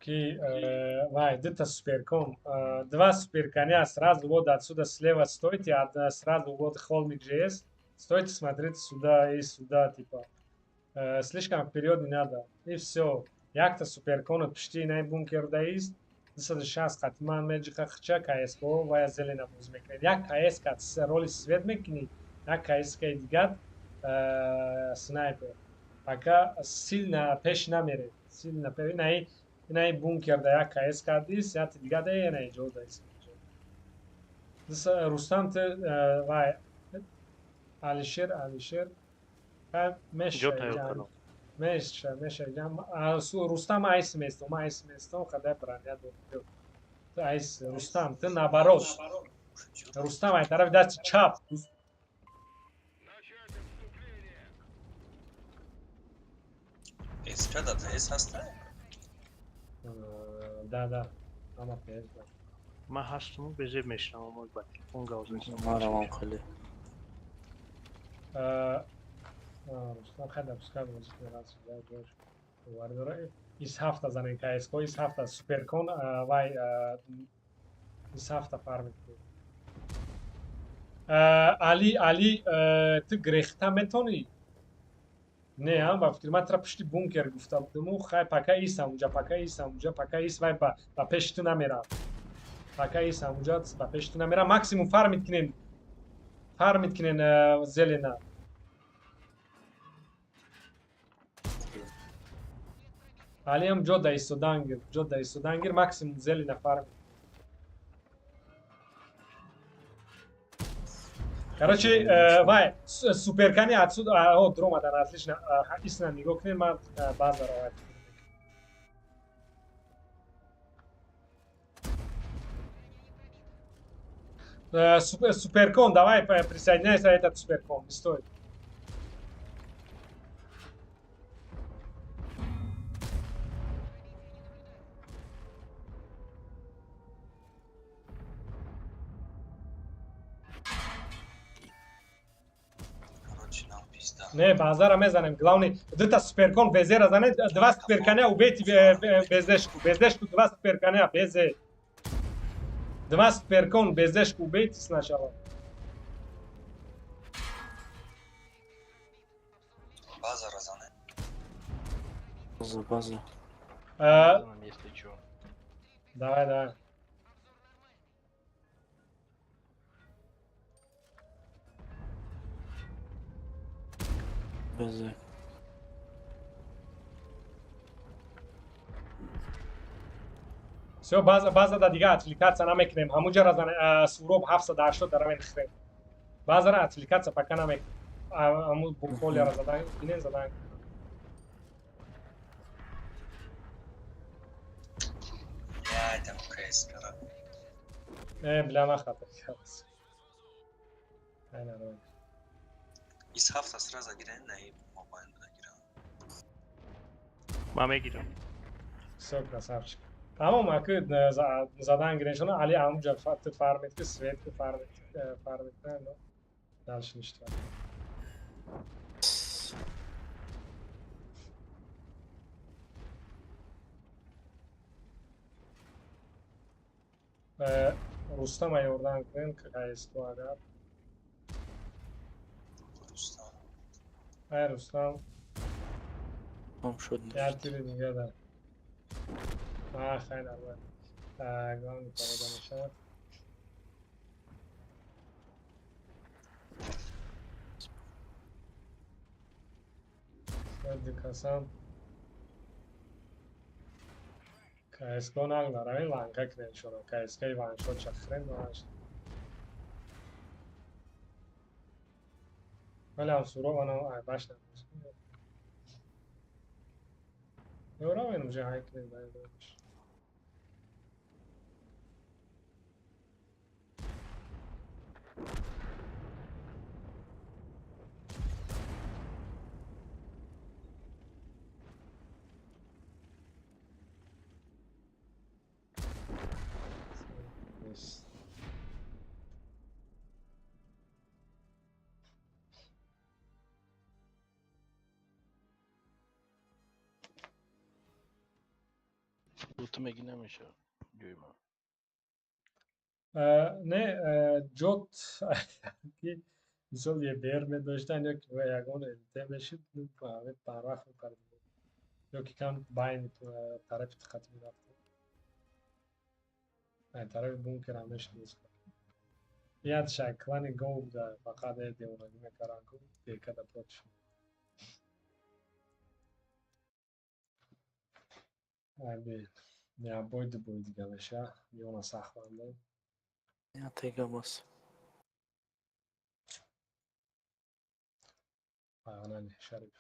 Ки вай, дута суперкон, два суперконя сразу вот отсюда слева стойте, а сразу вот холмик же есть. Стойте, смотрите сюда и сюда, типа. Слишком вперед не надо. И все. Якта суперкона пишти най бункер даист. 260 қатман меҷиқа хча КСК вая зелена боз мекунед. Як КСК роли свет мекунӣ, як КСК-и дигар снайпер. Пока сильно пеш намеред. Сильно пеш. Инаи инаи бункер да як КСК дис, яти дигар да инаи ҷо даист. Рустам те вай Алишер, Алишер. Ҷо тайёр кардам. Меша, меша, Рустам айс местом, айс местом, хадай броня дорем. Айс, Рустам, ты наоборот. Рустам, ай тарафи дасти чап. СК да ТС ҳаста? Да, да. Ама ТС да. Ман ҳастаму безеб мешавам, мо ба телефон гап мезанам. Ман равам хеле. Рустам хай допускай бозӣ кунад, ҷош. Вардора ис ҳафта занен КСК, ис ҳафта суперкон вай ис ҳафта фарм мекунед. Али, Али, ту грехта метонӣ? Не, а ба фикри ман тра пушти бункер гуфта будаму. Хай, пока ис ҳамуҷа, пока ис ҳамуҷа, пока ис, вай ба пеши ту намерам. Пока ис ҳамуҷа, ба пеши ту намерам. Максимум фармить кунен, фармить кунен зелена. Алиам ҷо да истодан гир, ҷо да истодан гир, максимум зелена фармить. Короче, вай, суперкани отсюда, о, дромадан, отлично. Исна нигоҳ кунед, ман база равад. Суперкон, давай, присоединяйся, этот суперкон, не стой. Не, базара мезанем. Главный, дута суперкон безера зане, два суперконя убейте безешку. Безешку два суперконя, безе. Два суперкон безешку убейте сначала. Базара зане. База, база. Если чё. Давай, давай. Безе. Всё, база, база да дига отвлекаться намекунем. Ҳамуҷа зане, Суроб 780 даравен хрен. Базара отвлекаться пока намекунем. Ҳаму буколияра задан, бинен задан. Я там КС кара. Э, бля, ман хато кардам. Ай, нормально. Из ҳафта сразу гирен, на и мобайл гирам. Ман мегирам. Всё, красавчик. Тамом, аки задан гирен шуна, Али ҳамуҷа ту фармид ки свет ки фармид, фармид, но дальше ништяк. Рустама ёрдам кунем, КСК агар. Рустам. Ай, Рустам. Там шуд. Як тири дига да. А, хай нормально. Главный порода мешавад. Дикасан. КСК наг наравен ланка кунен шуно. КСК ваншот чахрен ванш. Вале ам суров анам ай баш намеш. Ёравен уже ай кунен дай дориш. Ту меги намеша ҷои ман. Не, ҷот ки мисол ЕБР медоштан ё ки ягон ЛТ мешид, барвақт мепарид. Ё ки кам байни тарафи хати мерафт. Тарафи бункерам мешид. Яд шай клани гов буда, фақат девонагӣ мекардан ку декада против. Ай, я бой ду бой дига меша, миёна сахт банда. Я тега бас. Ана не, Шариф.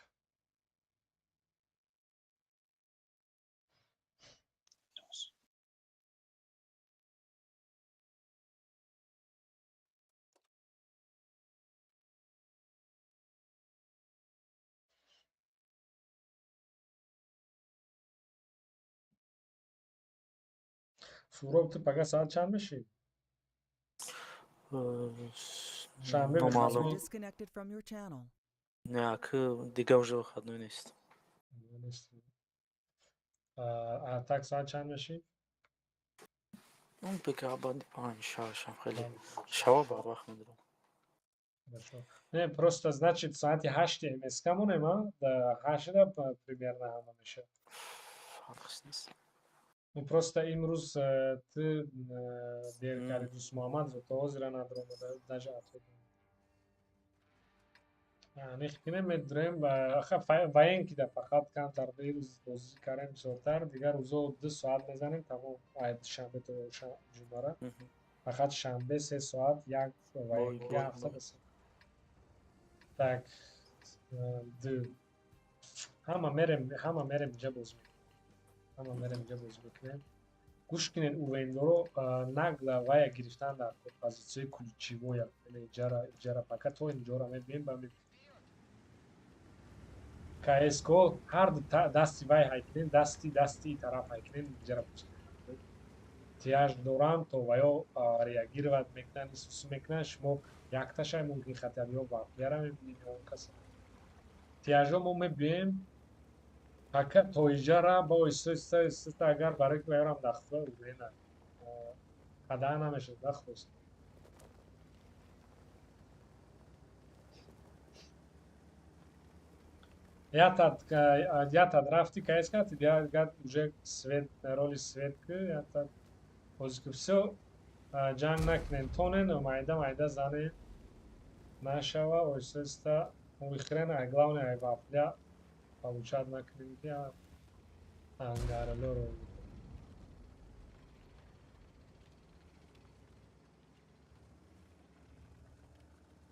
Суроб, ту пага соат чанд мешӣ? Шанбе. Номаълум. Disconnected from your channel. Не, аки дига уже выходной нест. А так соат чанд мешӣ? Ну, бега баъди 5-6 хеле. Шава барвақт медурам. Хорошо. Не, просто, значит, соати 8 МСК монем, а? Да, 8-да примерно ҳама мешавад. Фарқш нест. Ну, просто имрӯз ту дер кардӣ, Дӯстмуҳаммад то ҳозира надромада, даже атод. Аниқ кинем, медурем ва военки да фақат камтар ирӯз бозӣ кардем бисёртар, дигар рӯзо 2 соат мезанем, тамом, ай душанбе то ҷумъара. Фақат шанбе 3 соат як военки, Бой, ҳафта бой. ба се. Так, ду. Ҳама мерем, ҳама мерем инҷа бозӣ мекунем. Ҳама мерем инҷа бозӣ мекунем. Гӯш кунед, УВН-доро нагло вая гирифтан дар позитсияи ключевоя. Яъне иҷара, иҷара пока то инҷора мебием ба КСКО ҳар ду дасти вай ҳайкунем, дасти тараф ҳайкунем, иҷара бозӣ кунем. Тияж дорам, то ваё реагировать мекунанд, исусу мекунанд, шумо якташай мумкин хотя ё вафляра мебинед ё он каса. Тияжо мо мебием, пока то иҷара ба оҳиста оҳиста оҳиста, агар барои ки ваёрам дахла уверена. Хада намешавад, да, хулоса. Ятад рафти КСК, ти гад уже свет, роли свет ки, ятад ҳозир ки всё, ҷанг накунен, тонен, майда майда занен, нашава, оҳиста оҳиста мехӯрен, ай главное ай вафля получать накунем ки ангаралоро.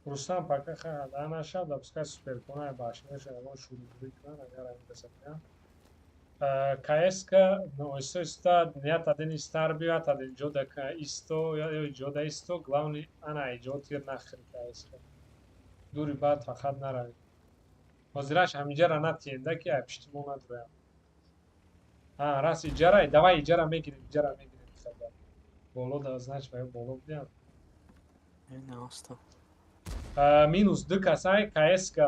Рустам пока хада нашав, да пускай суперкона ай башнаша ягон шурӯъ кунанд, агар ҳамин каса биям. КСК оҳиста оҳиста ятадин истар биё, ятадин ҷода исто, ё ҷода исто, главный ана ай ҷо тир нахӯри КСК. Дури баъд фақат наравед. Ҳозираш ҳамиҷара натиенда ки ай пишти мо надуроям. А, рас иҷара, давай иҷара мегирем, иҷара мегирем хелда. Боло да, значит, ваё боло будиам. Не, аста. Минус ду касай КСК,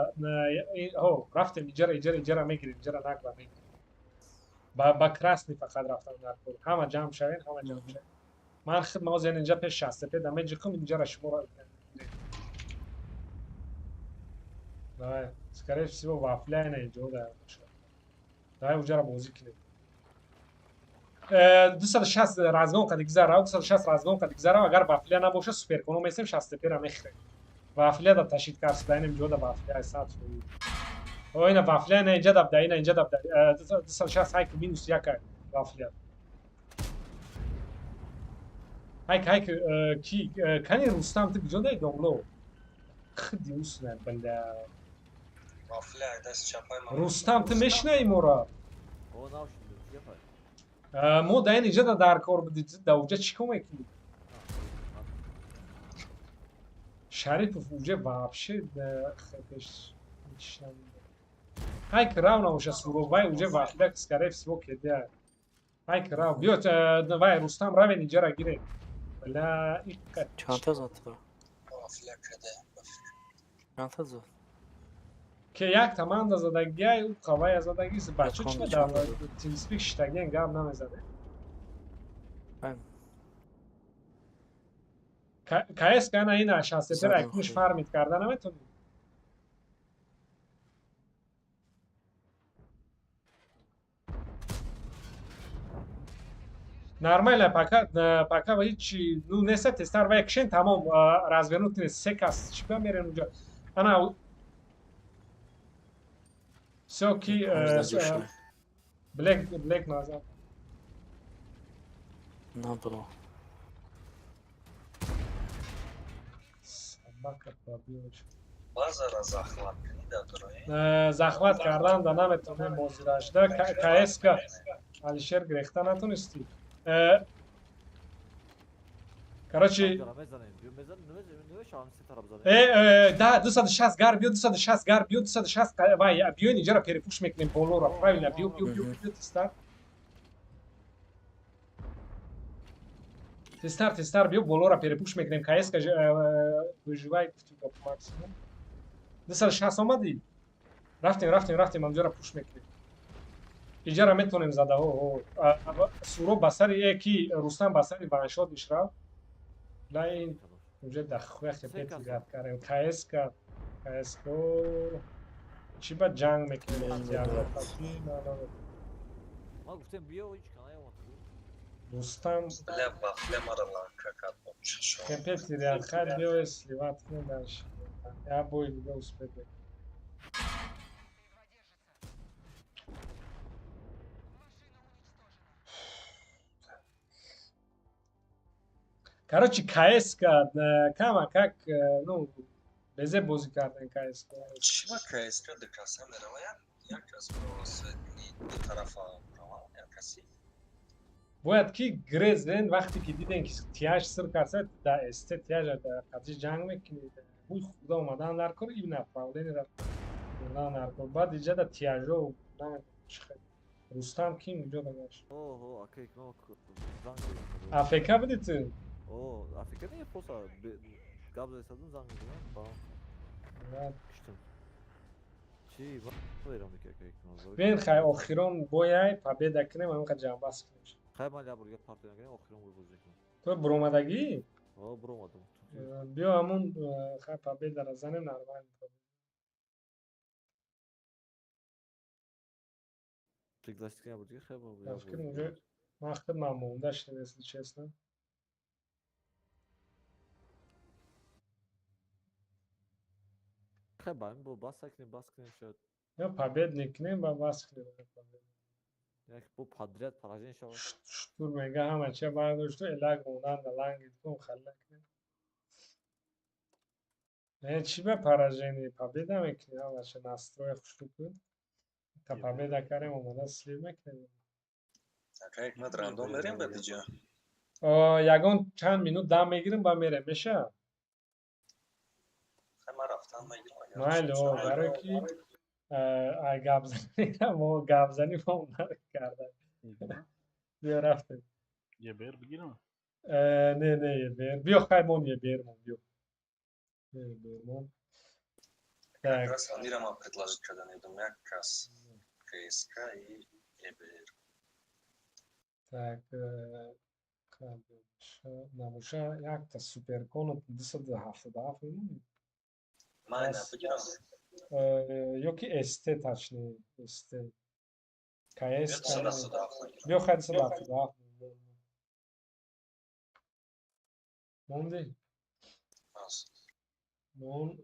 ҳо, рафтем иҷара, иҷара, иҷара мегирем, иҷара нагла мегирем. Ба красный фақат рафтам дар кор. Ҳама ҷамъ шавен, ҳама ҷамъ шавен. Ман худ ҳозир инҷа пеш шастепе да меҷиқам, инҷара шуморо. Давай, скорее всего, вафля ина иҷо да бошад. Давай уҷара бозӣ кунем. 260 разгон қади гузара, 260 разгон қади гузара, агар вафля набошад, суперконо месем, шастепера мехӯрем. Вафля да ташид кард, да инам ҷо да вафля 100%. О, ина вафля ина инҷа дабда, ина инҷа дабда. 260 ҳайк минус як вафля. Ҳайк, ҳайк, ки, кани Рустам, ту куҷо даи домло? Хиди усна, бля. Вафля даст чапай ман. Рустам, ту мешинаи моро? О, навшиндем, чӣ гапай? Мо да ин инҷа да дар кор будӣ, да уҷа чӣ кор мекунӣ? Шарипов уже вообще пеш ҳайк рав набоша суров, вай уже вафля, скорее всего, кедя. Ҳайк рав, биё, вай Рустам равен инҷара гире. Бля, иққа. Чандта зад ту? Вафля кеде. Чандта зад? Ке як таманда задагиай, ӯ қавая задагист. Бача Якон чӣ дар чанд зад? TeamSpeak шитагиен гап намезаде? Айн. КС кана ина шастепера Задам акнуш хуб. фармид карда наметонӣ? Нормально, пока ҳичи ну неста, тезтар вай кишен, тамом, развернуть нест, се кас чӣ ба мерен уҷа? Ана всё ки Панҷ ҷо шуда. Блек, блек назад. Набро. Собака пробилаш. Базара захват кунӣ да дурои. Захват кардан да наметонем ҳозираш. Да КСК Алишер гирехта натонистӣ. Короче, Мезанем, биё мезанем, намешавам се тараф занем. Да, 260 гар биё, 260 гар биё, 260 вай, биё инҷара перепуш мекунем болоро, правильно, биё, биё, биё, биё, тезтар. Тезтар, тезтар биё, болоро перепуш мекунем, КСК выживай максимум. 260 омадӣ? Рафтем, рафтем, рафтем, ҳамҷора пуш мекунем. Иҷара метонем зада, о, о. Суро ба сари ки Рустам ба сари ваншот ишрав. Ла ин Уже дахуя хепет гап кардем. КСК, КСК чӣ ба ҷанг мекунем? Ма гуфтем биё, ҳеч ка наёмад. Рустам Бля, вафля мара ланка кард. Хепет ряд, хай биё, сливать кунем дальше. Я бой дига успеть мекунем. Короче, КСК кама как, ну, безе бозӣ кардан КСК. Чӣ ба КСК ду каса мерава, як кас бо светни ду тарафа рава, як каси. Бояд ки грезен вақте ки диден ки тияж сир карса, да СТ тияж да қатъи ҷанг мекунед. Ҳуй худа омадан дар кор, ин направление ра бурдан дар кор. Баъд иҷа да тияжо намедонам чӣ хел. Рустам ким иҷо дагаш? Оҳо, акай мо занг. АФК будӣ ту? О, АФК не, просто гап задам, занг задам, ба. Киштам. Чӣ, верам ки акай мо. Бин хай охирон бояй победа кунем, ҳамин қад ҷамъбаст кунем. Хай ман я бурга партия накунем, охирон бой бозӣ кунем. Ту буромадагӣ? О, буромадам. Биё ҳамун хай победа ра занем нормально. Пригласить кунем бурга, хай ма. Я фикр уже ман худ ман монда шудем, если честно. Хай ба ин бо бас кунем, бас кунем шояд. Ё побед мекунем ба бас кунем. Як бо подряд поражение шавад. Штур мега ҳама чия бардошту элак мондан да лангит кун халла кунем. Не, чӣ ба поражение, победа мекунем, ҳама чия настрой хушрӯ кун. Та победа кардем, омода слив мекунем. Ака Ҳикмат, рандом мерем ба диҷа? Ягон чанд минут дам мегирем, ба мерем, меша? Хай ман рафтан мегирам. Майли, барои ки ай гапзанӣ мо гапзанӣ мо накарда. Биё рафтем. ЕБР бигирам? Не, не, ЕБР. Биё хай мон ЕБР мон, биё. ЕБР мон. Так. Раз Амира ман предложить карда недум як кас КСК и ЕБР. Так, набоша якта суперкон 277 мемонӣ? Ман бигирам. Ё ки СТ точнее, СТ. КС. Биё хай 277. Монди? Мон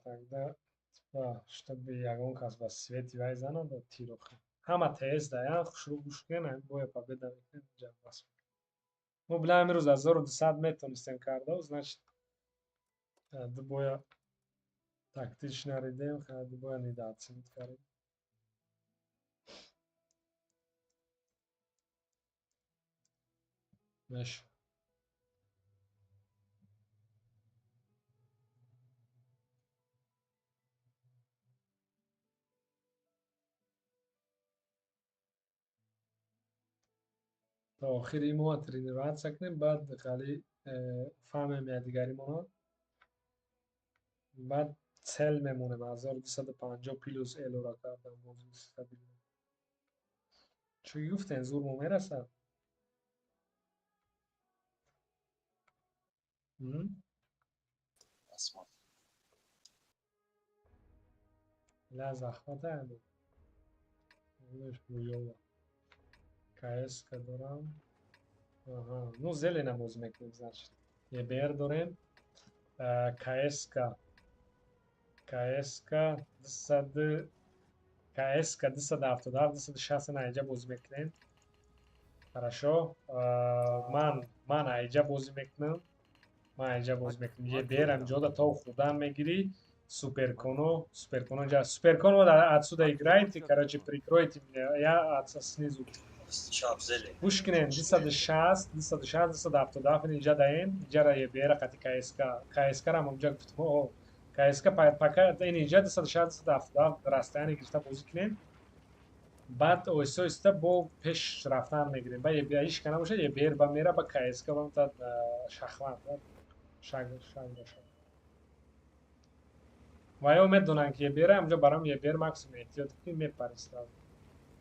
тогда типа, чтобы ягон кас ба свети вай занад тирохи. Ҳама ТС даян хушрӯ гӯш кунен, боя победа мекунем, ҷамъбаст мекунем. Мо била имрӯз 1200 метонистем карда, значит ду боя тактично ридем, хай ду боя недооценить кардем. Меш. То охири моҳ тренироваться кунем, баъд хали фаҳмем якдигаримонро. Баъд цел мемонем 1250 плюс элора кардам бозӣ стабилно. Чӣ гуфтем, зур мо мерасад? Ла захвата ами. Хуёва. КСК дорам. Аҳа, ну зелена боз мекунем, значит. ЕБР дорем. КСК. КСК 200 КСК 277 260 на иҷа бозӣ мекунем. Хорошо. Ман аиҷа бозӣ мекунам. Ман аиҷа бозӣ мекунам. ЕБР ҳамҷода то хурдан мегирӣ. Суперконо, суперконо ҷа. Суперконо отсюда играете, короче, прикройте меня. Я отсюда снизу. Гӯш кунем, 260, 260, 277 инҷа даем, инҷара ЕБР қати КСК. КСК ра мо инҷа гуфтем, о, КСК пока ин инҷа 260, 277 расстояние гирифта бозӣ кунем. Баъд оҳиста оҳиста бо пеш рафтан мегирем. Ба ЕБР ҳеч ка набошад, ЕБР ба мера, ба КСК ба та шахмат, шаг шаг шаг. Ва ё медонанд ки ЕБР ҳамҷо барам ЕБР максимум эҳтиёт кунем, мепарӣ сразу.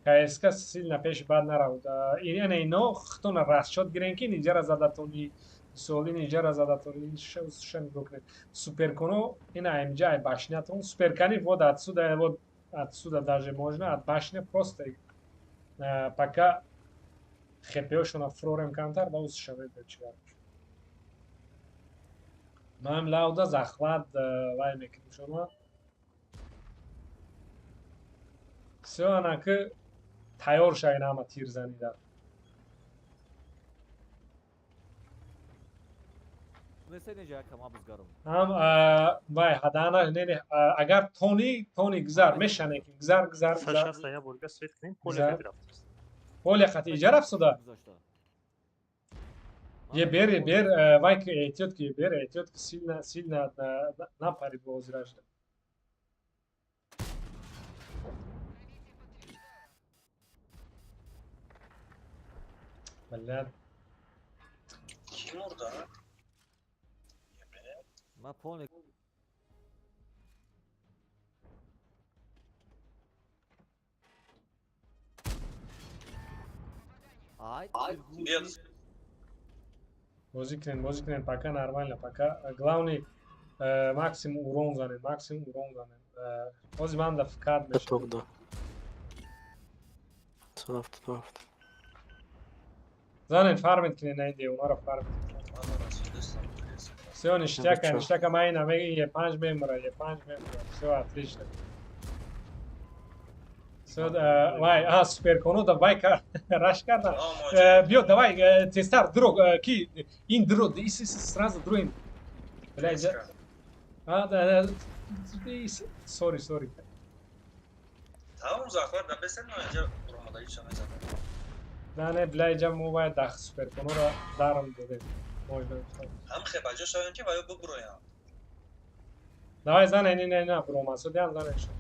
КСК сильно пеш бад наравд. Яъне ино худтона расчёт гирен ки инҷара задатони Мисол ин иҷара задатон, ин ша нигоҳ кунед. Суперконо ин АМЖ ай башнятон. Суперкани вот отсюда, вот отсюда даже можно, от башни просто пока хпшона фрорем камтар ба усша мебечивад. Ман лауда захват вай мекунем шумо. Всё, анаки тайёр шавед ҳама тир занида. Ҳам вай ҳадана не не агар тони гузар мешане ки гузар гузар гузар. 160 я борга свет кунем, поле қати рафтааст. Поле қати иҷа рафт суда? Е бер бер вай ки эҳтиёт ки бер эҳтиёт ки сильно сильно напари бозираш. Блядь. Ки мурда? Ма поле Ай, бозӣ кунем, пока нормально, пока главный максимум урон занем, максимум урон занем. Ҳозир ман да фикр мешавам. Занем, фармит кунем, на ин девонаро фармит кунем. Всё, ништяка, ништяка, ман ина мегӯям, Е5 мемура, Е5 мемура. Всё, отлично. Всё, вай, а, суперконо давай раш карда. Биё, давай, тестар, друг, ки, ин друг, сразу друин. Блядь, а, да, сори, сори. Тамом захват да бесен, но инҷа буромада ҳеч намезанад. Да, не, бля, инҷа мо бояд дах суперконоро даром додем. Ҳам хебаҷо шавем ки ваё бубуроям. Давай занен, не, не, буромад, судям занен шуд.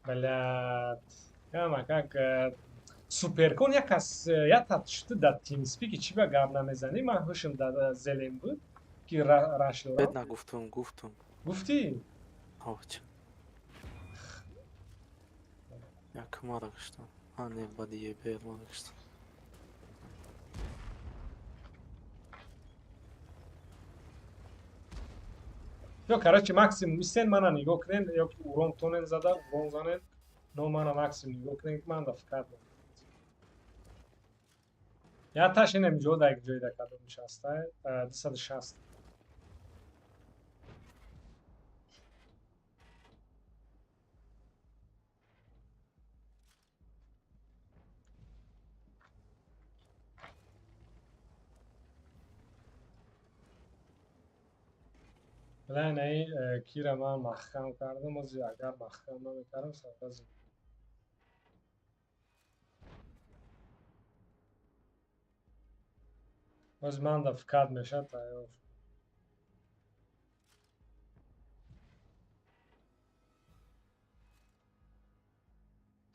Блядь, кама как суперкон як кас як шуд дар TeamSpeak чӣ ба гап намезанӣ? Ман ҳушм дар зелем буд ки раш дорам. Бед нагуфтум, гуфтум. Гуфтӣ? Ҳоч. Як мара гуштам. А не, баъди ЕБ мара гуштам. Ё, короче, максимум истен мана нигоҳ кунен, ё ки урон тонен зада, урон занен, но мана максимум нигоҳ кунен, ки ман да фикр дорам. Я таш инем ҷо да як ҷой да кадом нишаста, 260. Бля, наи кира ман маҳкам кардам, ози агар маҳкам намекардам, сарбази. Ози ман да фикр мешад, тайёр.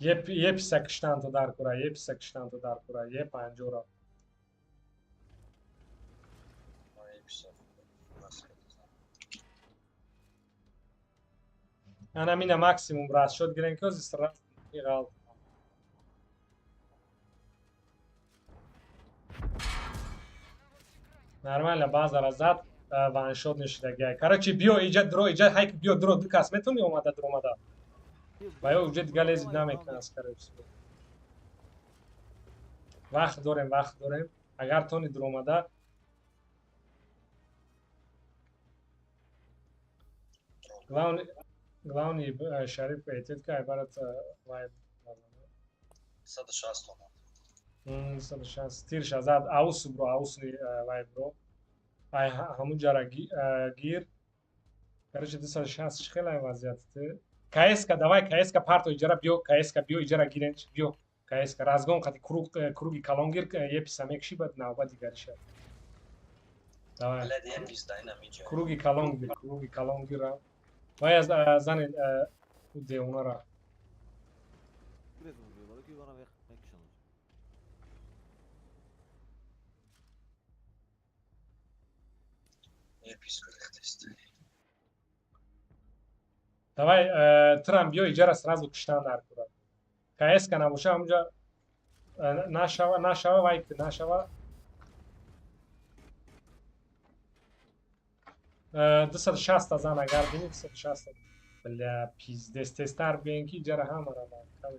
Е писа киштанто дар кура, е писа киштанто дар кура, е панҷора. Ана мина максимум расчёт гирем ки ози сразу ғалт. Нормально, базара зад, ваншот нишидагиай. Короче, биё иҷа дро, иҷа ҳайк биё дро, ду кас метавони омада дромада. Ва ё уже дига лезид намекунад, короче. Вақт дорем, вақт дорем. Агар тони дромада главный Шариф эҳтиёт ки айбарат вай 160 омад. 160 тирша зад, аус бро, аусни вай бро. Ай ҳамун ҷара гир. Короче, 260 чӣ хеле вазъият ты. КСК давай КСК парто иҷара биё, КСК биё иҷара гирен, биё. КСК разгон қати круг круги калон гир, еписа мекши баъд навбат дигари шавад. Давай. Круги калон гир, круги калон гир. Вай аз зани девонара. Давай, трам биё иҷара сразу киштан дар кура. КС ка набоша ҳамунҷа нашава, нашава, вай нашава. 260 зан агар бини 260. Бля, пиздец, тезтар биёен ки иҷара ҳамара каме.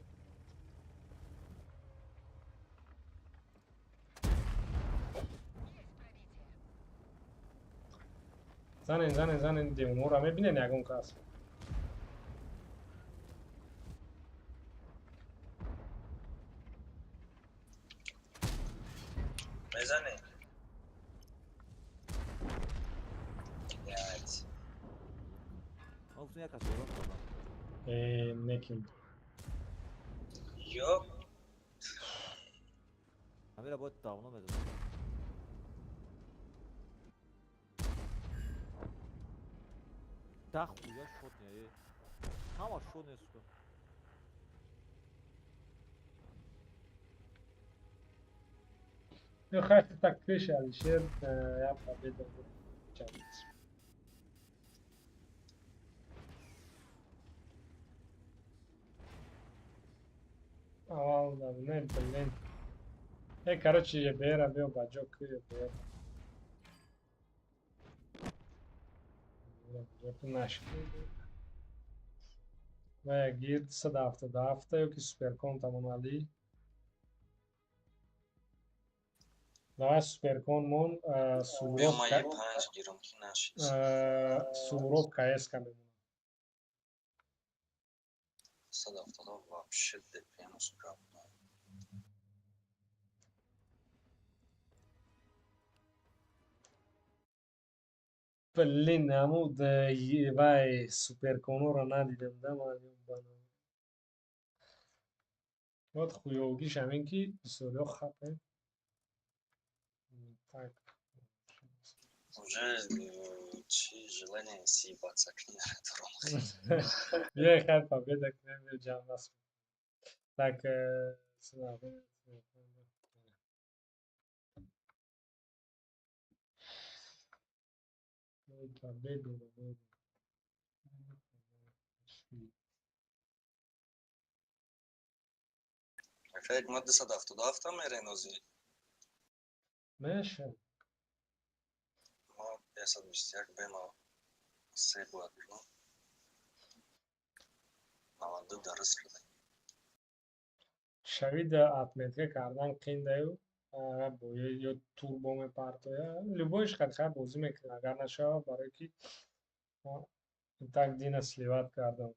Занен, занен, занен, девонора мебинен ягон кас. Мезанем. Блядь. Ман гуфтам як кас ёрдам кардам. Неким. Ёп. Ҳамира бояд давно мезадам. Да хуя шот не, ҳама шот не, сука. Ну, хайр, так крыша, Алишер, я победа. Авал, да, не, блин. Короче, ЕБР, бил баджок, ЕБР. Наш. Вая гир 177 ё ки суперкон тамомалӣ. Давай суперкон мон Биё ман е панҷ гирам ки нашид. Суроб КС ка мемонад. 172 вообще ДПМ сука. Блин, амуд вай суперконора надидам да ман. Вот хуёвгиш ҳамин ки бисёриҳо хапем. Так. Уже чи желание съебаться к ней дором. Биёй хайр победа кунем ҷамъ нас. Так, победу. Акай ма 277 мерен ози. Меша. Ма 121 бема се бояд кунам. 92 дарс кардам. Шавида отметка кардан қиндаю, бо ё турбо мепартоя. Любойш хай бозӣ мекунад, агар нашава, барое ки так дина сливат кардам.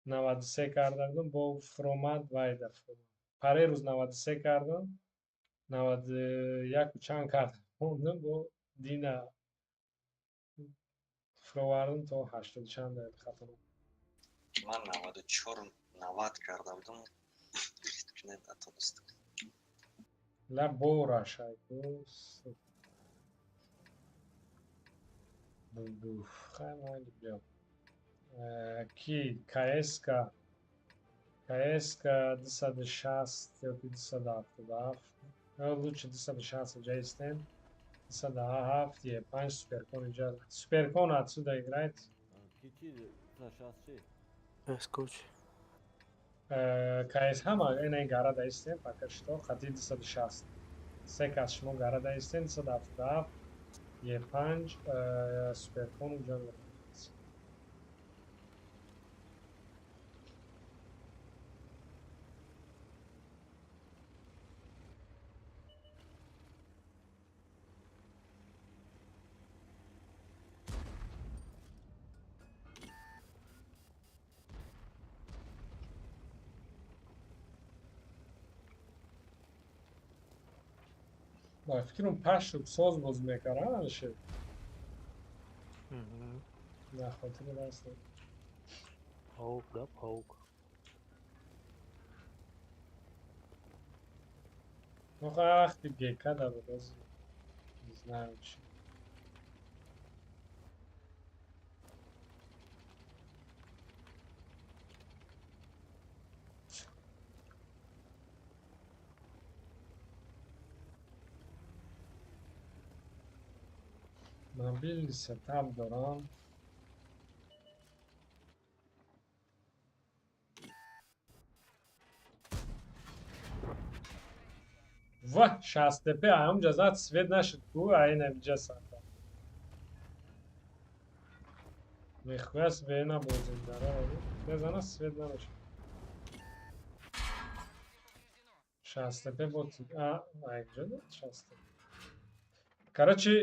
93 карда будам, бо фромад вайда фромад. Паре рӯз 93 кардам, 91 чанд кардам. Мондам бо дина фровардам то 80 чанд хато. Ман 94 90 карда будам. Натонистам. Ла бора шайку. Буф, хай майли биё. Ки КСК КСК 260 ё 277. Лучше 260 ҷа истем. 207 е 5 суперкон иҷа. Суперкон отсюда играет. Ки чи 260 чи? СК чи? КС ҳама ина гара даистем пока что хати 260. Се кас шумо гара даистем 277 е 5 суперкон иҷа. Ба фикрам пашу соз боз мекард, Алишер. На хотири даст. Паук, да, паук. Ну, вақти ГК да буд, оз не знаю чи. Мобильный сетап дорам. Ва, шастепе ҳамҷа зад, свет нашуд ку, ай намиҷа сарда. Мехояст бена бозиндара, мезана свет намешад. Шастепе бот, а, айҷа дод шастепе. Короче,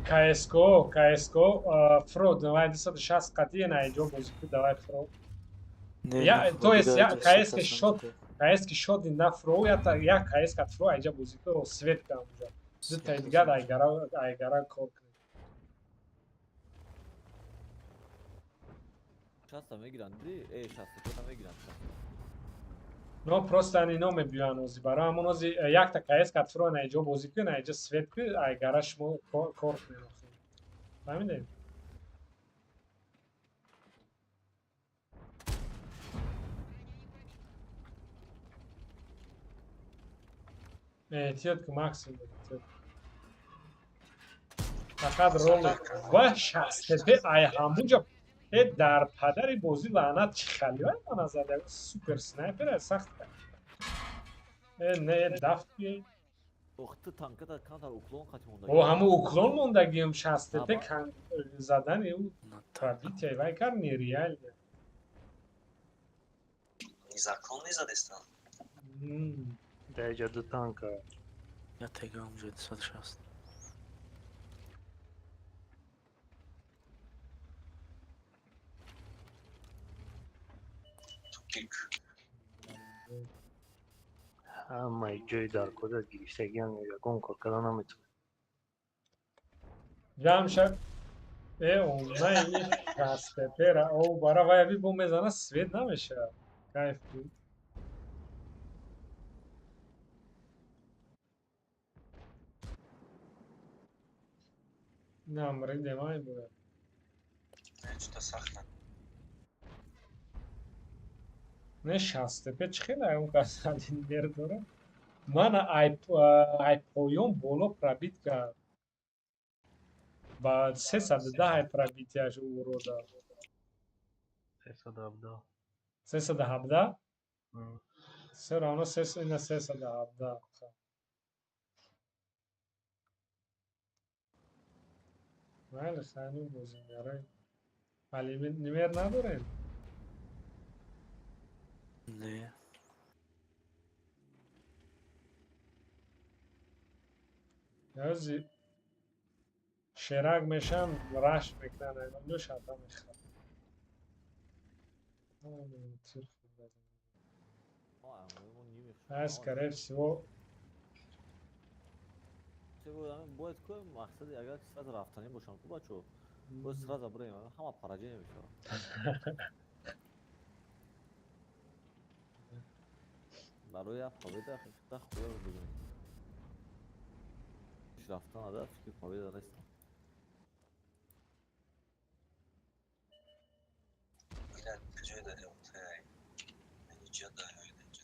КСКО, КСКО, фро, давай 260 қатъи на иҷо бозӣ ку, давай фро. Я, то есть я КСК шот, КСК шот на фро, я та я КСК фро айҷа бозӣ ку, свет ка онҷа. Дута дигар айгара, айгара кор кунед. 60 мегиранд, э 65 мегиранд. Но просто ани ино мебиёянд ози барои ҳамон ози якта КС катфро на иҷо бозӣ ку, на иҷо свет ку, айгара шумо кор кунед охир. Фаҳмидед? Эҳтиёт ку, максимум эҳтиёт. Фақат ролик. Ва шастепе ай ҳамунҷа э дар падари бозӣ лаънат чӣ хали вай мана зада супер снайпер э сахт э не дафт ки Охты танката камтар уклон қати мондаги. О ҳамун уклон мондагиам шастепе кан задани ӯ пробитие вай кард нереально. Незаконно задестан. Дар иҷа ду танка. Я тега онҷо 260. Тупик. Ҳамаи ҷои дар кора гирифтагиам ягон кор карда наметавонад. Ҷамъ шав. Э онай шастепера о бара вай аби бо мезана свет намешавад. Кайф буд. Намридем ай бояд. Не, что-то сахт. Не шастепе чӣ хеле он кас алинер дора? Мана ай поён боло пробит кард. Ба 310 ай пробитияш урода. 317. 317? Все равно ина 317. Майли хайну бозингарои. Алимер надорем? Не. Язи шерак мешам, раш мекунан, айман шата мехӯрам. А, скорее всего, Бояд ку мақсади агар сразу рафтанӣ бошам ку бачо, бояд сразу бираем, ҳама поражение мешавад. Барои як победа хита хуя бигирем. Рафтан ада фикри победа нестам. Ила куҷое дар ЛТ? Инҷа да ё инҷа.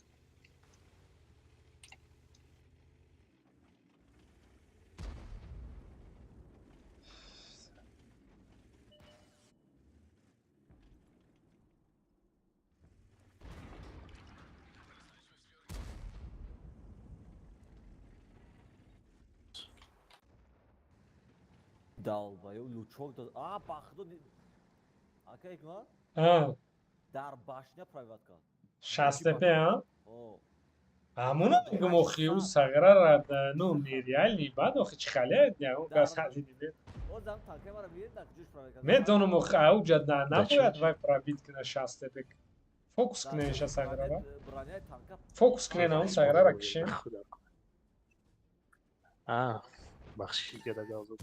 Долбоёб лучок дод. А, бахдо. Ака ҳикмат? А. Дар башня пробивать кард. Шастепе, а? О. Ҳамуна мегум охи ӯ сағрара ну нереальный бад охи чӣ хале он кас ҳали Озам танкаи маро мебинед дар куҷош пробивать кард? Медонам охи ауҷа набояд вай пробит кунад шастепе. Фокус кунен ша сағрара. Броняи танка. Фокус кунен ҳамун сағрара кишен. А, бахшиши гада зад.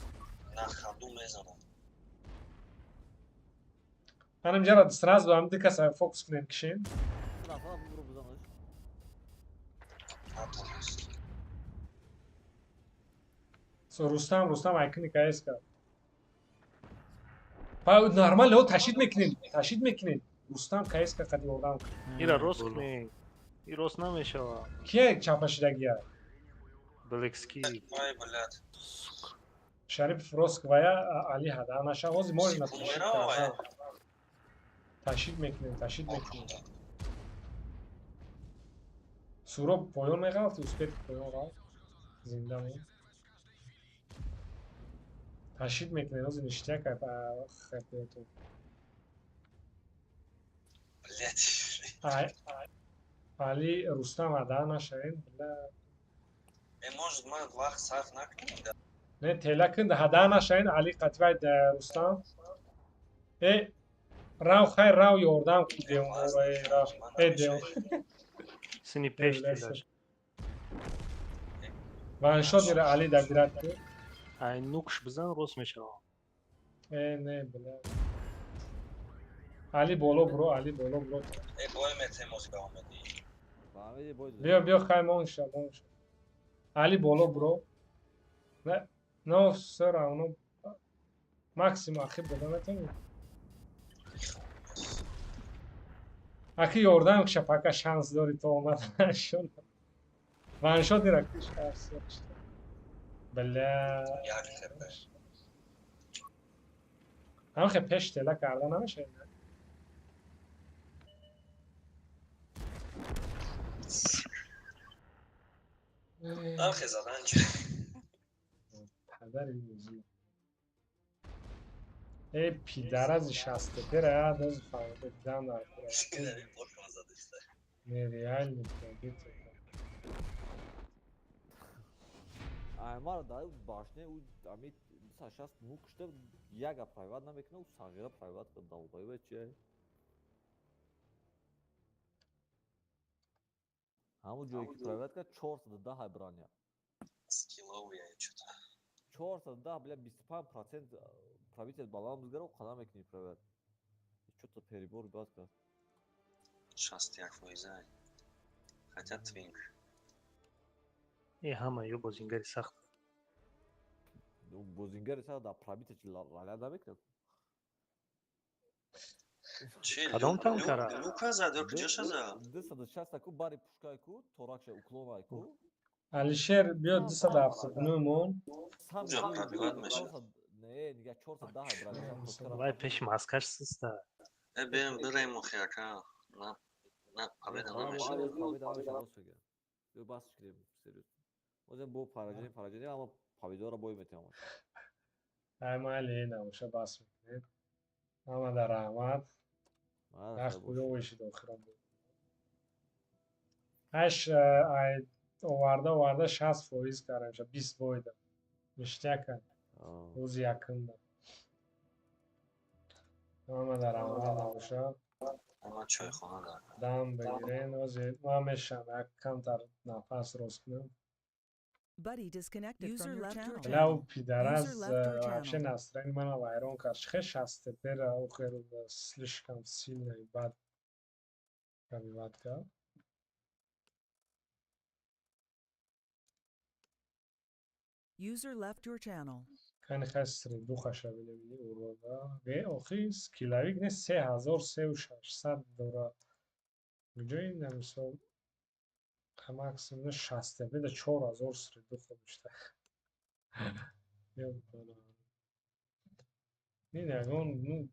На ходу мезанам. Анам ҷара сразу ҳам ду каса фокус кунен кишен. Натонест. Со Рустам, Рустам айкни КС кард. Па нормально, ташид мекунем, ташид мекунем. Рустам КС кард қади ёрдам кунед. Ира рост кунед. И рост намешавад. Кие чапашидагия? Блекски. Ай, блядь. Шарипов рост вая Али ҳада наша ҳозир можно ташид кард. Ташид мекунем, ташид мекунем. Суроб поён меғалти, успед поён ғалт. Зинда мон. Ташид мекунед, ҳозир ништяк хапетон. Блять. Али Рустам ада нашавем, бля. Э, может, ма вақт сарф накунем, да? Не, тела кун, ҳада нашавем, Али қативай Рустам. Э, рав хай рав ёрдам ку деон, рав. Э, деон. Сини пеш телаш. Ваншот ира Али дагирад ку. Ай нукш бизан рост мешавам. Э, не, бля. Али боло бро, Али боло бро. Э, бой метем ози ба омеди. Биё, биё, хай монша, монша. Али боло бро. Не, но всё равно максимум ахиб дода метавонӣ. Аки ёрдам кша, пока шанс дори то омаданашон. Ваншот ира киш, бля. Як хп. Ҳам хе пеш тела карда намешавад. Ам хе задан чӣ? Падари бозӣ. Э, пидарази шастепера, я дози фаҳмида дидам дар кура. Нереальный пробит. Аймар да башне у ами 60 нукшта яга прайват намекуна, у сағира прайват долбоёб чи? Ҳамун ҷое ки прайват кард 410 броня. Скилловый я чё-то. 410, бля, 25% пробитие баланд бизгара, у қадам мекунӣ прайват. Чё-то перебор бад кард. 61 фоиза. Хотя твинк. Э, ҳама ё бозингари сахт. Бозингари сахт дар пробитие чи лаля намекунад? Чи? Кадом танкара? Люка зад ё куҷоша зад? 260 ку бари пушкай ку, торакша уклонай ку. Алишер биё 279 мон. Ҷо пробиват мешавад. Не, нига 410 броня. Вай пеши маскаш систа. Э, бем бирем охи ака. На, на, победа намешавад. Победа намешавад, рост мегӯям. Ё бас кунем, серьёзно. Озем бо параҷани, параҷани, аммо победора бой метиҳам. Ай майли, намоша бас мекунем. Ҳама дар раҳмат. Нах куҷо шид охирон. Аш ай оварда оварда 60% кардам, 20 бойда. Ништяка. Рӯзи якумда. Ҳама дар раҳмат намоша. Ҳама чойхона дар. Дам бигирен, ҳозир ман мешам як камтар нафас рост кунам. Buddy disconnected from your channel. Бля, у пидорас User left your вообще channel. настроение мана вайрон кард. Чихе шастепера охир слишком сильно и бад пробивать кард. User left your channel. Кани хай средухаша биле урода. Ге охи скиллавик не 3600 дора. Куҷои на мисол максимум 60 да 4000 средуха бишта. Ин ягон ну